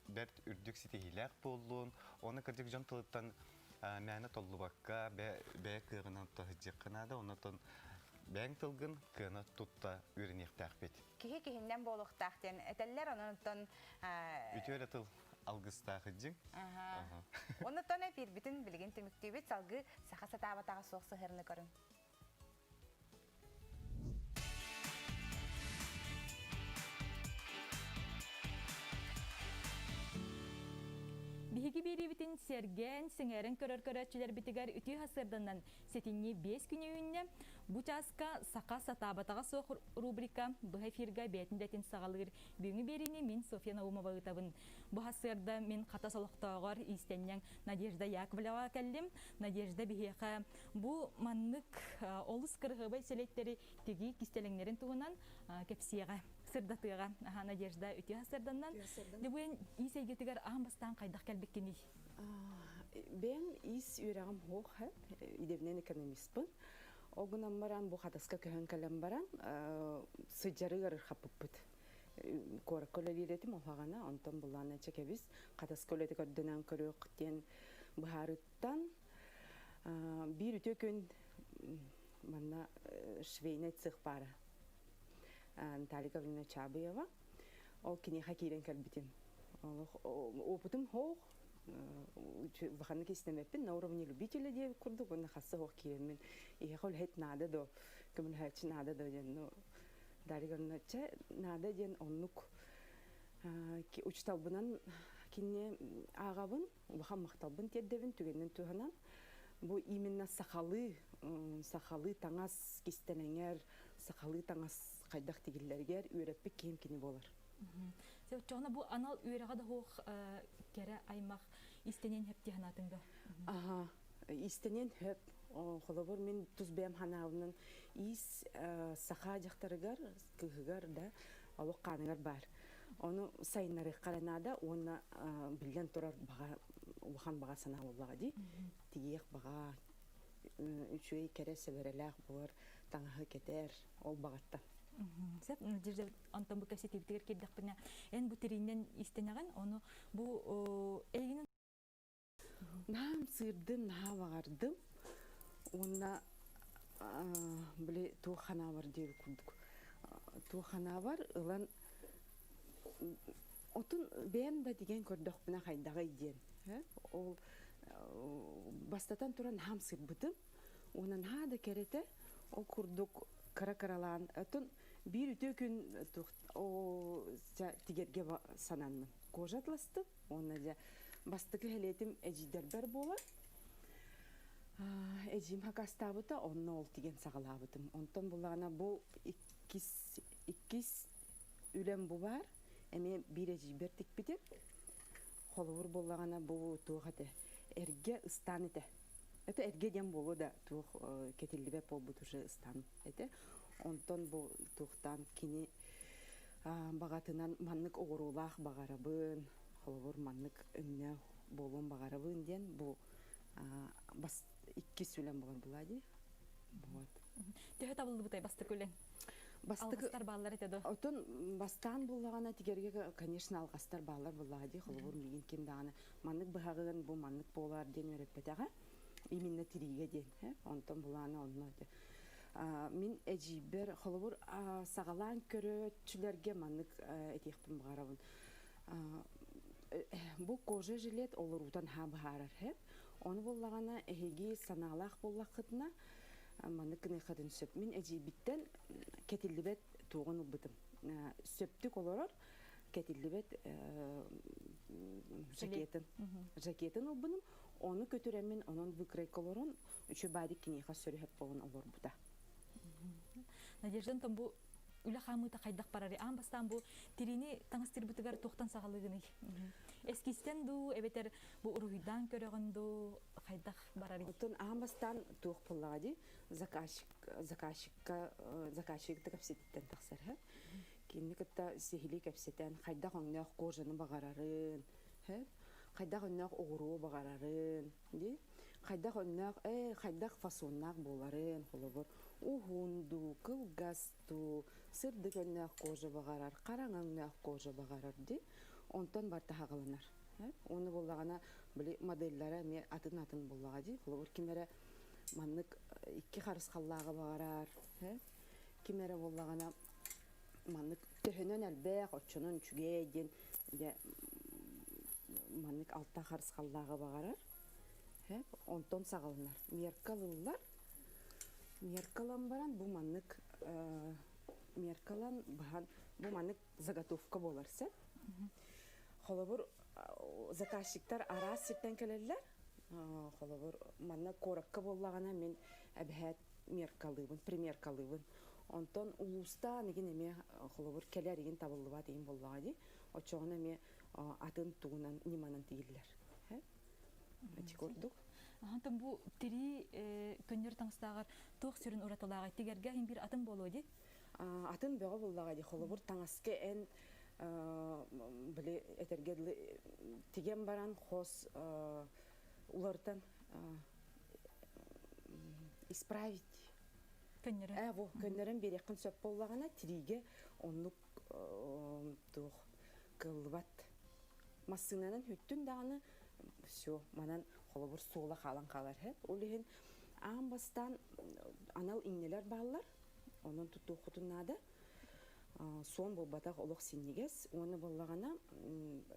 бэрт үрдүк ситиһиилээх буоллун, уонна кырдьык дьон тылыттан мээнэ толлубакка бэйэ кыаҕынан сылдьыахха наада, оннотон бэйэҥ тылгын кыана тутта үөрэниэхтээхпит. Киһи киһиннэн буолуохтаах диэн этэллэр, онон Үтүө эрэ тыл алгыстаах илдьиҥ. Оннотон эпиирбитин билигин түмүктүүбүт, салгыы саха сатаабатаҕа суох сыһыарны көрүҥ. Биһиги биэриибитин сэргээн, сэҥээрэн көрөр көрөөччүлэрбитигэр үтүө сарсыарданан сэтинньи биэс күнү үүннэ. Бу чааска «Саха сатаабатаҕа суох» рубрика быһа эфиргэ бэйэтин дэтин саҕалыыр. Бүгүҥҥү биэриини мин Софья Наумова ыытабын. Бу сарсыарда мин Хатас олохтооҕор иистэнньэҥ Надежда Яковлева кэллим. Надежда биһиэхэ Бу маннык олус кырыһыабай сэлэттэри тигии кистэлэҥнэрин туһунан кэпсиэҕэ, сырдатыаҕа. Надежда үтүө сарданнан. Дебуен иис эйгэтигэр аан бастаан хайдах кэлбиккиний? Бэйэм иис үөрэҕим суох, идэбинэн экономистпын. Ол гынан баран бу Хатаска көһөн кэлэн баран сыдьары ыарырхаппыппыт. Куоракка үлэлиир этим олаҕана, онтон буллаана чэкэбис Хатаска үлэти көрдөнөн көрүөх диэн быһаарыттан Биир үтүө күн манна швейный цех баара. Наталья Гавриловна Чабыева. Ол киниэхэ киирэн кэлбитим. Опытым хоох, улаханнык истэмэппин, на уровне любителя диэбит курдук, уонна хасса хоох киирэммин, иһэхэ үлэһит наада до, көмөлөһөөччү наада до диэн, ну, Дарья Гавриловна, чэ, наада диэн оннук учуталбынан кинини ааҕабын, улахан махталбын тиэрдэбин түгэнинэн туһанан бу именно сахалыы сахалыы таҥас кистэлэҥэр сахалыы таҥас хайдах тигиллэригэр үөрэппит киһим кини буолар. Оччоҕуна бу анал үөрэҕэ да суох кэрэ аймах истэниэн хөп дии санаатыҥ да? Аха, истэниэн хөп. Холобур, мин тус бэйэм ханаабынан иис саха дьахтарыгар, кыыһыгар да олох хааныгар баар. Ону сайыннарыахха эрэ наада уонна биллэн турар баҕа улахан баҕа санаа буоллаҕа дии. Тигиэх баҕа үчүгэй кэрэ сэбэрэлээх буолар таҥаһы кэтэр ол баҕаттан. Сөп, Надежда, онтон бу кэпсэтиибитигэр киирдэхпинэ, эн бу тириинэн иистэнэҕин, ону бу эйигин Наһаа ымсыырдым, наһаа баҕардым. Уонна били туох ханаабар диэби курдук. Туох ханаабар ылан отун бэйэм да тигэн көрдөхпүнэ хайдаҕый диэн. Ол бастатан туран наһаа ымсыырбытым. Уонна наһаа да кэрэтэ ол курдук кыра-кыралаан отун биир үтүө күн тигэргэ сананным. Кожа атластым. Уонна дьэ бастакы хэлиэтим эдьиийдэрбэр буолар. Эдьиийим хакастаабыта, онно ол тигэн саҕалаабытым. Онтон буллаҕына бу иккис иккис үлэм бу баар. Эмиэ биир эдьиийбэр тикпитим. Холобур буоллаҕына бу туох этэ? Эргэ ыстаан этэ. Это эргэ диэн буолуо да туох кэтиллибэт буолбут уже ыстаан этэ. Онтон бу туохтаан кини баҕатынан маннык оҕуруулаах баҕарабын, холобур маннык өҥнөөх буолуон баҕарабын диэн бу бас иккис үлэм буолар буолаа дии. Вот. Төһө табыллыбытай бастакы үлэҥ? Бастакы Алҕастар бааллар этэ до? Отон бастаан буллаҕына тигэргэ, конечно, алҕастар бааллар буллаҕа дии. Холобур, миигин ким даҕаны маннык быһаҕын, бу маннык буолаар диэн үөрэппэтэҕэ. Именно тириигэ диэн. Онтон булаана онно мин эдьиийбэр холобур саҕалаан көрөөччүлэргэ маннык этиэхпин баҕарабын. Бу кожа жилет олоруутан хаа быһаарар хэп. Ону буллаҕына эһиги санаалаах буоллаххытына маннык гыныаххытын сөп. Мин эдьиийбиттэн кэтиллибэт туоҕун ылбытым. Сөптүк олорор кэтиллибэт жакетын. Жакетын ылбыным. Ону көтүрэммин онон выкройка олорон үчү баадик киниэхэ сөрүһэп буолан олорбута. Надежда, онтон бу үлэ хаамыыта хайдах барарый? Аан бастаан бу тириини таҥастыырбытыгар туохтан саҕалыыгыный? Эскизтэн дуу, эбэтэр бу уруһуйдаан көрөҕүн дуу, хайдах барарый? Оттон аан бастаан туох буоллаҕа дии, заказчик, заказчикка, заказчикты кэпсэтиттэн тахсар. Кинини кытта сиһилии кэпсэтэн, хайдах өҥнөөх кожаны баҕарарын, хайдах өҥнөөх оҕуруо баҕарарын, дии хайдах өҥнөөх ээ хайдах фасоннаах буоларын холобур уһун дуу кылгас дуу сырдык өҥнөөх кожа баҕарар хараҥа өҥнөөх кожа баҕарар дии онтон барыта хаҕыланар уонна буоллаҕына били моделлара эмиэ атын атын буоллаҕа дии холобур ким эрэ маннык икки харысхаллааҕы баҕарар ким эрэ буоллаҕына маннык төһөнөн элбэх оччонон үчүгэй диэн дьэ маннык алта харысхаллааҕы баҕарар онтон саҕаланар мерка ылыллар меркалан баран бу маннык меркалан баһан бу маннык заготовка буолар сөп холобур заказчиктар араас сиртэн кэлэллэр холобур манна куоракка буоллаҕына мин эбэһээт меркалыыбын примеркалыыбын онтон улуустаан игин эмиэ холобур кэлэр игин табыллыбат игин буоллаҕа дии оччоҕуна эмиэ атын тугунан ньыманан тигиллэр ити курдук Онтон бу тирии көннөрү таҥастааҕар туох сүрүн уратылааҕый? Тигэргэ иһин биир атын буолуо дии? Атын бөҕө буоллаҕа дии. Холобур, таҥаска эн били этэргэ дылы тигэн баран хос уларытан исправить көннөрөн э бу көннөрөн биэриэххин сөп буоллаҕына тириигэ оннук туох кыаллыбат массыынанан хүттүн даҕаны все манан холобур суола хаалан хаалар һэ ол иһин аан бастаан анал иҥнэлэр бааллар онон туттуоххутун наада суон буолбатах олох синньигэс уонна буоллаҕына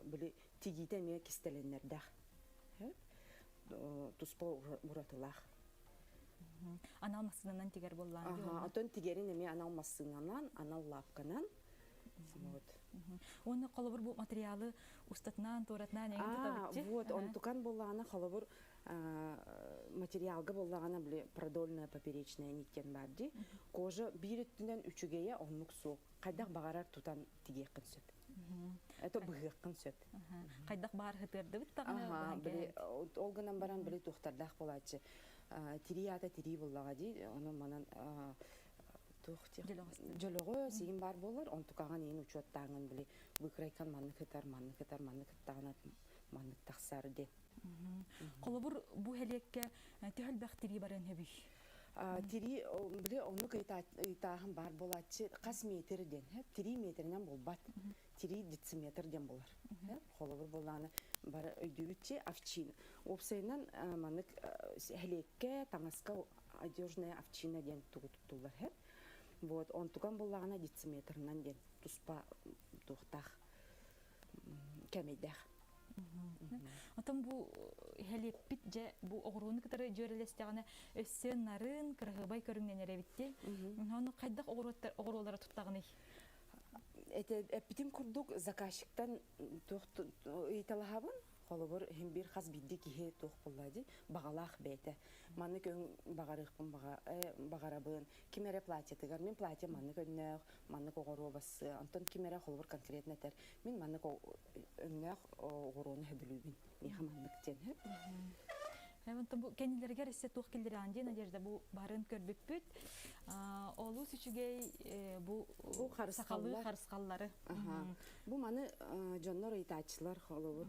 били тигиитэ эмиэ кистэлэннэрдээх туспа уратылаах. Анал массыынанан тигэр буоллаҕа. Отон тигэрин эмиэ анал массыынанан, анал лапканан. Вот. Уонна холобур бу материалы устатынан, туоратынан эҥин тутабытчы. Вот, онтукан буоллаҕына холобур материалга буоллаҕына били продольная поперечная ниткен бар дии. Кожа биир өттүнэн үчүгэйэ оннук суох. Хайдах баҕарар тутан тигиэххин сөп. Это быһыаххын сөп. Хайдах баар хытыардыбыт даҕаны били ол гынан баран били туохтардаах буолааччы. Тирии аата тирии буоллаҕа дии. Онон манан туох дьөлөҕө сиин баар буолар. Онтукаҕан иин учуоттааҥын били выкройкан маннык ытар, маннык ытар, маннык ыттаҕына маннык тахсар диэн. Холобур бу хэлиэккэ төһө элбэх тирии барыан сөбүй? Тири били оннук ыйытааһын баар буолааччы хас метр диэн, тири метринэн буолбат, тири дециметр диэн буолар. Холобур буоллаҕына бары өйдүүбүтчи овчина. Уопсайынан маннык эһилиэккэ, таҥаска одежная овчина диэн тугу туттуллар. Вот, онтукан буоллаҕына дециметрынан диэн туспа туохтаах кэмэйдээх. Отон бу иһэлиэппит дьэ бу оҕуруону кытары дьүөрэлэстэҕинэ өссө нарын, кыраһыабай көрүҥнэнэр эбитти. Ону хайдах оҕуруоттар оҕуруолара туттаҕыный? Эппитим курдук заказчиктан туох ыйыталаһабын. Холобур, иһин биир хас биирдии киһи туох буолла дии, баҕалаах бэйэтэ. Маннык өҥ баҕарыахпын баҕарабын. Ким эрэ платьетыгар, мин платье маннык өҥнөөх, маннык оҕуруо бассыа. Онтон ким эрэ холобур конкретно этэр, мин маннык өҥнөөх оҕуруону сөбүлүүбүн. Миэхэ маннык диэн. Онтон бу кэннилэригэр өссө туох киллэрэҕин диэн Надежда бу барын көрбүппүт. Олус үчүгэй бу сахалыы харысхаллары. Бу маны дьоннор ыйытааччылар холобур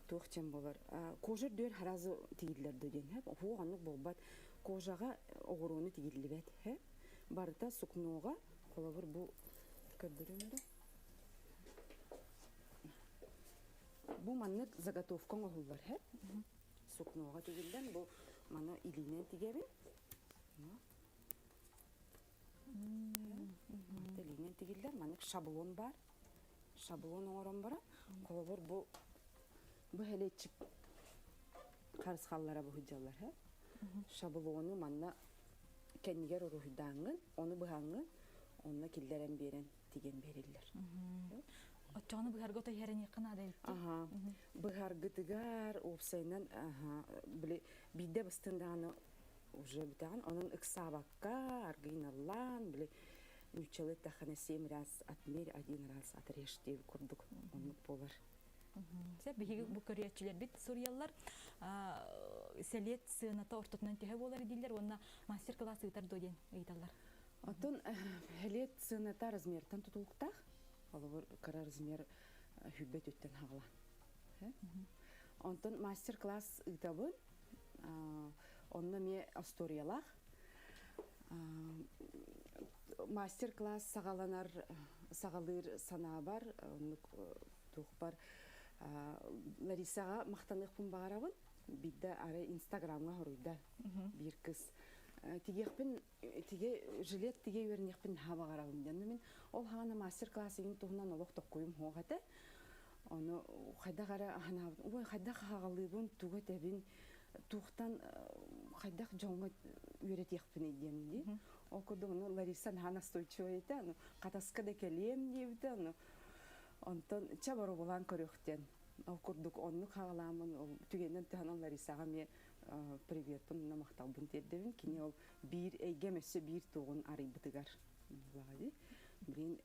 туох чем болар. Кожа дүөр харазы тигиллэр диэн. Хуох оннук буолбат. Кожаҕа оҕуруону тигиллибэт. Барыта сукноҕа холобур бу көрдөрүм да. Бу маннык заготовка оҥоһуллар. Сукноҕа тигиллэн бу маны илиинэн тигэбин. Илиинэн тигиллэр маннык шаблон бар. Шаблон оҥорон баран, холобур бу бу хэлэччик харысхаллара бу сылдьаллар. Шаблону манна кэннигэр уруһуйдааҥҥын, ону быһаҥҥын, онно киллэрэн биэрэн тиген бериллер. Оччоҕуна быһарга ото иһэрэниэххэ наада эбит. Аха. Быһаргытыгар уопсайынан били биирдэ быстын даҕаны уже бүтэҕин. Онон ыксаабакка аргыйналлаан били нууччалыы эттэххинэ семь раз отмерь, один раз отрежь диэбит курдук оннук буолар. Сэ биһиги бу көрүөччүлэрбит суруйаллар сэлиэт сыаната ортотунан төһө буолар дииллэр уонна мастер-класс ыытар дуо диэн ыйыталлар. Оттон сэлиэт сыаната размертан тутулуктаах. Холобур кыра размер хүббэт үттэн хаҕалаан. Онтон мастер-класс ыытабын. Онно эмиэ историялаах. Мастер-класс саҕаланар саҕалыыр санаабар, оннук туохпар Ларисаҕа махтаныахпын баҕарабын. Биирдэ арай Инстаграмҥа хоруйда биир кыз. Тигиэхпин тиге жилет тиге үөрниэхпин наһаа баҕарабын диэн. Мин ол хаана мастер-класс игин туһунан олох токкуйум хуох этэ. Ону хайдах эрэ ханаабытым, ой хайдах хаҕалыыбын, тугу этэбин, туохтан хайдах дьоҥҥо үөрэтиэхпиний диэн дии. Ол курдук ону Лариса наһаа настойчивая этэ, ону хатаска да кэлиэм диэбитэ, ону онтон ча боробулаан көрүөхтэн. Ол курдук оннук хаҕалааммын, ол түгэнинэн туһанан Ларисаҕа эмиэ приветпын уонна махталбын тиэрдэбин. Кини ол биир эйгэм өссө биир туоҕун арыйбытыгар буоллаҕа Блин,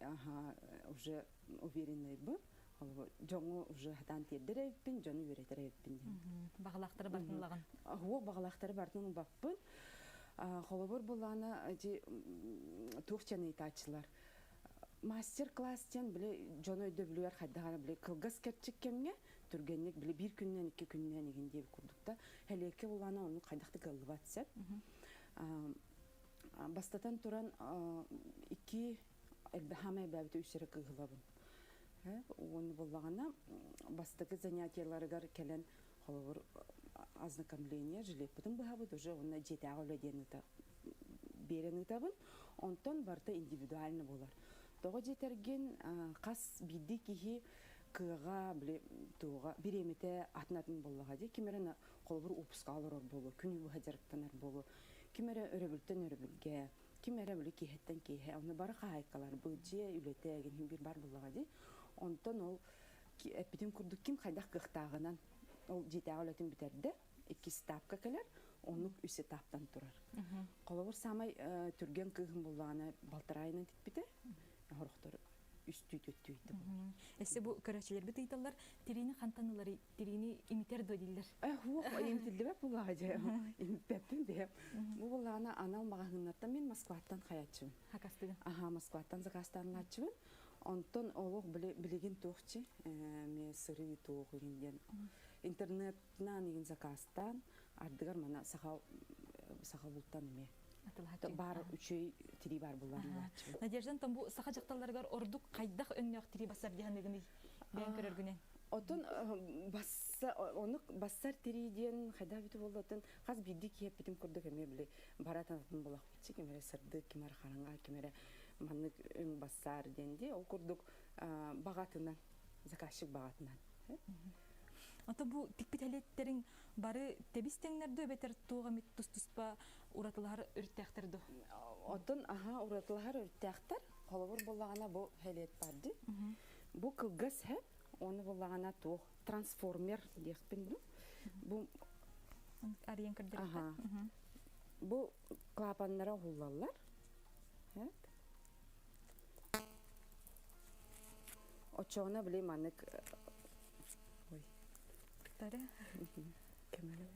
уже уверенныйбын. Дьоҥу уже хатаан тиэрдэр эбиппин, дьону үөрэтэр эбиппин диэн. Баҕалаахтары бартын ылаҕын. Хуо баҕалаахтары бартын ылбаппын. Холобур булаана ди туох чаны ыйтааччылар. Мастер-класс диэн били дьону өйдөбүлүгэр хайдаҕана били кылгас кэрчик кэмҥэ түргэнник били биир күннэн икки күннэн игин диэбит курдукта. Хэлиэккэ булаана ону хайдахты кыаллыбат сеп. Бастатан туран икки элбэхама элбээбити үс эрэ кыыһылабын. Уонна буллаҕына бастакы занятияларыгар кэлэн холобур ознакомление жилеппытын быһабыт уже уонна дьиэтээҕи үлэ диэн биэрэн ыытабын. Онтон барыта индивидуально буолар. Тоҕо дьиэтэргин хас биирдии киһи кыаҕа, били туоҕа бириэмэтэ атын-атын буоллаҕа дии. Ким эрэ холобур уоппуска олорор буолуо, күнү быһа дьарыктанар буолуо. Ким эрэ өрөбүлтэн өрөбүлгэ, ким эрэ били киэһэттэн киэһэ. Онно бары хаһаайкалар бу дьиэ үлэтэ гин биир бар буоллаҕа дии. Онтон ол эппитим курдук ким хайдах кыахтааҕынан ол дьиэтээҕи үлэтин бүтэрдэ, иккис этапка кэлэр, оннук үс этаптан турар. Холобур самай түргэн кыыһым буллаҕына балтараайынан тикпитэ, хорохтор үстүү түөттүү итти буолар. Эссе бу көрөчүлэрбит ыйталлар тириини хантан ылары, тириини имитер дуо дииллэр. Хуох имитиллибэт буллаҕа дьэ, имиппэппин бэйэм. Бу буллаҕына анал маҕаһыыннартан мин Москваттан хаяччыбын. Хакастыгын. Аха, Москваттан заказтааннааччыбын. Онтон олох билигин туохчи, ме сырыы туох игин диэн интернетынан игин заказтаан, ардыгар мана саха саха бултан эме. Бар үчүй тирии бар булларын булааччы. Надеждан там бу саха дьахталларыгар ордук хайдах өҥнөөх тирии бассар диһаныгыный бэйэн көрөргүнэн? Отон басса онук бассар тирии диэн хайда бүтү болду отон хас биирдии киһи курдук эмиэ били баратанатын булах битчи ким эрэ сырдык, ким эрэ хараҥа, ким эрэ маннык өҥ бассар диэн ди ол курдук бағатынан заказчик бағатынан. Ото бу тикпит әлеттерин бары тебис теңнерду эбетер туға мит тус-туспа уратылар үртәхтерду. Отон аха уратылар үртәхтер, холобур боллагана бу хелет барды. Бу кылгас хэ, оны боллагана туох трансформер диэхпин ду. Бу Ариен көрдөрөттөр. Аха. Бу клапаннара хуллаллар. Хэ. Очоона биле манык ой. Тары. Кемеле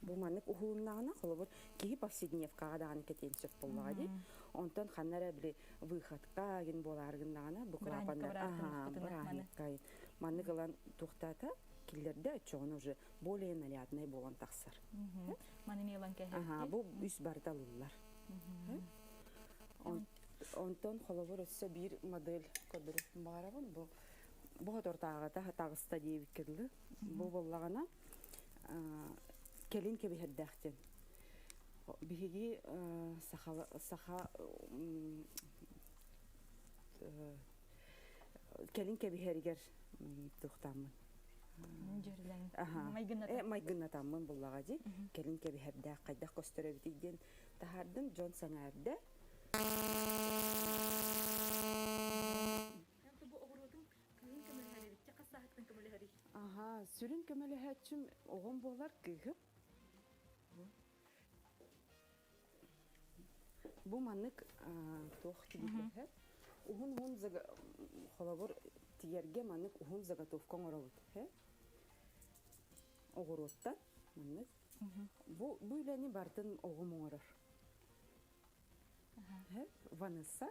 Бу маннык уһулуннаҕына холобур киһи повседневкаҕа даҕаны кэтиэн сөп буоллаҕа дии. Онтон ханна эрэ били выходка гин буолааргыннаҕына бу клапаннар аха бырааһынньыкка маннык ылан туохтаата киллэрдэ оччоҕуна уже более нарядный буолан тахсар. Маны милан кэһэtti. Аха бу үс барыта ылыллар. Онтон холобур өссө биир модель көрдөрүөхпүн баҕарабын бу бу хотортааҕыта таҕыста диэбиккэ дылы бу буоллаҕына кэлин кэбиһэрдээхтин биһиги саха саха кэлин кэбиһэригэр туохтааммын майгыннатаммын буллаҕа дии кэлин кэбиһэрдээх хайдах көстөр эбитий диэн таһаардым дьон сэҥээрдэ Аха, сүрүн көмөлөһөөччүм оҕом буолар кыыһым. Бу маннык туох тигиллэһэр. Уһун-уһун холобур тиэргэ маннык уһун заготовка оҥоробут. Оҕуруоттан маннык. Бу бу үлэни бартын оҕом оҥорор. Ванесса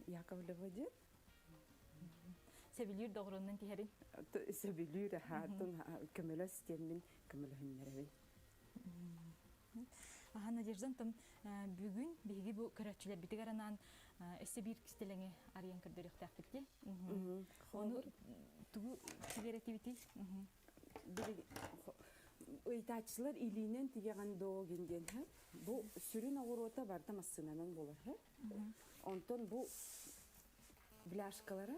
Яковлева диэн. Сөбүлүүр доҕоруннан тиһэрин? Сөбүлүүр аһаатын көмөлөс диэммин көмөлөһүннэрэбин. Аха Надеждан там бүгүн биһиги бу көрөөччүлэрбитигэр анаан өссө биир кистэлэҥи арыйан көрдөрүөхтээхпит дии. Ону тугу тигэрэтибитий? Ыйтааччылар илиинэн тигэҕин доогин диэн һэ. Бу сүрүн оҕуруота барыта массыынанан буолар һэ. Онтон бу бляшкалара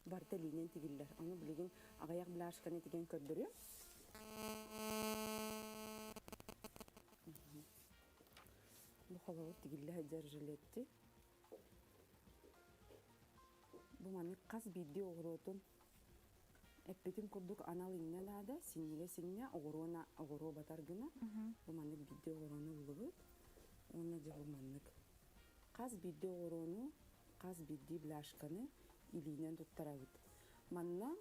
барыта илиинэн тигиллэр. Ону билигин аҕыйах бляшканы тигэн көрдөрүөм. Бу холобур тигиллэ сылдьар жилетти. Бу маннык хас биирдии оҕуруотун эппитим курдук анал иҥнэ наада, синньигэ синньэ, оҕуруона оҕуруо батар гына. Бу маннык биирдии оҕуруону ыллыбыт. Уонна дьэ бу маннык. Хас биирдии оҕуруону, хас биирдии бляшканы илиинэн туттарабыт. Манна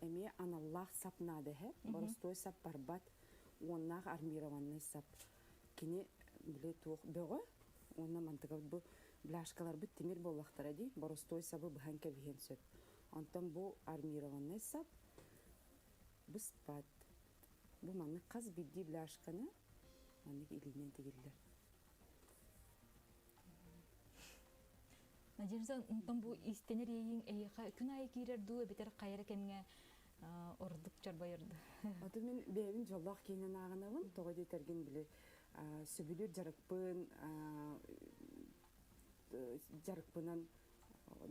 эмиэ аналлаах сап наада эһэ. Боростуой сап барбат, уоннаах армированный сап. Кини били туох бөҕө уонна мантыгабыт бу бляшкаларбыт тимир буоллахтара дии, боростуой сабы быһан кэбиһиэн сөп. Онтон бу армированный сап быспат. Бу маннык хас биирдии бляшканы маннык илиинэн тигиллэр. Надежда, онтон бу истэнэр иэйиҥ эһиэхэ күн аайы киирэр дуу, эбэтэр хайа эрэ кэмҥэ ордук чорбойорду? Оту мин бэйэбин дьоллоох киинэн ааҕынабын, тоҕо диэтэргин били сөбүлүүр дьарыкпын дьарыкпынан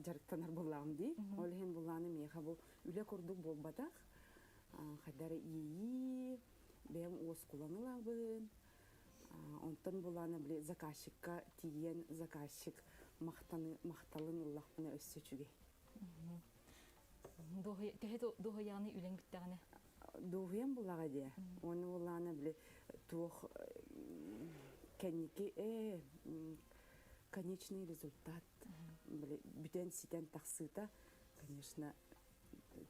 дьарыктанар буоллаҕым дии. Ол иһин буллааны миэхэ бу үлэ курдук буолбатах. Хайдары иэйии, бэйэм уоскулаҥ ылабын. Онтон булааны били заказчикка тиийэн заказчик махтаны махталын ыллахпына өссө үчүгэй. Төһө дуоһуйаҕыный үлэҥ бүттэҕинэ? Дуоһуйан буллаҕа дии. Уонна буллааны били туох кэнники ээ конечный результат били бүтэн ситэн тахсыыта конечно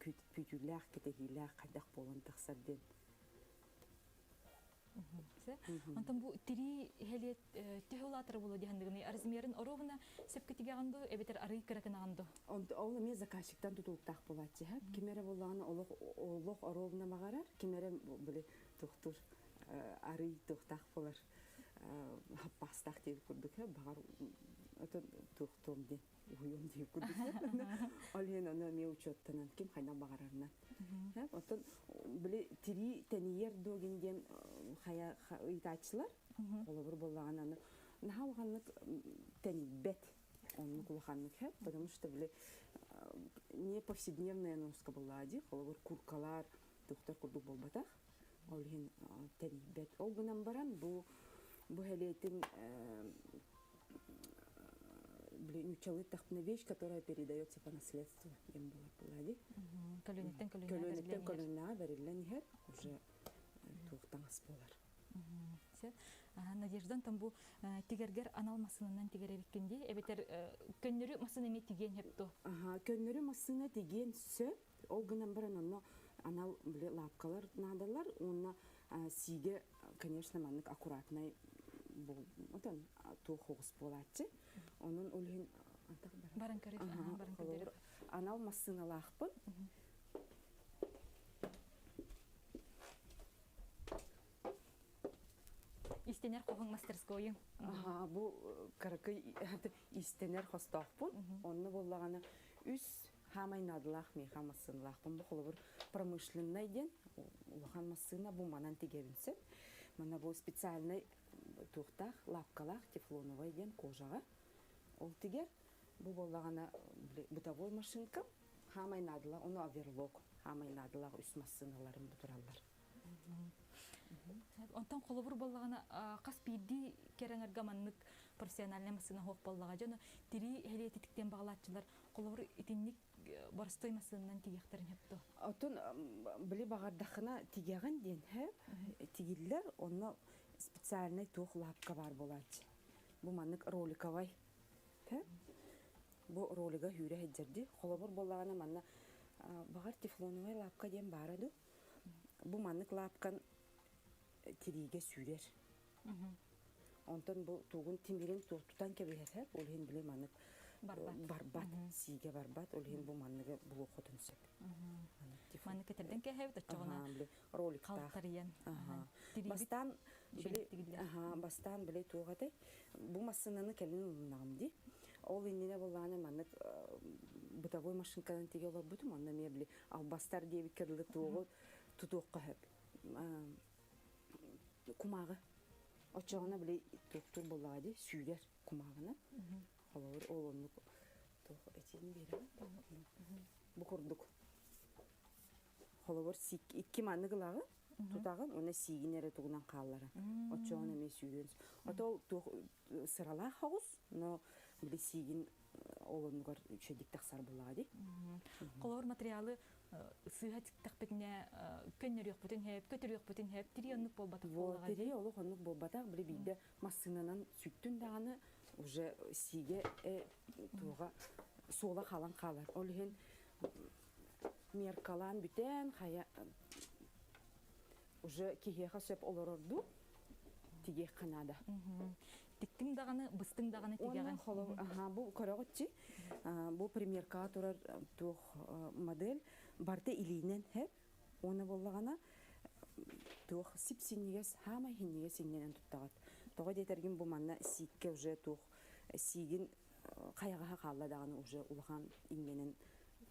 күүтүүлээх кэтэһиилээх хайдах буолан тахсар диэн. Онтон бу тирии хэлиэт төһө улаатара буолуо диһандыгыный размерин оруобуна сөпкө тигэҕин дуу эбэтэр арый кыракынаҕын дуу? Ол эмиэ заказчиктан тутулуктаах буолааччы. Ким эрэ буоллаҕына олох олох оруобуна баҕарар, ким эрэ били туохтуур. арый туохтаах болар хаппаастаах диэбит курдук баҕар отон туохтуом диэн уһуйуом диэбит курдук. Ол иһин ону эмиэ учуоттанан ким хайдах баҕарарынан. Оттон били тирии тэнийэр дуогин диэн хайа ыйытааччылар холобур буоллаҕына аны наһаа улаханнык тэнийбэт оннук улаханнык хэп потому что били не повседневная носка буоллаҕа дии холобур куркалар тухтар курдук буолбатах ол иһин тэрийбэт ол гынан баран бу бу хэлиэтин били нуччалыы тахпына вещь которая передается по наследству диэн буолар буолаа дии көлүөнэттэн көлүөнэттэн көлүөнэҕэ бэриллэн иһэр уже туох таҥас буолар. Надеждан там бу тигергер анал массыынанан тигер эбиккин дии эбэтэр көннөрү массыына эмиэ тигиэн сөп дуо? Көннөрү массыына тигиэн сөп. Ол гынан баран онно анал били лапкалар наадалар уонна сиигэ конечно маннык аккуратнай отон туох оҕус буолааччы. Онон ол иһин баран көрөр баран көрөр. Анал массыыналаахпын. Истэнэр хоһуҥ мастерскойуҥ. Аха, бу кыракый истэнэр хостоохпун. Онно буоллаҕына үс хаамай наадалаах миэхэ массыыналаахпын. Бу холобур промышленнай диэн улахан массыына бу манан тигебин сөп. Манна бу специальный туохтаах лапкалаах тефлоновай диэн кожаҕа. Ол тигэр бу буоллаҕына бытовой машинка хаамай наадалаах, ону оверлок хаамай наадалаах үс массыыналарым бу тураллар. Онтон холобур буоллаҕына хас биирдии кэрэҥэргэ маннык профессиональнай массыына суох буоллаҕа дьоно тирии хэлиэтитиктэн баҕалааччылар холобур итинник боростой массыынанан тигиэхтэрин сөп дуо? Оттон били баҕардаххына тигэҕин диэн сөп тигиллэр онно специальнай туох лапка баар буолааччы. Бу маннык роликовай бу ролига хүүрэ сылдьар Холобур буоллаҕына манна баҕар тефлоновай лапка диэн баара дуу Бу маннык лаапкан тириигэ сүүрэр. Онтон бу тугун тимирин тутан кэбиһэр, ол иһин били маннык барбат, сиигэ барбат, ол иһин бу манныгы булуоххутун сөп. Маннык кэтэрдэн кэһэбит оччоҕуна роликтаах. Бастаан били бастаан били туох этэй? Бу массыынаны кэлин ылыннаҕым дии. Ол иннинэ буоллаҕына маннык бытовой машинканан тигэ олорбутум, онно эмиэ били албастар диэбиккэ дылы туоҕу тутуохха сөп. Кумааҕы. Оччоҕуна били туохтуур буоллаҕа дии, сүүрэр кумааҕынан. Холобур, ол оннук туох этиини биэрэҕин? Бу курдук. Холобур, икки маннык ылаҕын, тутаҕын, уонна сиигин эрэ тугунан хаалларан. Оччоҕуна эмиэ сүүрүөн. Ото ол туох сыралаах оҕус, но били сиигин ол оннугар үчүгэйдик тахсар буоллаҕа дии. Холобур, материалы сыыһа тиктэхпитинэ көннөрүөхпүтүн сөп, көтүрүөхпүтүн сөп, тирии оннук буолбатах буоллаҕа дии. Тирии олох оннук буолбатах, били биирдэ массыынанан сүттүн даҕаны уже сиигэ туоҕа суола халан хаалар. Ол иһин меркалаан бүтэн хайа уже киһиэхэ сөп олорордуу тигиэххэ наада. Тиктиҥ даҕаны, быстыҥ даҕаны тигэҕин. Аха, бу көрөҕүтчи, бу примеркаҕа турар туох модель барыта илиинэн хэп, уонна буоллаҕына туох сип-синньигэс, хаамай синньигэс иннэнэн туттаҕыт. Тоҕо диэтэргин бу манна сииккэ уже туох сиигин хайаҕаһа хаалла даҕаны уже улахан иҥнэнэн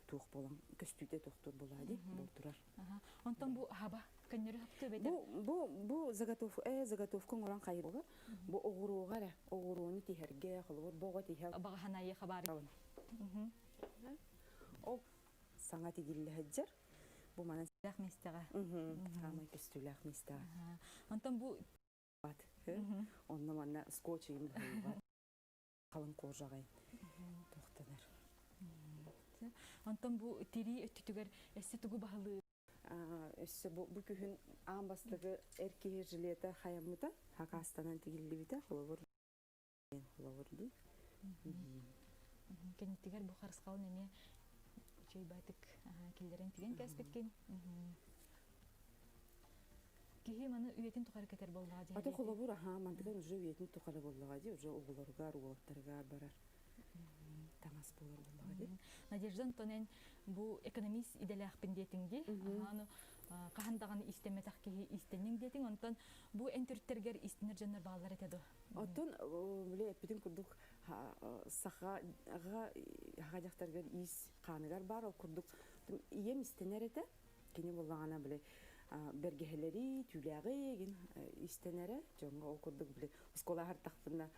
туох буолан көстүүтэ тохтуур буолаа дии буолтурар. Онтон бу хаба көннөрү хаптыы бэтэ. Бу бу бу заготовка заготовка оҥорон хайыр болар. Бу оҕуруоҕа эрэ оҕуруону тиһэргэ холобур боҕо тиһэ. Баҕаһанайы хабаар. Ол саҥа тигиллэ сылдьар. Бу манан Лээх миэстэҕэ. Хаамай көстүүлээх миэстэҕэ. Онтон бу Онно манна скотч ыйын быһыйбат. Халыҥ кожаҕай тохтонор. Онтон бу тирии өттүтүгэр өссө тугу баһылыы? Өссө бу, бу күһүн аан бастакы эр киһи жилета хайаммыта, хакаастанан тигиллибитэ, холобур холобур дии. Кэнниттигэр бу харысхалын эмиэ үчүгэй баатык киллэрэн тигэн кээспиккин. Киһи маны үйэтин тухары кэтэр буоллаҕа дии. Аты холобур аха мантыган уже үйэтин тухары буоллаҕа дии, уже оҕолоругар, уолаттарыгар барар таҥас буолар буоллаҕа дии. Надежда Антонен бу экономист идэлээхпин диэтиҥ дии. Аны Хаһан даҕаны иистэммэтэх киһи иистэнньэҥ диэтиҥ, онтон бу эн төрүттэргэр иистэнэр дьоннор бааллар этэ дуо? Оттон били эппитин курдук сахаҕа саха дьахтарыгар иис хааныгар баар, ол курдук ийэм истэнэр этэ. Кини буоллаҕына били бэргэһэлэри, түүлээҕи игин истэнэрэ. Дьоҥҥо ол курдук били оскуола аһартахпына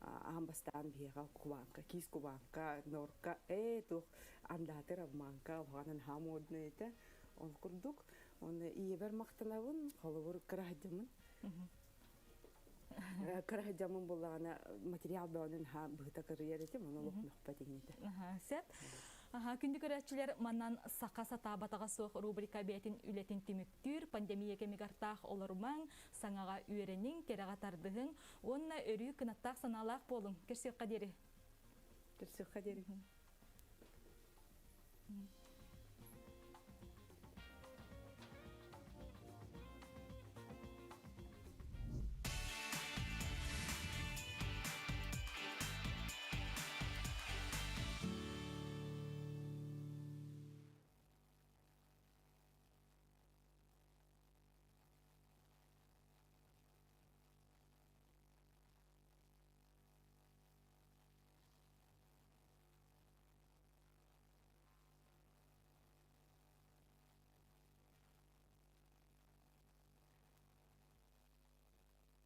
аан бастаан биһиэхэ кубанка, киис кубанка, норка, ээ туох андаатыр обманка улахан наһаа модный этэ. Ол курдук оны ийэбэр махтанабын, холобур кыраһдьамын. Кыраһдьамын буллаҕына материал бөҕөнүн ха быһыта кырыйар этим, оны олох мөхпөт иҥнитэ. Сөп. Күндү көрөөччүлэр, манан Саха сатаабатаҕа суох рубрика бэйэтин үлэтин түмүктүүр. Пандемия кэмигэр таах олорумаҥ, саҥаҕа үөрэниҥ, кэрэҕэ тардыһыҥ уонна өрүү кынаттаах санаалаах буолуҥ. Көрсүөххэ диэри. Көрсүөххэ диэри.